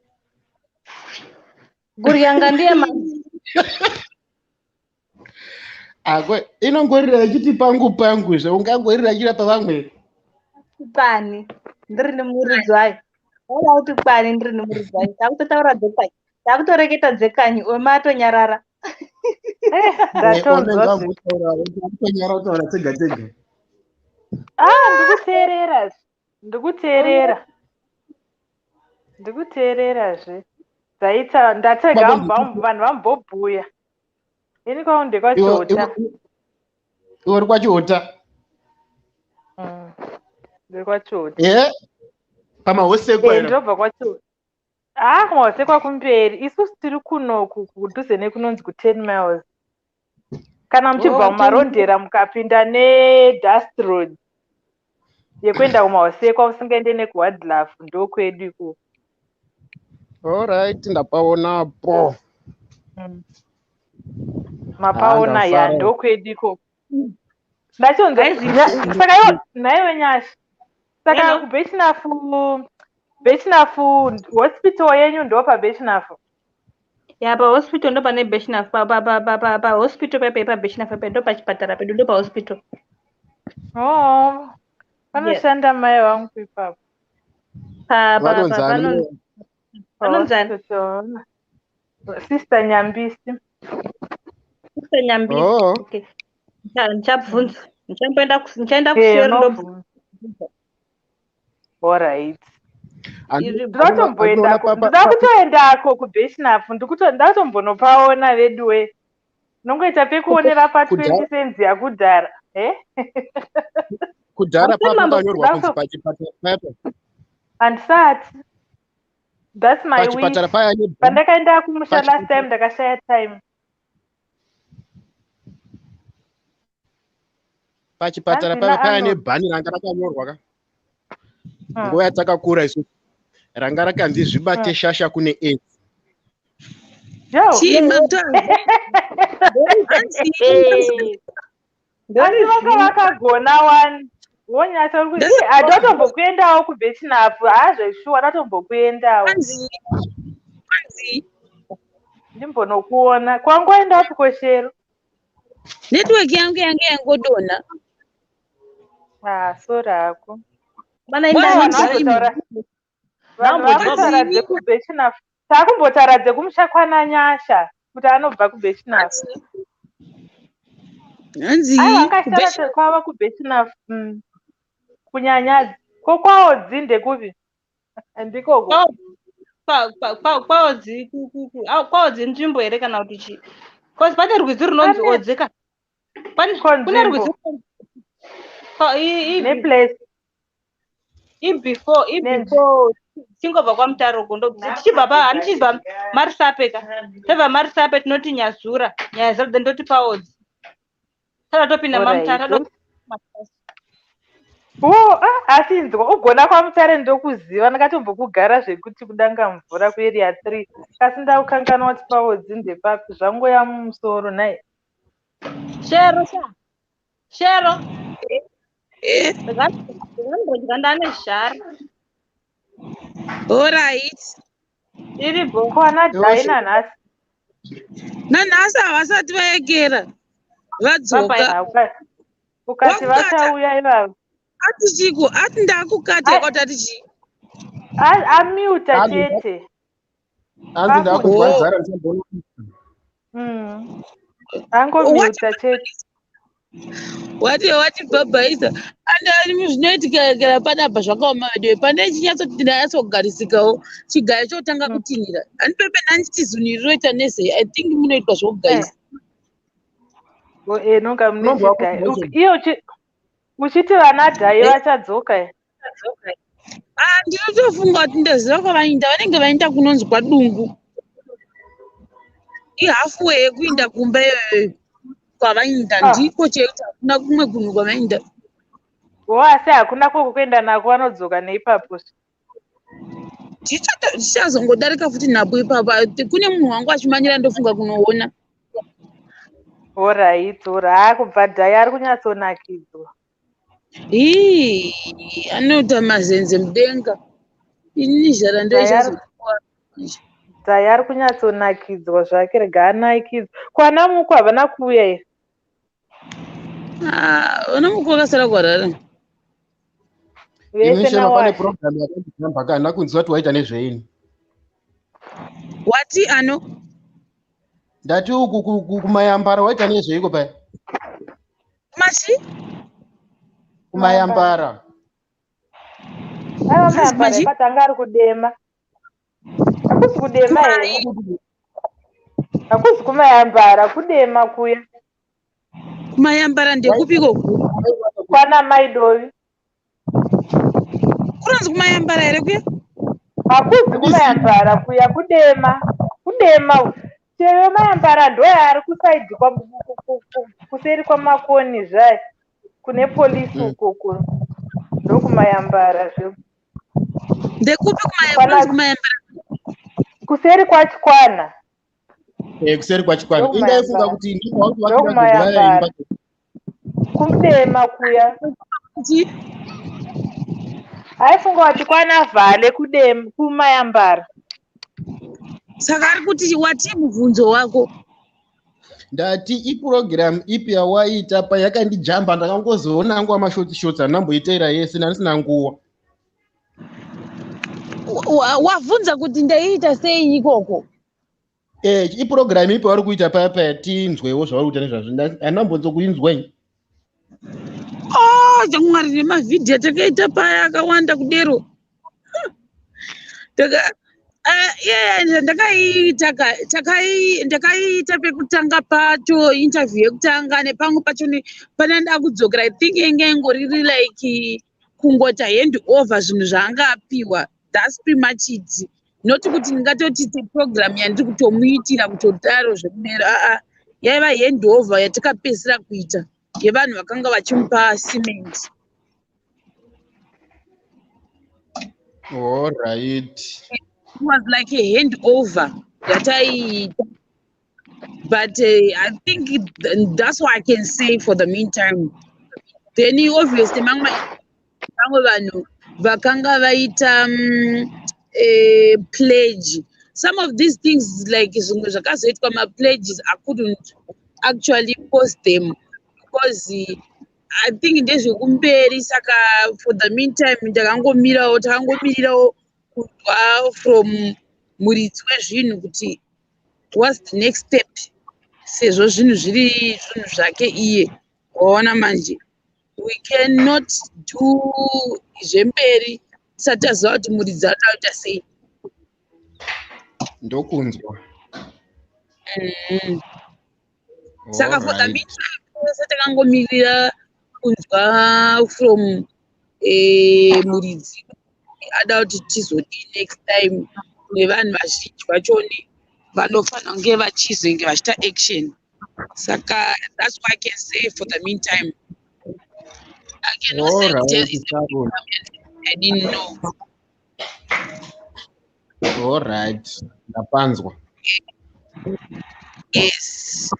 [SPEAKER 7] Guryanga ndiye mambo.
[SPEAKER 12] Akwe inongorira ichiti pangu pangu zve ungangorira ichira pavamwe.
[SPEAKER 7] Kwani ndiri nemuridzi wayo. Waida kuti kwani ndiri nemuridzi wayo. Takutotaura dzekanyi. Takutoreketa dzekanyi ome atonyarara.
[SPEAKER 8] Ndatonzwa zve.
[SPEAKER 12] Tonyara kutaura tega tega.
[SPEAKER 8] Ah, ndikuteerera zve. Ndikuteerera. Ndikuteerera zve. Dzaita ndatega
[SPEAKER 12] Baba,
[SPEAKER 8] vanhu vambobhuya. Ini kwangu ndekwaChihota.
[SPEAKER 12] Iwe uri kwaChihota.
[SPEAKER 8] NdekwaChihota.
[SPEAKER 12] Eh? Pamahosekwa
[SPEAKER 8] Eh,
[SPEAKER 12] here?
[SPEAKER 8] ndinobva kwaChihota. Ah, kumahosekwa kumberi. Isusu tiri kunoku kudhuze nekunonzi ku10 miles. Kana muchibva
[SPEAKER 7] Oh, 10
[SPEAKER 8] mumarondera mukapinda nedust road yekuenda kumahosekwa usingaende nekuwadlaf ndokwedu ikoko.
[SPEAKER 12] Alright, ndapaonapo.
[SPEAKER 8] Mapaona ya
[SPEAKER 12] ndafara.
[SPEAKER 8] ndokwedu ikoko. Ndachonzwa
[SPEAKER 7] Guys,
[SPEAKER 8] saka iwo nhaiwe Nyasha. Saka
[SPEAKER 7] Hello.
[SPEAKER 8] kuBechinafu Bechinafu hospital yenyu ndo paBechinafu.
[SPEAKER 7] Ya pahospital ndo pane Beshnaf pa pa pa pa pa pa hospital pepe pa Beshnaf pepe ndo pachipatara pedu ndo pahospital.
[SPEAKER 8] Oh,
[SPEAKER 7] Yeah.
[SPEAKER 8] panoshanda mai vangu ipapo.
[SPEAKER 7] Pa pa pa
[SPEAKER 12] Vanonzani?
[SPEAKER 7] panonzi panonzani
[SPEAKER 8] Pahospital. Sister Nyambisi.
[SPEAKER 7] Sister Nyambisi.
[SPEAKER 12] Oh.
[SPEAKER 7] Okay. Ndichabvunza. Ndichamboenda ndichaenda
[SPEAKER 8] Eh,
[SPEAKER 7] kuseri
[SPEAKER 8] unobvunza.
[SPEAKER 7] ndobvunza.
[SPEAKER 8] Alright.
[SPEAKER 7] Iri
[SPEAKER 8] Ndinotomboendako, ndoda kutoendako kuBechinafu, ndakutombonopaona veduwe. Nongoita pekuonera pa 20 cents yakudhara. Eh?
[SPEAKER 12] Kudhara
[SPEAKER 7] Hamusati mambo
[SPEAKER 12] pakanyorwa kunzi pachipatara paya
[SPEAKER 8] Handisati. That's my wish.
[SPEAKER 12] pachipatara paya
[SPEAKER 8] Pandakaenda kumusha last
[SPEAKER 12] pachipatara
[SPEAKER 8] time ndakashaya time.
[SPEAKER 12] pachipatara
[SPEAKER 8] Hanzi
[SPEAKER 12] paya paya
[SPEAKER 8] naArnold.
[SPEAKER 12] nebhani ranga rakanyorwa ka. Nguva yatakakura isusu ranga rakanzi zvibate shasha kune AIDS.
[SPEAKER 8] Yo.
[SPEAKER 1] Chii mamutanga? Hanzi
[SPEAKER 8] Asi vanga vakagona wani. Wonyatsa uri kuti handatombokuendawo kuBechinafu. Haazveshuwa ndatombokuendawo.
[SPEAKER 1] Hanzi hanzi
[SPEAKER 8] Ndimbonokuona. Kwangoenda kukoshero.
[SPEAKER 1] network yangu yange yangodonha.
[SPEAKER 8] Ah, sorry hako.
[SPEAKER 7] Bana
[SPEAKER 8] Vanhu
[SPEAKER 7] indani
[SPEAKER 8] vazotaura vanhu vakutaura
[SPEAKER 1] Hanzi
[SPEAKER 8] dzekuBechinafu. Takumbotaura dzekumusha kwana Nyasha kuti anobva kuBechinafu.
[SPEAKER 1] Hanzi
[SPEAKER 8] Aiwa angashara
[SPEAKER 1] kuBechinafu
[SPEAKER 8] kwava kuBechinafu. Kunyanyadzi. Ko kwawo dzinde kupi? Ndikoko.
[SPEAKER 7] Kwaodzi kwaodzi nzvimbo here kana kuti chii? Cause pane rwizi runonzi
[SPEAKER 8] Pane
[SPEAKER 7] Odzi ka. Pane
[SPEAKER 8] ko
[SPEAKER 7] kune rwizi
[SPEAKER 8] nzvimbo
[SPEAKER 7] i
[SPEAKER 8] neplace
[SPEAKER 7] i before i before tichingobva kwaMutare uko ndo tichibva pa handichibva Marisape ka. Tobva Marisape tinoti Nyazura. Nyazura then toti paOdzi. Tada topinda maMutare
[SPEAKER 8] Alright.
[SPEAKER 7] tada
[SPEAKER 8] Oh, ah, asi inzwa ugona kwaMutare ndokuziva ndakatombokugara zvekuti kudanga mvura kuarea 3 kasi ndakukanganwa kuti paOdzi ndepapi zvangoya mumusoro nhai.
[SPEAKER 7] Shero sha. Shero. Ndakandodya ndane zhara.
[SPEAKER 1] Alright.
[SPEAKER 7] Iripo.
[SPEAKER 8] Kwana Dhaina nhasi.
[SPEAKER 1] Nanhasi havasati vaekera. Vadzoka.
[SPEAKER 8] Ukati
[SPEAKER 1] Wakukata.
[SPEAKER 8] vachauya ivavo.
[SPEAKER 1] Ati chiko ati ndakukata yakati ati chii?
[SPEAKER 8] Amuta
[SPEAKER 12] Hanzi
[SPEAKER 8] chete.
[SPEAKER 12] hanzi ndakunzwa
[SPEAKER 1] Oh.
[SPEAKER 12] nzara ndichamboona.
[SPEAKER 8] Angomuta chete.
[SPEAKER 1] Wati wati bhabhaisa andi zvinoitika kana panapa zvakaoma veduwe pane chinyatsoti ndanyatsogarisikawo chigayo chotanga kutinhira handipepe nhandichiti zunhu iri roita nezei. I think munoitwa zvokugayisa.
[SPEAKER 8] Eh, nonga mune
[SPEAKER 12] Unobva
[SPEAKER 8] chigayo.
[SPEAKER 12] wakunzwa
[SPEAKER 8] Iyo uchiti vana Dhai vachadzoka here?
[SPEAKER 1] Ah, ndinotofunga kuti ndaziva kwavainda vanenge vaenda kunonzi kwaDungu. Ihafuwe yekuinda kumba iyoyo kwavainda
[SPEAKER 8] Ah.
[SPEAKER 1] ndiko chete hakuna kumwe kunhu kwavainda.
[SPEAKER 8] Wo asi hakuna kwokuenda nako vanodzoka neipapo.
[SPEAKER 1] Tichazongodarika futi nhapo ipapo. Kune munhu wangu achimanyira ndofunga kunoona.
[SPEAKER 8] Alright, ora kubva Dhai ari kunyatsonakidzwa.
[SPEAKER 1] Ii, anoita mazenze mudenga. Ini zhara ndoichazokuwa.
[SPEAKER 8] Dhai ari kunyatsonakidzwa zvake, rega anakidzwa. Kwana Muku havana kuuya here?
[SPEAKER 1] Ah, vana Muku vakasara kuHarare.
[SPEAKER 12] Ini Shema pane program yakandijamba ka handina kunzwa kuti waita nezveini.
[SPEAKER 1] Wati ano?
[SPEAKER 12] Ndati uku kumayambara waita nezveiko paya?
[SPEAKER 1] Kumachi?
[SPEAKER 12] Kumayambara.
[SPEAKER 8] Aiwa mayambara but anga ari kudema. Hakuzi kudema here? Hakuzi kumayambara, kudema kuya.
[SPEAKER 1] Kumayambara ndekupiko?
[SPEAKER 8] Kwana Mai Dovi.
[SPEAKER 1] Kunonzi kumayambara here kuya?
[SPEAKER 8] Hakuzi kumayambara kuya, kudema. Kudema. Chero mayambara ndoyaari kusaidhi kuseri kwaMakoni zvaye kune polisi ukoko ndokumayambara zve.
[SPEAKER 1] Ndekupi kunonzi kumayambara?
[SPEAKER 8] Kuseri kwaChikwana.
[SPEAKER 12] Eh, kuseri kwaChikwana. Indaifunga kuti
[SPEAKER 8] ndokumayambara. Kudema kuya. Aifunga kuti kwana Vhale kudema kumayambara.
[SPEAKER 1] Saka ari kuti wati mubvunzo wako.
[SPEAKER 12] Ndati ipurogiramu ipi yawaita payakandijamba ndakangozoona angu amashotsi shotsi handinamboiteera yese ndandisina nguva.
[SPEAKER 1] Wavhunza kuti ndaiita sei ikoko?
[SPEAKER 12] Eh, ipurogiramu ipi vari kuita paya paya tinzwewo zvavari kuita nezvazvo handinambonzo kuinzwa ini.
[SPEAKER 1] Oh, chamwari nemavhidhiyo atakaita paya akawanda kudero. Ndakaiita pekutanga pacho interview yekutanga nepamwe pacho pana ndakudzokera. I think inge ingoriri like kungota hand over zvinhu zvaanga apiwa. That's pretty much it. Not kuti ndingatoti it's a program yandiri kutomuitira kutodaro zvekudero. Aa, yaiva hand over yatakapedzisira kuita yevanhu vakanga vachimupa cement.
[SPEAKER 12] All right.
[SPEAKER 1] It was like a handover yataiita. But I think that's what I can say for the meantime. Then obviously mamwe vanhu vakanga vaita pledge. Some of these things like zvimwe zvakazoitwa ma-pledges, I couldn't actually post them because I think ndezvekumberi. Saka for the meantime ndakangomirawo, takangomirirawo kunzwa from muridzi wezvinhu kuti what's the next step, sezvo zvinhu zviri zvinhu zvake iye. Waona manje, we cannot do zvemberi tisati taziva kuti muridzi anoda kuita sei.
[SPEAKER 12] Ndokunzwa.
[SPEAKER 1] Saka for the meantime tese takangomirira kunzwa from muridzi ada kuti tizodii next time. Nevanhu vazhinji vachoni vanofanira kunge vachizenge vachiita action. Saka that's what I can say for the meantime. I cannot say kuti it's a program I didn't know.
[SPEAKER 12] All right, ndapanzwa.
[SPEAKER 1] Yes.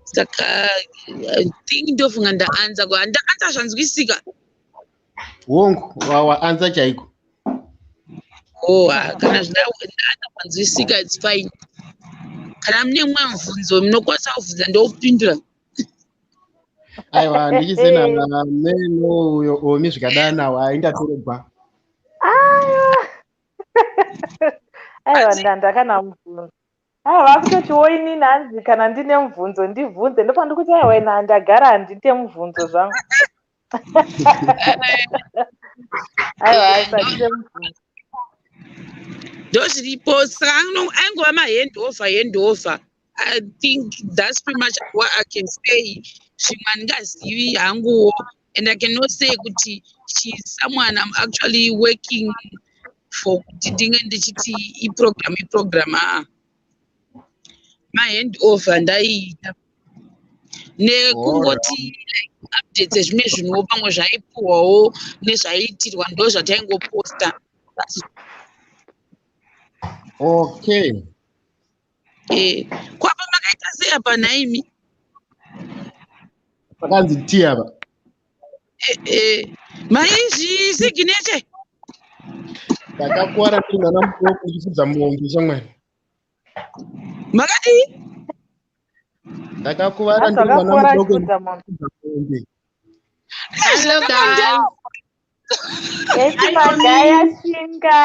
[SPEAKER 1] Saka I think ndofunga ndaanza kwa ndaanza zvanzwisika.
[SPEAKER 12] Wongu, waanza chaiko.
[SPEAKER 1] Oh, kana ndaanza kwanzwisika, it's fine. Kana mune mumwe mubvunzo munokwanisa kubvunza ndopindura.
[SPEAKER 12] Aiwa, ndichisena meno uyo omi zvikadana waindatorogwa.
[SPEAKER 8] Aiwa. Aiwa, ndakana mubvunzo. Aiwa, vakutotiwo inini hanzi kana ndine mubvunzo ndibvunze, ndopandi kuti aiwa ina ndagara handite mubvunzo zvangu. Aiwa, handite mubvunzo.
[SPEAKER 1] Ndozviripo. Saka aingova mahandover. I think that's pretty much what I can say. Zvimwe handingazivi hanguwo, and I cannot say kuti she's someone I'm actually working for kuti ndinge ndichiti iprogram iprogram. Aa, mahandover ndaiita nekungoti like updates ezvimwe zvinhuwo pamwe zvaipuhwawo nezvaiitirwa ndo zvataingoposta.
[SPEAKER 12] Okay.
[SPEAKER 1] Kwapa makaita sei apa nhaimi?
[SPEAKER 12] Pakanzi T apa.
[SPEAKER 1] Maizvi signature.
[SPEAKER 12] Ndakakuwara ndiri mwana mudoko ndichifudza mombe shamwari.
[SPEAKER 1] Makadii?
[SPEAKER 12] Ndakakuvara
[SPEAKER 8] Hanzi
[SPEAKER 12] ndiri mwana
[SPEAKER 8] wakakuvara
[SPEAKER 12] mudoko
[SPEAKER 8] achifudza mombe.
[SPEAKER 12] ndichifudza mombe.
[SPEAKER 5] Hello guys.
[SPEAKER 8] Eti
[SPEAKER 5] Hi,
[SPEAKER 8] Magaya
[SPEAKER 5] Omi.
[SPEAKER 8] Shinga.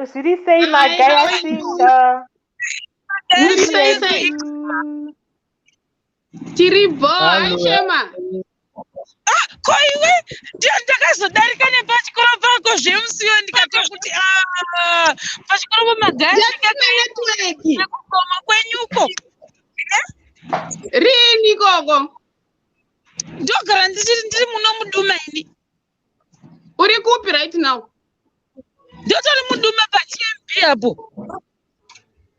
[SPEAKER 8] Zviri sei
[SPEAKER 5] Hi,
[SPEAKER 8] Magaya
[SPEAKER 5] how are you?
[SPEAKER 8] Shinga?
[SPEAKER 5] Muri
[SPEAKER 8] Tiri
[SPEAKER 5] sei sei?
[SPEAKER 8] hedu.
[SPEAKER 5] Tiri bo, hi
[SPEAKER 12] Hello.
[SPEAKER 5] Shema.
[SPEAKER 1] Ko iwe ndiyo ndakazodarika nepachikoro pako zvemusiwo ndikatokuti "Ah, pachikoro pamagaya
[SPEAKER 5] Ndatina network.
[SPEAKER 1] nekugoma kwenyuko.
[SPEAKER 5] Rini koko?
[SPEAKER 1] Ndogara ndichiri ndiri muno muduma ini.
[SPEAKER 5] Uri kupi right now?
[SPEAKER 1] Ndotori muduma paGMB apo.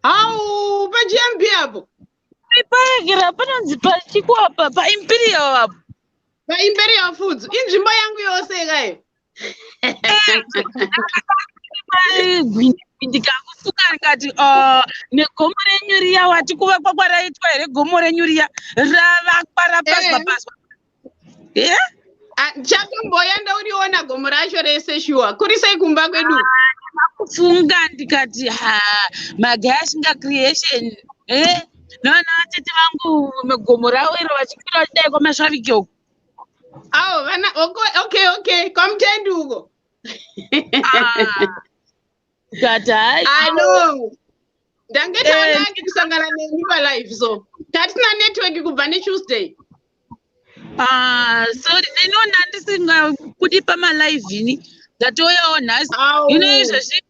[SPEAKER 5] Hau, paGMB apo.
[SPEAKER 1] Paekera panonzi pachiko apa paImperial apo.
[SPEAKER 5] PaImperial Foods. Inzvimbo yangu yose kayo.
[SPEAKER 1] Ndikakufuka ndikati "Ah, negomo renyu riya wati kuvakwa kwaraitwa here gomo renyu riya ravakwa rapazwa pazwa." Eh?
[SPEAKER 5] Chatomboya ndauriona gomo racho rese shuwa. Kuri sei kumba kwedu?
[SPEAKER 1] Kufunga ndikati ha Magaya Shinga creation eh naona vatete vangu gomo ravo iro vachikwira vachidai kwaMasvavike uko.
[SPEAKER 5] Awo vana okay okay kwaMutendi uko.
[SPEAKER 1] Ndikati hai.
[SPEAKER 5] I know. Ndange taonaki kusangana nemi palive so. Tatina network kubva neTuesday.
[SPEAKER 1] Ah, sorry, neniwo ndandisingakudi pamalive ini. Ndatouyawo nhasi. Hino izvozvi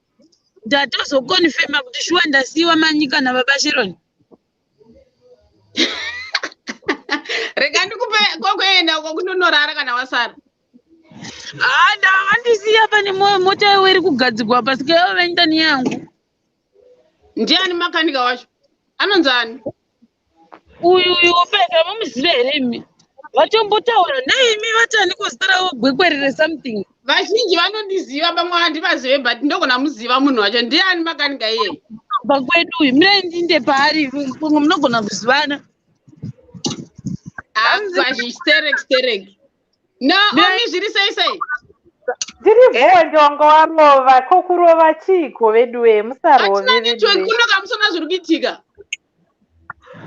[SPEAKER 1] ndatozokonfirma kuti shuwa ndasiyiwa manyika nababa Sharon.
[SPEAKER 5] Rega ndikupe kwekuenda uko kundonorara kana wasara.
[SPEAKER 1] Ah, ndavandisiya pane mota yavo iri kugadzigwa pasika yavo vaendani yangu.
[SPEAKER 5] Ndiani makanika wacho? Anonzi ani?
[SPEAKER 1] Uyu uyu wopeka mumuzive here imi? Vatombotaura naimi vatani kuzita ravo gwekwerere something.
[SPEAKER 5] Vazhinji vanondiziva vamwe handivazive but ndogona muziva munhu wacho. Ndiani makanika iyeye?
[SPEAKER 1] Kubva kwedu uyu mirai ndinde paari pamwe munogona kuzivana.
[SPEAKER 5] Azvi sterek sterek. No, Omi zviri sei sei?
[SPEAKER 8] Ndiri bho wanga warova ko kurova chiiko veduwe musarove
[SPEAKER 5] Hatina network
[SPEAKER 8] veduwe.
[SPEAKER 5] kuno kamusona zviri kuitika.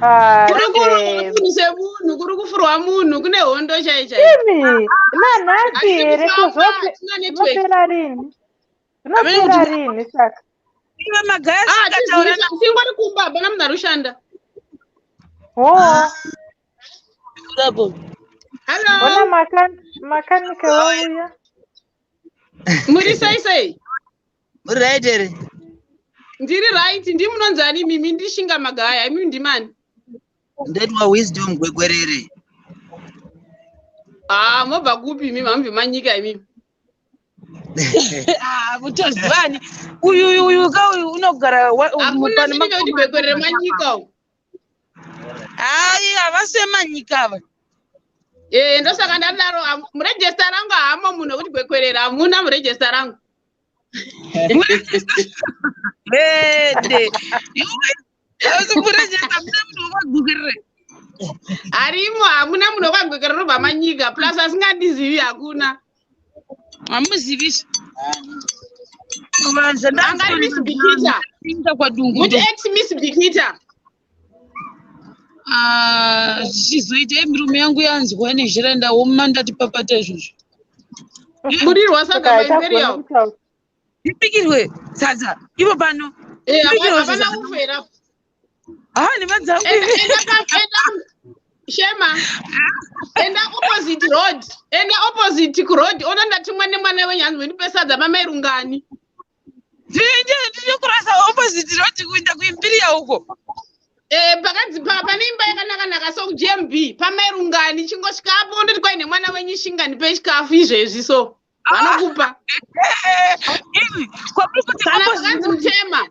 [SPEAKER 8] Ah,
[SPEAKER 5] Kuri kurwa
[SPEAKER 8] shame.
[SPEAKER 5] munhu semunhu, kuri kufurwa munhu, kune hondo chai chai.
[SPEAKER 8] Imi nanhasi
[SPEAKER 5] Hatisi
[SPEAKER 8] here ko
[SPEAKER 5] kufamba, hatina network.
[SPEAKER 8] zvinopera rini? Zvinopera rini saka?
[SPEAKER 1] Iwe Magaya
[SPEAKER 5] Ah,
[SPEAKER 1] Shinga taura
[SPEAKER 5] tizivi singori kumba hapana munhu ari kushanda.
[SPEAKER 8] Oh,
[SPEAKER 1] napo.
[SPEAKER 5] Hello.
[SPEAKER 8] ona makanika wauya.
[SPEAKER 5] Muri sei sei?
[SPEAKER 3] Muri right here?
[SPEAKER 5] Ndiri right, ndi munonzi ani mimi ndishinga Magaya, imi ndimani?
[SPEAKER 3] Ndoitwa Wisdom Gwekwerere.
[SPEAKER 5] Ah, mobva kupi imi mamubve manyika imi?
[SPEAKER 1] Ah, mutozivani. Uyu uyu uyu ka uyu unogara
[SPEAKER 5] Hakuna
[SPEAKER 1] pane
[SPEAKER 5] chinhu chekuti gwekwerere manyika umu.
[SPEAKER 1] Hai, havasi vemanyika ava.
[SPEAKER 5] Eh, ndosaka ndadaro murejista rangu hamo munhu wekuti gwekwerere hamuna murejista rangu.
[SPEAKER 1] Rede. Iwe hausi murejista mune munhu wekagwekwerere.
[SPEAKER 5] Harimo hamuna munhu wekagwekwerere unobva manyika plus asingandizivi hakuna.
[SPEAKER 1] Hamuzivi.
[SPEAKER 5] Anga ari Miss Bikita.
[SPEAKER 1] Inda kwaDungu.
[SPEAKER 5] Muti ex Miss Bikita.
[SPEAKER 1] Ah, zvichizoita mirume yangu yanzwa nezhira ndaoma ndati papata izvozvo.
[SPEAKER 5] Burirwa sadza
[SPEAKER 8] Saka hachagoni
[SPEAKER 5] paImperial.
[SPEAKER 8] kutaura.
[SPEAKER 1] Ndibikirwe sadza ivo pano.
[SPEAKER 5] Eh,
[SPEAKER 1] Ndibikirwe
[SPEAKER 5] hapana
[SPEAKER 1] sadza.
[SPEAKER 5] ufu here apo.
[SPEAKER 1] Ah, nhema dzangu.
[SPEAKER 5] Enda enda enda Shema. Enda opposite road. Enda opposite kuroad. Ona ndatumwa nemwana wenyu hanzi wendipe sadza mamairungani.
[SPEAKER 1] Ndinokurasa opposite road kuenda kuImperial uko.
[SPEAKER 5] Eh, pakanzi pane imba yakanaka-naka so kuGMB pamairungani chingosvikapo ndoti kwai nemwana wenyu Shinga ndipe chikafu izvezvi so vanokupa.
[SPEAKER 1] Imi, kwamuri kuti
[SPEAKER 5] Kana
[SPEAKER 1] opposite
[SPEAKER 5] pakanzi mutema.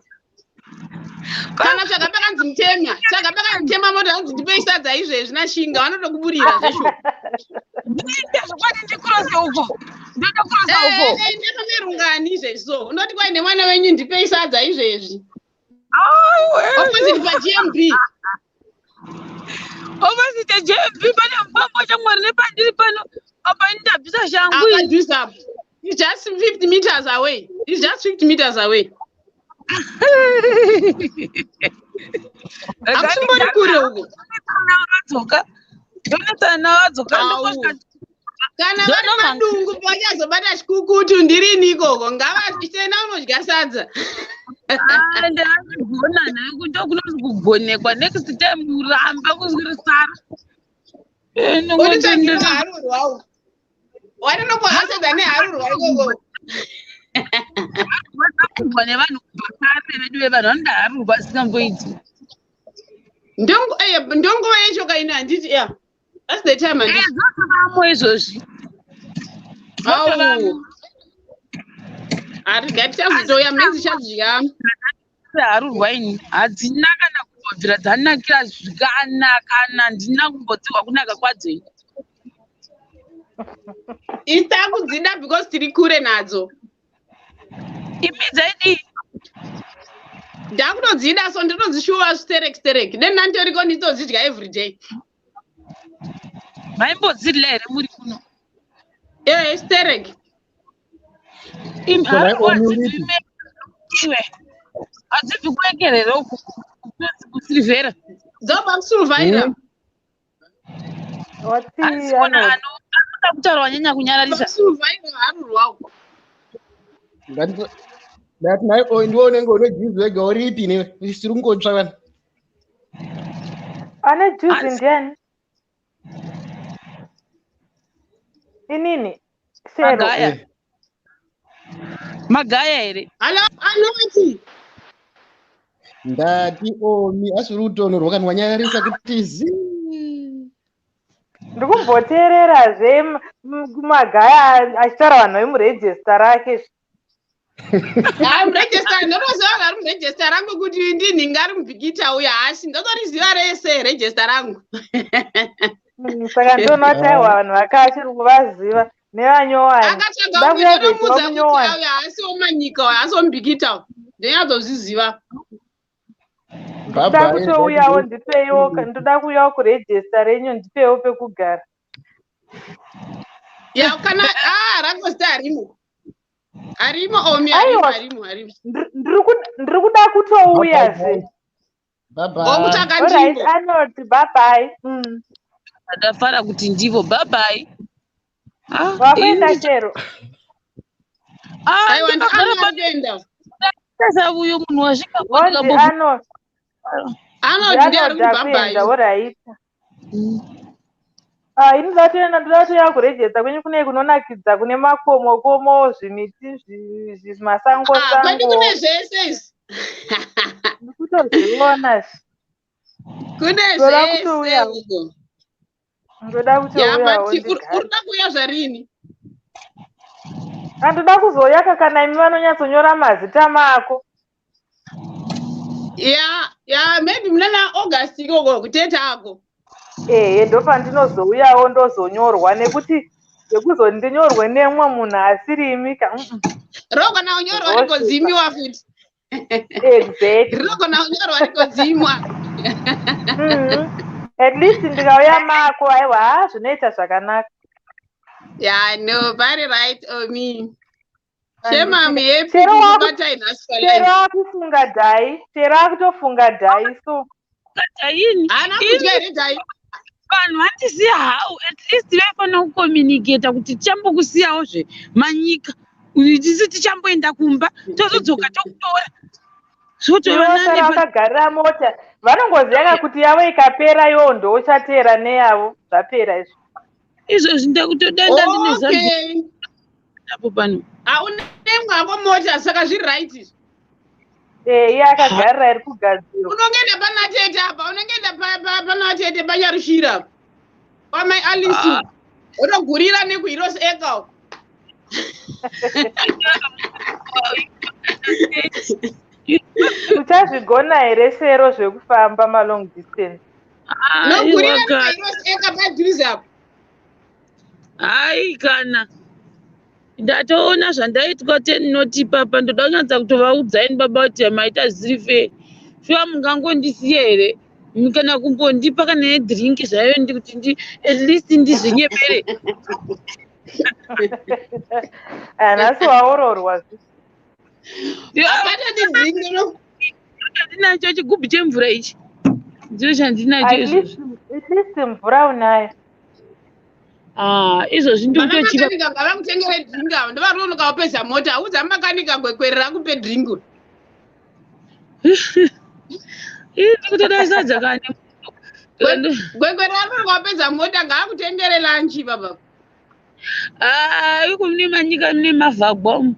[SPEAKER 5] Kana tsvaga pakanzi mutema. Tsvaga pakanzi mutema moti hanzi ndipei sadza izvezvi naShinga vanotokuburira zveshuwa.
[SPEAKER 1] Ndinoenda zvokwadi ndikurase uko. Ndotokurasa uko.
[SPEAKER 5] Eh, enda pamairungani izvezvi so unoti kwai nemwana wenyu ndipei sadza izvezvi.
[SPEAKER 1] Aiwe.
[SPEAKER 5] Opposite paGMB.
[SPEAKER 1] Opposite JMB pane mufambo shamwari nepandiri pano apa ini ndabvisa shangu
[SPEAKER 5] ini. Padhuze apo. It's just 50 meters away. It's just 50 meters away. Hakusimbori kure uko.
[SPEAKER 1] Vadzoka. Ndonetsana navo vadzoka ndokosvika.
[SPEAKER 5] Kana vari madungu vachazobata chikukutu ndirini ikoko ngavasena unodya sadza.
[SPEAKER 1] Ah, ndakugona naye kuti ndokunonzi kugonekwa next time uramba kuzwirisara. Eh,
[SPEAKER 5] Unitsvagire harurwa uko. Wanonokwa sadza neharurwa ikoko.
[SPEAKER 1] Harurwa nevanhu kubva kare vedu vevanhu vanoda harurwa asingamboiti.
[SPEAKER 5] Ndonguva yacho kaina handiti yeah. That's the time handiti.
[SPEAKER 1] Eh, zvotovamo izvozvi.
[SPEAKER 5] Au. Ari ngatichazotouya mezi chadya.
[SPEAKER 1] Harurwa ini hadzina kana kumbobvira dzanakira kana kana handina kumbodzihwa kunaka kwadzo ini.
[SPEAKER 5] Isu takudzida because tiri kure nadzo.
[SPEAKER 1] Imi dzaidii?
[SPEAKER 5] Ndakutodzida so ndinodzishuva sterek sterek. Then ndanditoriko nditodzidya every day.
[SPEAKER 1] Maimbodzidya here muri kuno?
[SPEAKER 5] Eh, sterek.
[SPEAKER 1] Imi
[SPEAKER 12] Ko
[SPEAKER 1] harurwa
[SPEAKER 12] nai
[SPEAKER 1] hadzibvi
[SPEAKER 12] Omi
[SPEAKER 1] iwe. Hadzibvi kuekerera uku kusilivhera.
[SPEAKER 5] Dzobva kusilivhaira.
[SPEAKER 8] Wati
[SPEAKER 1] Hanzikona
[SPEAKER 8] Arnold.
[SPEAKER 1] anoda kutaura wanyanya kunyararisa.
[SPEAKER 5] Kusilivhaira harurwa uko.
[SPEAKER 12] Ndati ndati nai oi ndiwe unenge une juzi wega uripi newe isiri kungotsva vanhu.
[SPEAKER 8] Ane juzi
[SPEAKER 1] Hanzi
[SPEAKER 8] ndiani? Inini. Shero.
[SPEAKER 1] Magaya.
[SPEAKER 12] Eh.
[SPEAKER 1] Magaya here?
[SPEAKER 5] Hello, anoti.
[SPEAKER 12] Ndati omi asiri kutonhorwa kana wanyararisa kuti zii.
[SPEAKER 8] Ndikumboteererazve Magaya achitaura vanhu vemurejista rake.
[SPEAKER 5] Ah, muregister ndinoziva vari muregister rangu kuti ndinhinga ari mubhikita uyo haasi ndotoriziva rese register rangu.
[SPEAKER 8] Saka ndoona kuti aiwa vanhu vakachiri kuvaziva nevanyowani.
[SPEAKER 5] Akatsvaga
[SPEAKER 8] Ndoda
[SPEAKER 5] umwe
[SPEAKER 8] kuuya
[SPEAKER 5] ndotomudza
[SPEAKER 8] kuzoitwa
[SPEAKER 5] kuti
[SPEAKER 8] munyowani.
[SPEAKER 5] auyo haasi womanyika uyo haasi womubhikita uyo. Ndinyatsozviziva.
[SPEAKER 8] Ndoda
[SPEAKER 12] Bye bye.
[SPEAKER 8] kutouyawo ndipeiwo ndoda kuuyawo kurejista renyu ndipeiwo pekugara.
[SPEAKER 5] Ya kana ah rangu zita harimo. Harimo omi harimo
[SPEAKER 8] Aiwa
[SPEAKER 5] harimo harimo.
[SPEAKER 8] ndiri kuda kutouyazve.
[SPEAKER 12] Bye bye.
[SPEAKER 5] Wokutsvaga
[SPEAKER 8] Alright,
[SPEAKER 5] nzvimbo.
[SPEAKER 8] Arnold, bye bye.
[SPEAKER 1] Ndafara kuti ndivo bye bye. Ah,
[SPEAKER 8] Wakuenda
[SPEAKER 1] ini
[SPEAKER 8] Shero.
[SPEAKER 1] ah
[SPEAKER 5] Aiwa
[SPEAKER 1] ndakagara
[SPEAKER 5] ndiani ari kuenda.
[SPEAKER 1] patasa uyo munhu wasvika
[SPEAKER 8] Wonzi Arnold,
[SPEAKER 5] Arnold ndiye ari
[SPEAKER 8] Arnold
[SPEAKER 5] kuti bye bye.
[SPEAKER 8] akuenda, alright. Ah, ini ndoda kutoenda ndoda kutouya kurejista kwenyu kune kunonakidza kune makomo komo zvimiti zvimasango
[SPEAKER 5] Ah, kwedu
[SPEAKER 8] sango
[SPEAKER 5] kune zvese izvi.
[SPEAKER 8] ndikutozviona zvi.
[SPEAKER 5] Kune
[SPEAKER 8] Ndoda
[SPEAKER 5] zvese
[SPEAKER 8] kutouyawo.
[SPEAKER 5] uko.
[SPEAKER 8] Ndoda
[SPEAKER 5] Ya
[SPEAKER 8] kutouyawo
[SPEAKER 5] but uri
[SPEAKER 8] ndigare.
[SPEAKER 5] kuda kuuya zvarini?
[SPEAKER 8] Andoda kuzouyaka kana imi vanonyatsonyora mazita mako.
[SPEAKER 5] Ya, ya maybe munana August ikoko kuteta ako.
[SPEAKER 8] Ehe, ndopandinozouyawo ndozonyorwa nekuti zvekuzondinyorwe nemumwe munhu asiri imi ka
[SPEAKER 5] Rogona kunyorwa
[SPEAKER 8] Zvoshupa.
[SPEAKER 5] rigodzimiwa futi.
[SPEAKER 8] Exactly.
[SPEAKER 5] Rinogona kunyorwa rigodzimwa.
[SPEAKER 8] At least ndikauya mako aiwa haa zvinoita zvakanaka.
[SPEAKER 5] Ya, no, very right Omi. Shema I'm happy
[SPEAKER 8] Chero
[SPEAKER 5] kukubatai nhasi
[SPEAKER 8] chero
[SPEAKER 5] palive.
[SPEAKER 8] akufunga dhai, chero akutofunga dhai so.
[SPEAKER 1] Ini
[SPEAKER 5] Haana kudya here dhai?
[SPEAKER 1] Vanhu vandisiya hau at least vaifanira kucommunicata kuti tichambokusiyawozve manyika tisi tichamboenda kumba tozodzoka tokutora zvotova
[SPEAKER 8] Ivo
[SPEAKER 1] nane
[SPEAKER 8] sara vakagarira mota vanongoziva kuti yavo ikapera iwo ndouchateera neyavo zvapera izvo.
[SPEAKER 1] Izvozvi ndakutodenda ndine
[SPEAKER 5] Okay.
[SPEAKER 1] zambia pano.
[SPEAKER 5] Haune mwako mota saka zviri right izvi.
[SPEAKER 8] Eh, iye akagarira iri kugadzirwa.
[SPEAKER 5] Unongoenda pana tete apa, unongoenda pana tete panyarushira apa. Kwamai Alice. Unogurira nekuHeroes Acre uko.
[SPEAKER 8] Uchazvigona here Shero zvekufamba malong distance?
[SPEAKER 5] Nogurira
[SPEAKER 1] Aiwa kana.
[SPEAKER 5] nekuHeroes Acre padhuze apo.
[SPEAKER 1] Hai kana ndatoona zvandaitwa tenoti papa ndoda kunyatsa kutovaudza ini baba kuti maita zviri fair shuwa mungangondisiya here Kana kumbondipa kana nedrink zvayo kuti ndi at least ndizvinyepere.
[SPEAKER 8] Nhasi waororwa.
[SPEAKER 5] Hapana nedrink no.
[SPEAKER 1] Chandinacho chigubhu chemvura ichi. Ndicho chandinacho izvozvo.
[SPEAKER 8] At least mvura unayo.
[SPEAKER 1] Ah, izvozvi ndikutochiva.
[SPEAKER 5] Makanika ngavakutengere drink avo ndovanonoka wapedza mota udza makanika Gwekwerere rakupe drink.
[SPEAKER 1] Ii ndikutoda sadza kani.
[SPEAKER 5] Gwekwerere ranonoka wapedza mota ngaakutengere lunch baba.
[SPEAKER 1] Ah, iko mune manyika mune mavhagwa umu.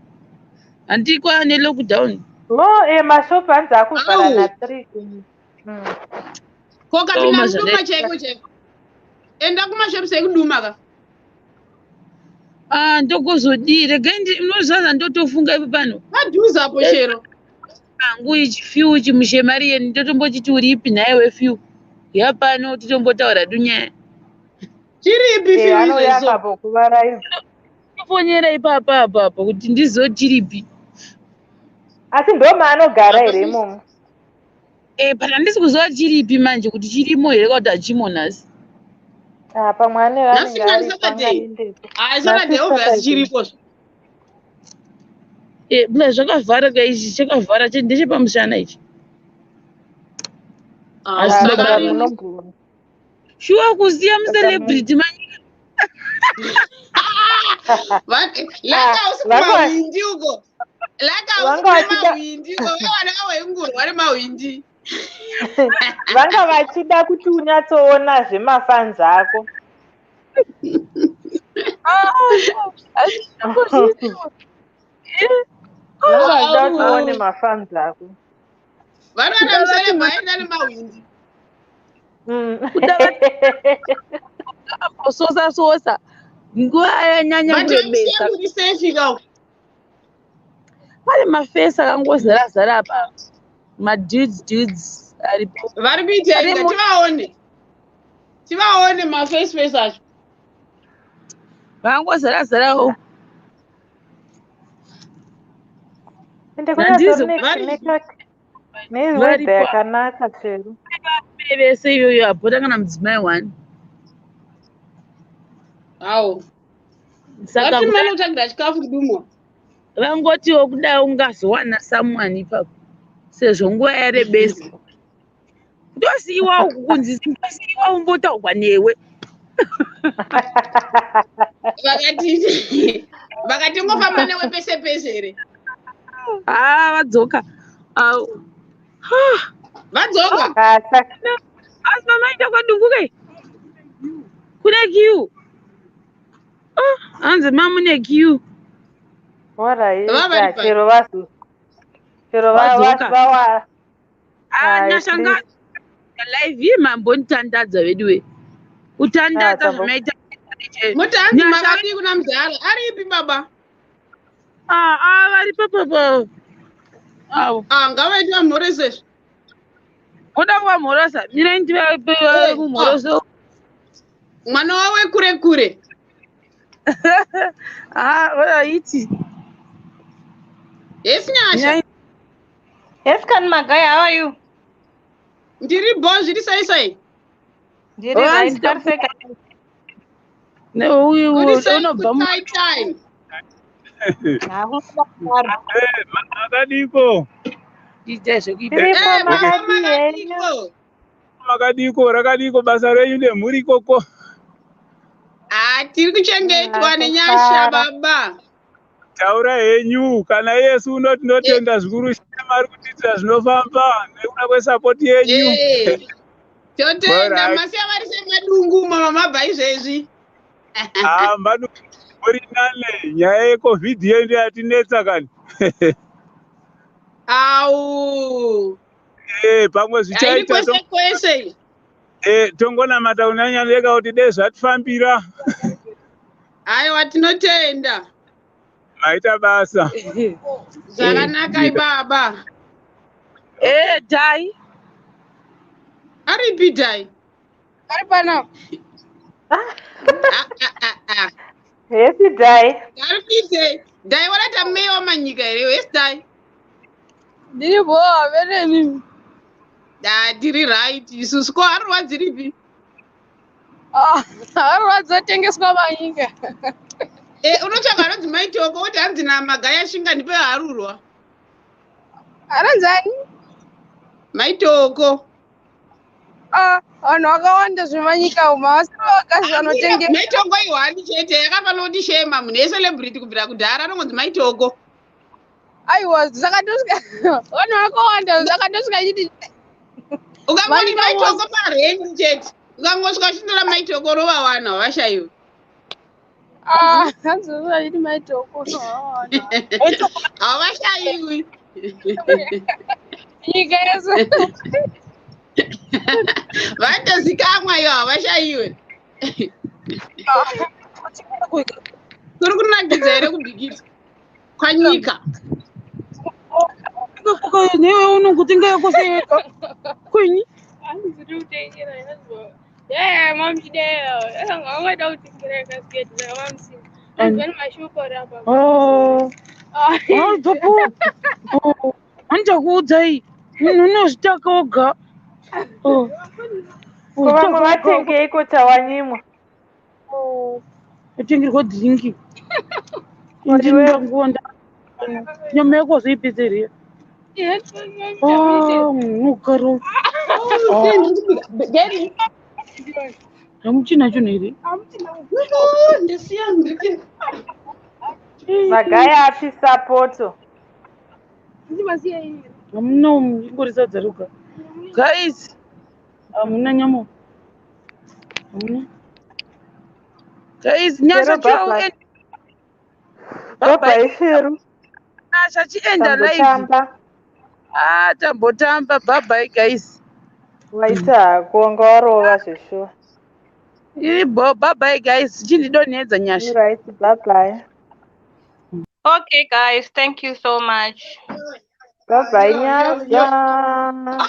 [SPEAKER 1] Handii kwaane lockdown.
[SPEAKER 8] No, mashopu hanzi akuvhara na3.
[SPEAKER 5] Ko kapinda muduma chaiko chaiko. Enda kumashops ekuduma ka.
[SPEAKER 1] Ah, ndokuzodii regai unoziva ndotofunga ipo pano.
[SPEAKER 5] Padhuze apo chero.
[SPEAKER 1] Angu ichi fiu chimushemari ndotombochiti uripi nhaiwe fiu. Yapano titombotaura dunyaya.
[SPEAKER 5] Chiripi fiu
[SPEAKER 8] Anouya akapo kuvaraidza.
[SPEAKER 1] Tofonyera ipapa apa apa kuti ndizive chiripi.
[SPEAKER 8] Asi ndo maanogara here imomo?
[SPEAKER 1] But handisi kuziva chiripi manje kuti chirimo here kana kuti hachimo nhasi.
[SPEAKER 8] Ah, pamwe ane
[SPEAKER 5] Nhasi
[SPEAKER 8] anenge
[SPEAKER 5] ngani
[SPEAKER 8] aripo
[SPEAKER 5] Saturday?
[SPEAKER 8] angaendepo.
[SPEAKER 5] Ah, Saturday
[SPEAKER 8] Nhasi
[SPEAKER 5] obviously
[SPEAKER 8] Saturday.
[SPEAKER 5] chiripo.
[SPEAKER 1] Bla zvakavhara ka ichi chakavhara ndechepamushana ichi.
[SPEAKER 5] Ah,
[SPEAKER 1] Asi
[SPEAKER 8] Ah,
[SPEAKER 1] baba
[SPEAKER 8] saka
[SPEAKER 1] ri-
[SPEAKER 8] munogona.
[SPEAKER 1] Shuwa kusiya mucelebrity manyika.
[SPEAKER 5] Laka usi
[SPEAKER 8] vanga-
[SPEAKER 5] kumahwindi uko. Laka usi
[SPEAKER 8] Vanga vachida-
[SPEAKER 5] kumahwindi uko. Vana vaingurwa nemahwindi.
[SPEAKER 8] Vanga vachida kuti unyatsoona zvemafanzi ako. Vanga vachida kuti uone mafanzi ako.
[SPEAKER 5] Vana vana muceleb vaenda nemahwindi.
[SPEAKER 1] Sosa sosa. Nguva yanyanya
[SPEAKER 5] But
[SPEAKER 1] kurebesa.
[SPEAKER 5] vakusiya kuti safe ka uko.
[SPEAKER 1] Pane mafesi akangozara zara apa. Madudes dudes aripo.
[SPEAKER 5] Vari kuita inga tivaone. Tivaone maface face acho.
[SPEAKER 1] Vangozara zarawo.
[SPEAKER 8] Ende
[SPEAKER 1] Handizi-
[SPEAKER 8] kunyatori newedha
[SPEAKER 1] Varipo.
[SPEAKER 8] yakanaka chero.
[SPEAKER 1] Vese iyoyo hapana kana mudzimai one.
[SPEAKER 5] Awo.
[SPEAKER 1] Saka
[SPEAKER 5] Vati mane kutsvagira chikafu kudumwa.
[SPEAKER 1] Vangotiwo kudai ungazowana someone ipapo sezvo nguva yarebesa. Ndosiyiwa uku kunzi ndosiyiwa umbotaurwa newe.
[SPEAKER 5] Vakati vakati ngofamba newe pese pese here.
[SPEAKER 1] Ah, vadzoka. Au.
[SPEAKER 5] Vadzoka.
[SPEAKER 1] Asi mamaita kwadunguka iyi. Kune queue. Ah, hanzi mamune queue.
[SPEAKER 8] Alright,
[SPEAKER 5] Vava vari
[SPEAKER 8] chero vazo. Chero
[SPEAKER 1] Vadzoka.
[SPEAKER 8] vawa.
[SPEAKER 1] Ah,
[SPEAKER 8] Ai,
[SPEAKER 1] nyasha
[SPEAKER 8] please.
[SPEAKER 1] nga live iyi mambonditandadza veduwe. Kutandadza
[SPEAKER 8] Ah,
[SPEAKER 1] zvamaita.
[SPEAKER 5] Muti hanzi
[SPEAKER 1] Nyasha-
[SPEAKER 5] makadii kuna mudhara aripi baba?
[SPEAKER 1] Ah, ah, vari papapo. Avo.
[SPEAKER 5] Ah, ngavaite vamhorese izvo.
[SPEAKER 1] Voda kuvamhorosa. Mirai ndivamhorose.
[SPEAKER 5] Mwana wawe kure kure.
[SPEAKER 1] Ah, vaiti.
[SPEAKER 5] Yes, Nyasha.
[SPEAKER 7] Yes, kan Magai, how are you?
[SPEAKER 5] Ndiri bo zviri sei sei?
[SPEAKER 7] Ndiri right, pari sei ka-
[SPEAKER 5] Kuri sei
[SPEAKER 1] unobva mu-
[SPEAKER 5] kutai tai.
[SPEAKER 13] Makadiko.
[SPEAKER 1] Itai zvekuita.
[SPEAKER 8] Tiripo
[SPEAKER 5] Eh, baba
[SPEAKER 8] makadii henyu.
[SPEAKER 5] makadiko.
[SPEAKER 13] Makadiko, rakadiko basa renyu nemhuri ikoko.
[SPEAKER 5] Ah, tiri kuchengetwa
[SPEAKER 8] Ah,
[SPEAKER 5] nenyasha
[SPEAKER 8] tofara.
[SPEAKER 5] baba.
[SPEAKER 13] Taura henyu kana iyesu uno tinotenda zvikuru Shema ari kutiitira zvinofamba nekuda kwesapoti yenyu.
[SPEAKER 5] Eh. Totenda
[SPEAKER 13] Alright.
[SPEAKER 5] masiya vari semadungu mama mabva izvezvi.
[SPEAKER 13] Ah, madu muri nane nyaya yecovid yedu yatinetsa kani.
[SPEAKER 5] Au.
[SPEAKER 13] Eh, pamwe
[SPEAKER 5] Hairi
[SPEAKER 13] zvichaita
[SPEAKER 5] kwese kwese.
[SPEAKER 13] tongonamata kunyanyadeka kuti dei zvatifambira.
[SPEAKER 5] Aiwa tinotenda.
[SPEAKER 13] Maita basa.
[SPEAKER 5] Zvakanaka ibaba.
[SPEAKER 1] Eh, dai.
[SPEAKER 5] Aripi dai?
[SPEAKER 1] Ari panapa.
[SPEAKER 5] Ah, ah, ah, ah.
[SPEAKER 8] Hesi dai.
[SPEAKER 5] Ari kuite. Dai warata meya wamanyika here? Yes dai.
[SPEAKER 1] Ndiri bo averemi.
[SPEAKER 5] Da, tiri right isusu. Ko harurwa dziripi?
[SPEAKER 14] Ah, harurwa dzotengeswa manyika.
[SPEAKER 5] Eh, unotsvaga anonzi Maitoko woti hanzi naMagaya shinga ndipe harurwa.
[SPEAKER 14] Anonzi ani?
[SPEAKER 5] Maitoko.
[SPEAKER 14] Ah, vanhu vakawanda zvemanyika umu havasiri vakadzi vanotengesa.
[SPEAKER 5] Maitoko ihwani chete yakafanira kuti shema munhu yecelebrity kubvira kudhara anongonzi Maitoko.
[SPEAKER 14] Aiwa, saka ndosvika vanhu vakawanda saka ndosvika ichiti
[SPEAKER 5] Ukangoti
[SPEAKER 14] Manyika
[SPEAKER 5] Maitoko parengi chete. Ukangosvika uchindora Maitoko unovawana havashaiwi.
[SPEAKER 14] Ah, hanzi ndosvika ichiti Maitoko.
[SPEAKER 5] Havashaiwi.
[SPEAKER 14] Nyika yese.
[SPEAKER 5] Vanotozikamwa iyo havashaiwe. Kuri kunakidza here kubhikisa kwanyika?
[SPEAKER 1] Newe unongotenga yako seyeka kwenyi. Dzopo handichakuudzai munhu unozvitaka oga.
[SPEAKER 8] Ko vamwe vatengeiko tawanyimwa?
[SPEAKER 1] Atengerwa dhiringi. Indindanguva nyama yako wazoipedza here? Unogara hamuchina chinhu here?
[SPEAKER 8] Magaya apisa poto.
[SPEAKER 1] Hamuna ingori sadza roga. Guys, hamuna nyama. Hamuna. Guys, Nyasha
[SPEAKER 8] Chero bye bye. Bye Shero.
[SPEAKER 1] Nyasha chienda live.
[SPEAKER 8] Tambotamba.
[SPEAKER 1] Ah, tambotamba. Bye bye guys.
[SPEAKER 8] Waita hako wanga warova zveshuwa.
[SPEAKER 1] Iri bo bye bye guys. Chindidonhedza Nyasha.
[SPEAKER 8] Right, bye bye.
[SPEAKER 7] Okay, guys, thank you so much.
[SPEAKER 8] Bye bye Nyasha.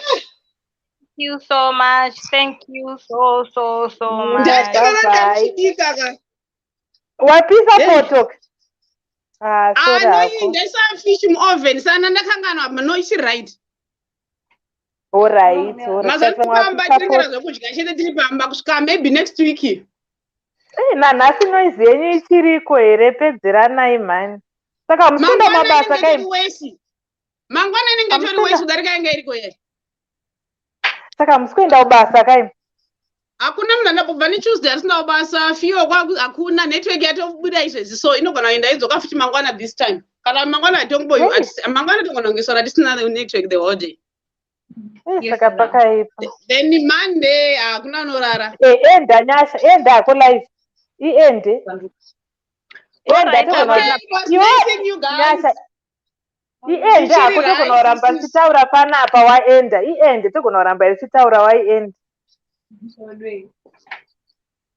[SPEAKER 7] Thank you so much. Thank you so, so, so much.
[SPEAKER 8] Bye bye.
[SPEAKER 5] Ndachibika ka.
[SPEAKER 8] Wapisa poto. Ah, sorry
[SPEAKER 5] Ah, no,
[SPEAKER 8] hako.
[SPEAKER 5] ndaisa fish muoven sana ndakanganwa no ichi right.
[SPEAKER 8] Alright, alright.
[SPEAKER 5] Mazuva
[SPEAKER 8] Saka
[SPEAKER 5] pamba
[SPEAKER 8] wapisa
[SPEAKER 5] tiringera
[SPEAKER 8] poto.
[SPEAKER 5] zvekudya chete tiri pamba kusvika maybe next week.
[SPEAKER 8] Eh, nanhasi noise yenyu ichiriko here? Pedzeranai mhani. Saka hamusikuenda
[SPEAKER 5] Mangwana
[SPEAKER 8] mabasa
[SPEAKER 5] inenge
[SPEAKER 8] kai?
[SPEAKER 5] itori wesi. Mangwana inenge itori
[SPEAKER 8] Hamusikuenda
[SPEAKER 5] wesi kudarika yanga iriko yai.
[SPEAKER 8] saka hamusi kuenda kubasa kai?
[SPEAKER 5] Hakuna munhu anobva neTuesday asina kubasa fiyo kwaku hakuna network yatobuda izvezvi so inogona kuenda idzoka futi mangwana this time. Kana mangwana hatongoyi
[SPEAKER 8] Hey.
[SPEAKER 5] mangwana togona kungesora tisina network the whole day.
[SPEAKER 8] Eh, saka pakaipa.
[SPEAKER 5] Then Monday hakuna anorara.
[SPEAKER 8] Eh, enda Nyasha, enda hako live. Iende. Enda
[SPEAKER 7] Alright,
[SPEAKER 8] togona
[SPEAKER 5] Okay, it was
[SPEAKER 8] iwe
[SPEAKER 5] nice seeing you guys.
[SPEAKER 8] Nyasha, iende
[SPEAKER 5] Ichiri
[SPEAKER 8] hako togona
[SPEAKER 5] right
[SPEAKER 8] kuramba
[SPEAKER 5] isusu.
[SPEAKER 8] tichitaura panapa waenda. Iende togona kuramba tichitaura waienda.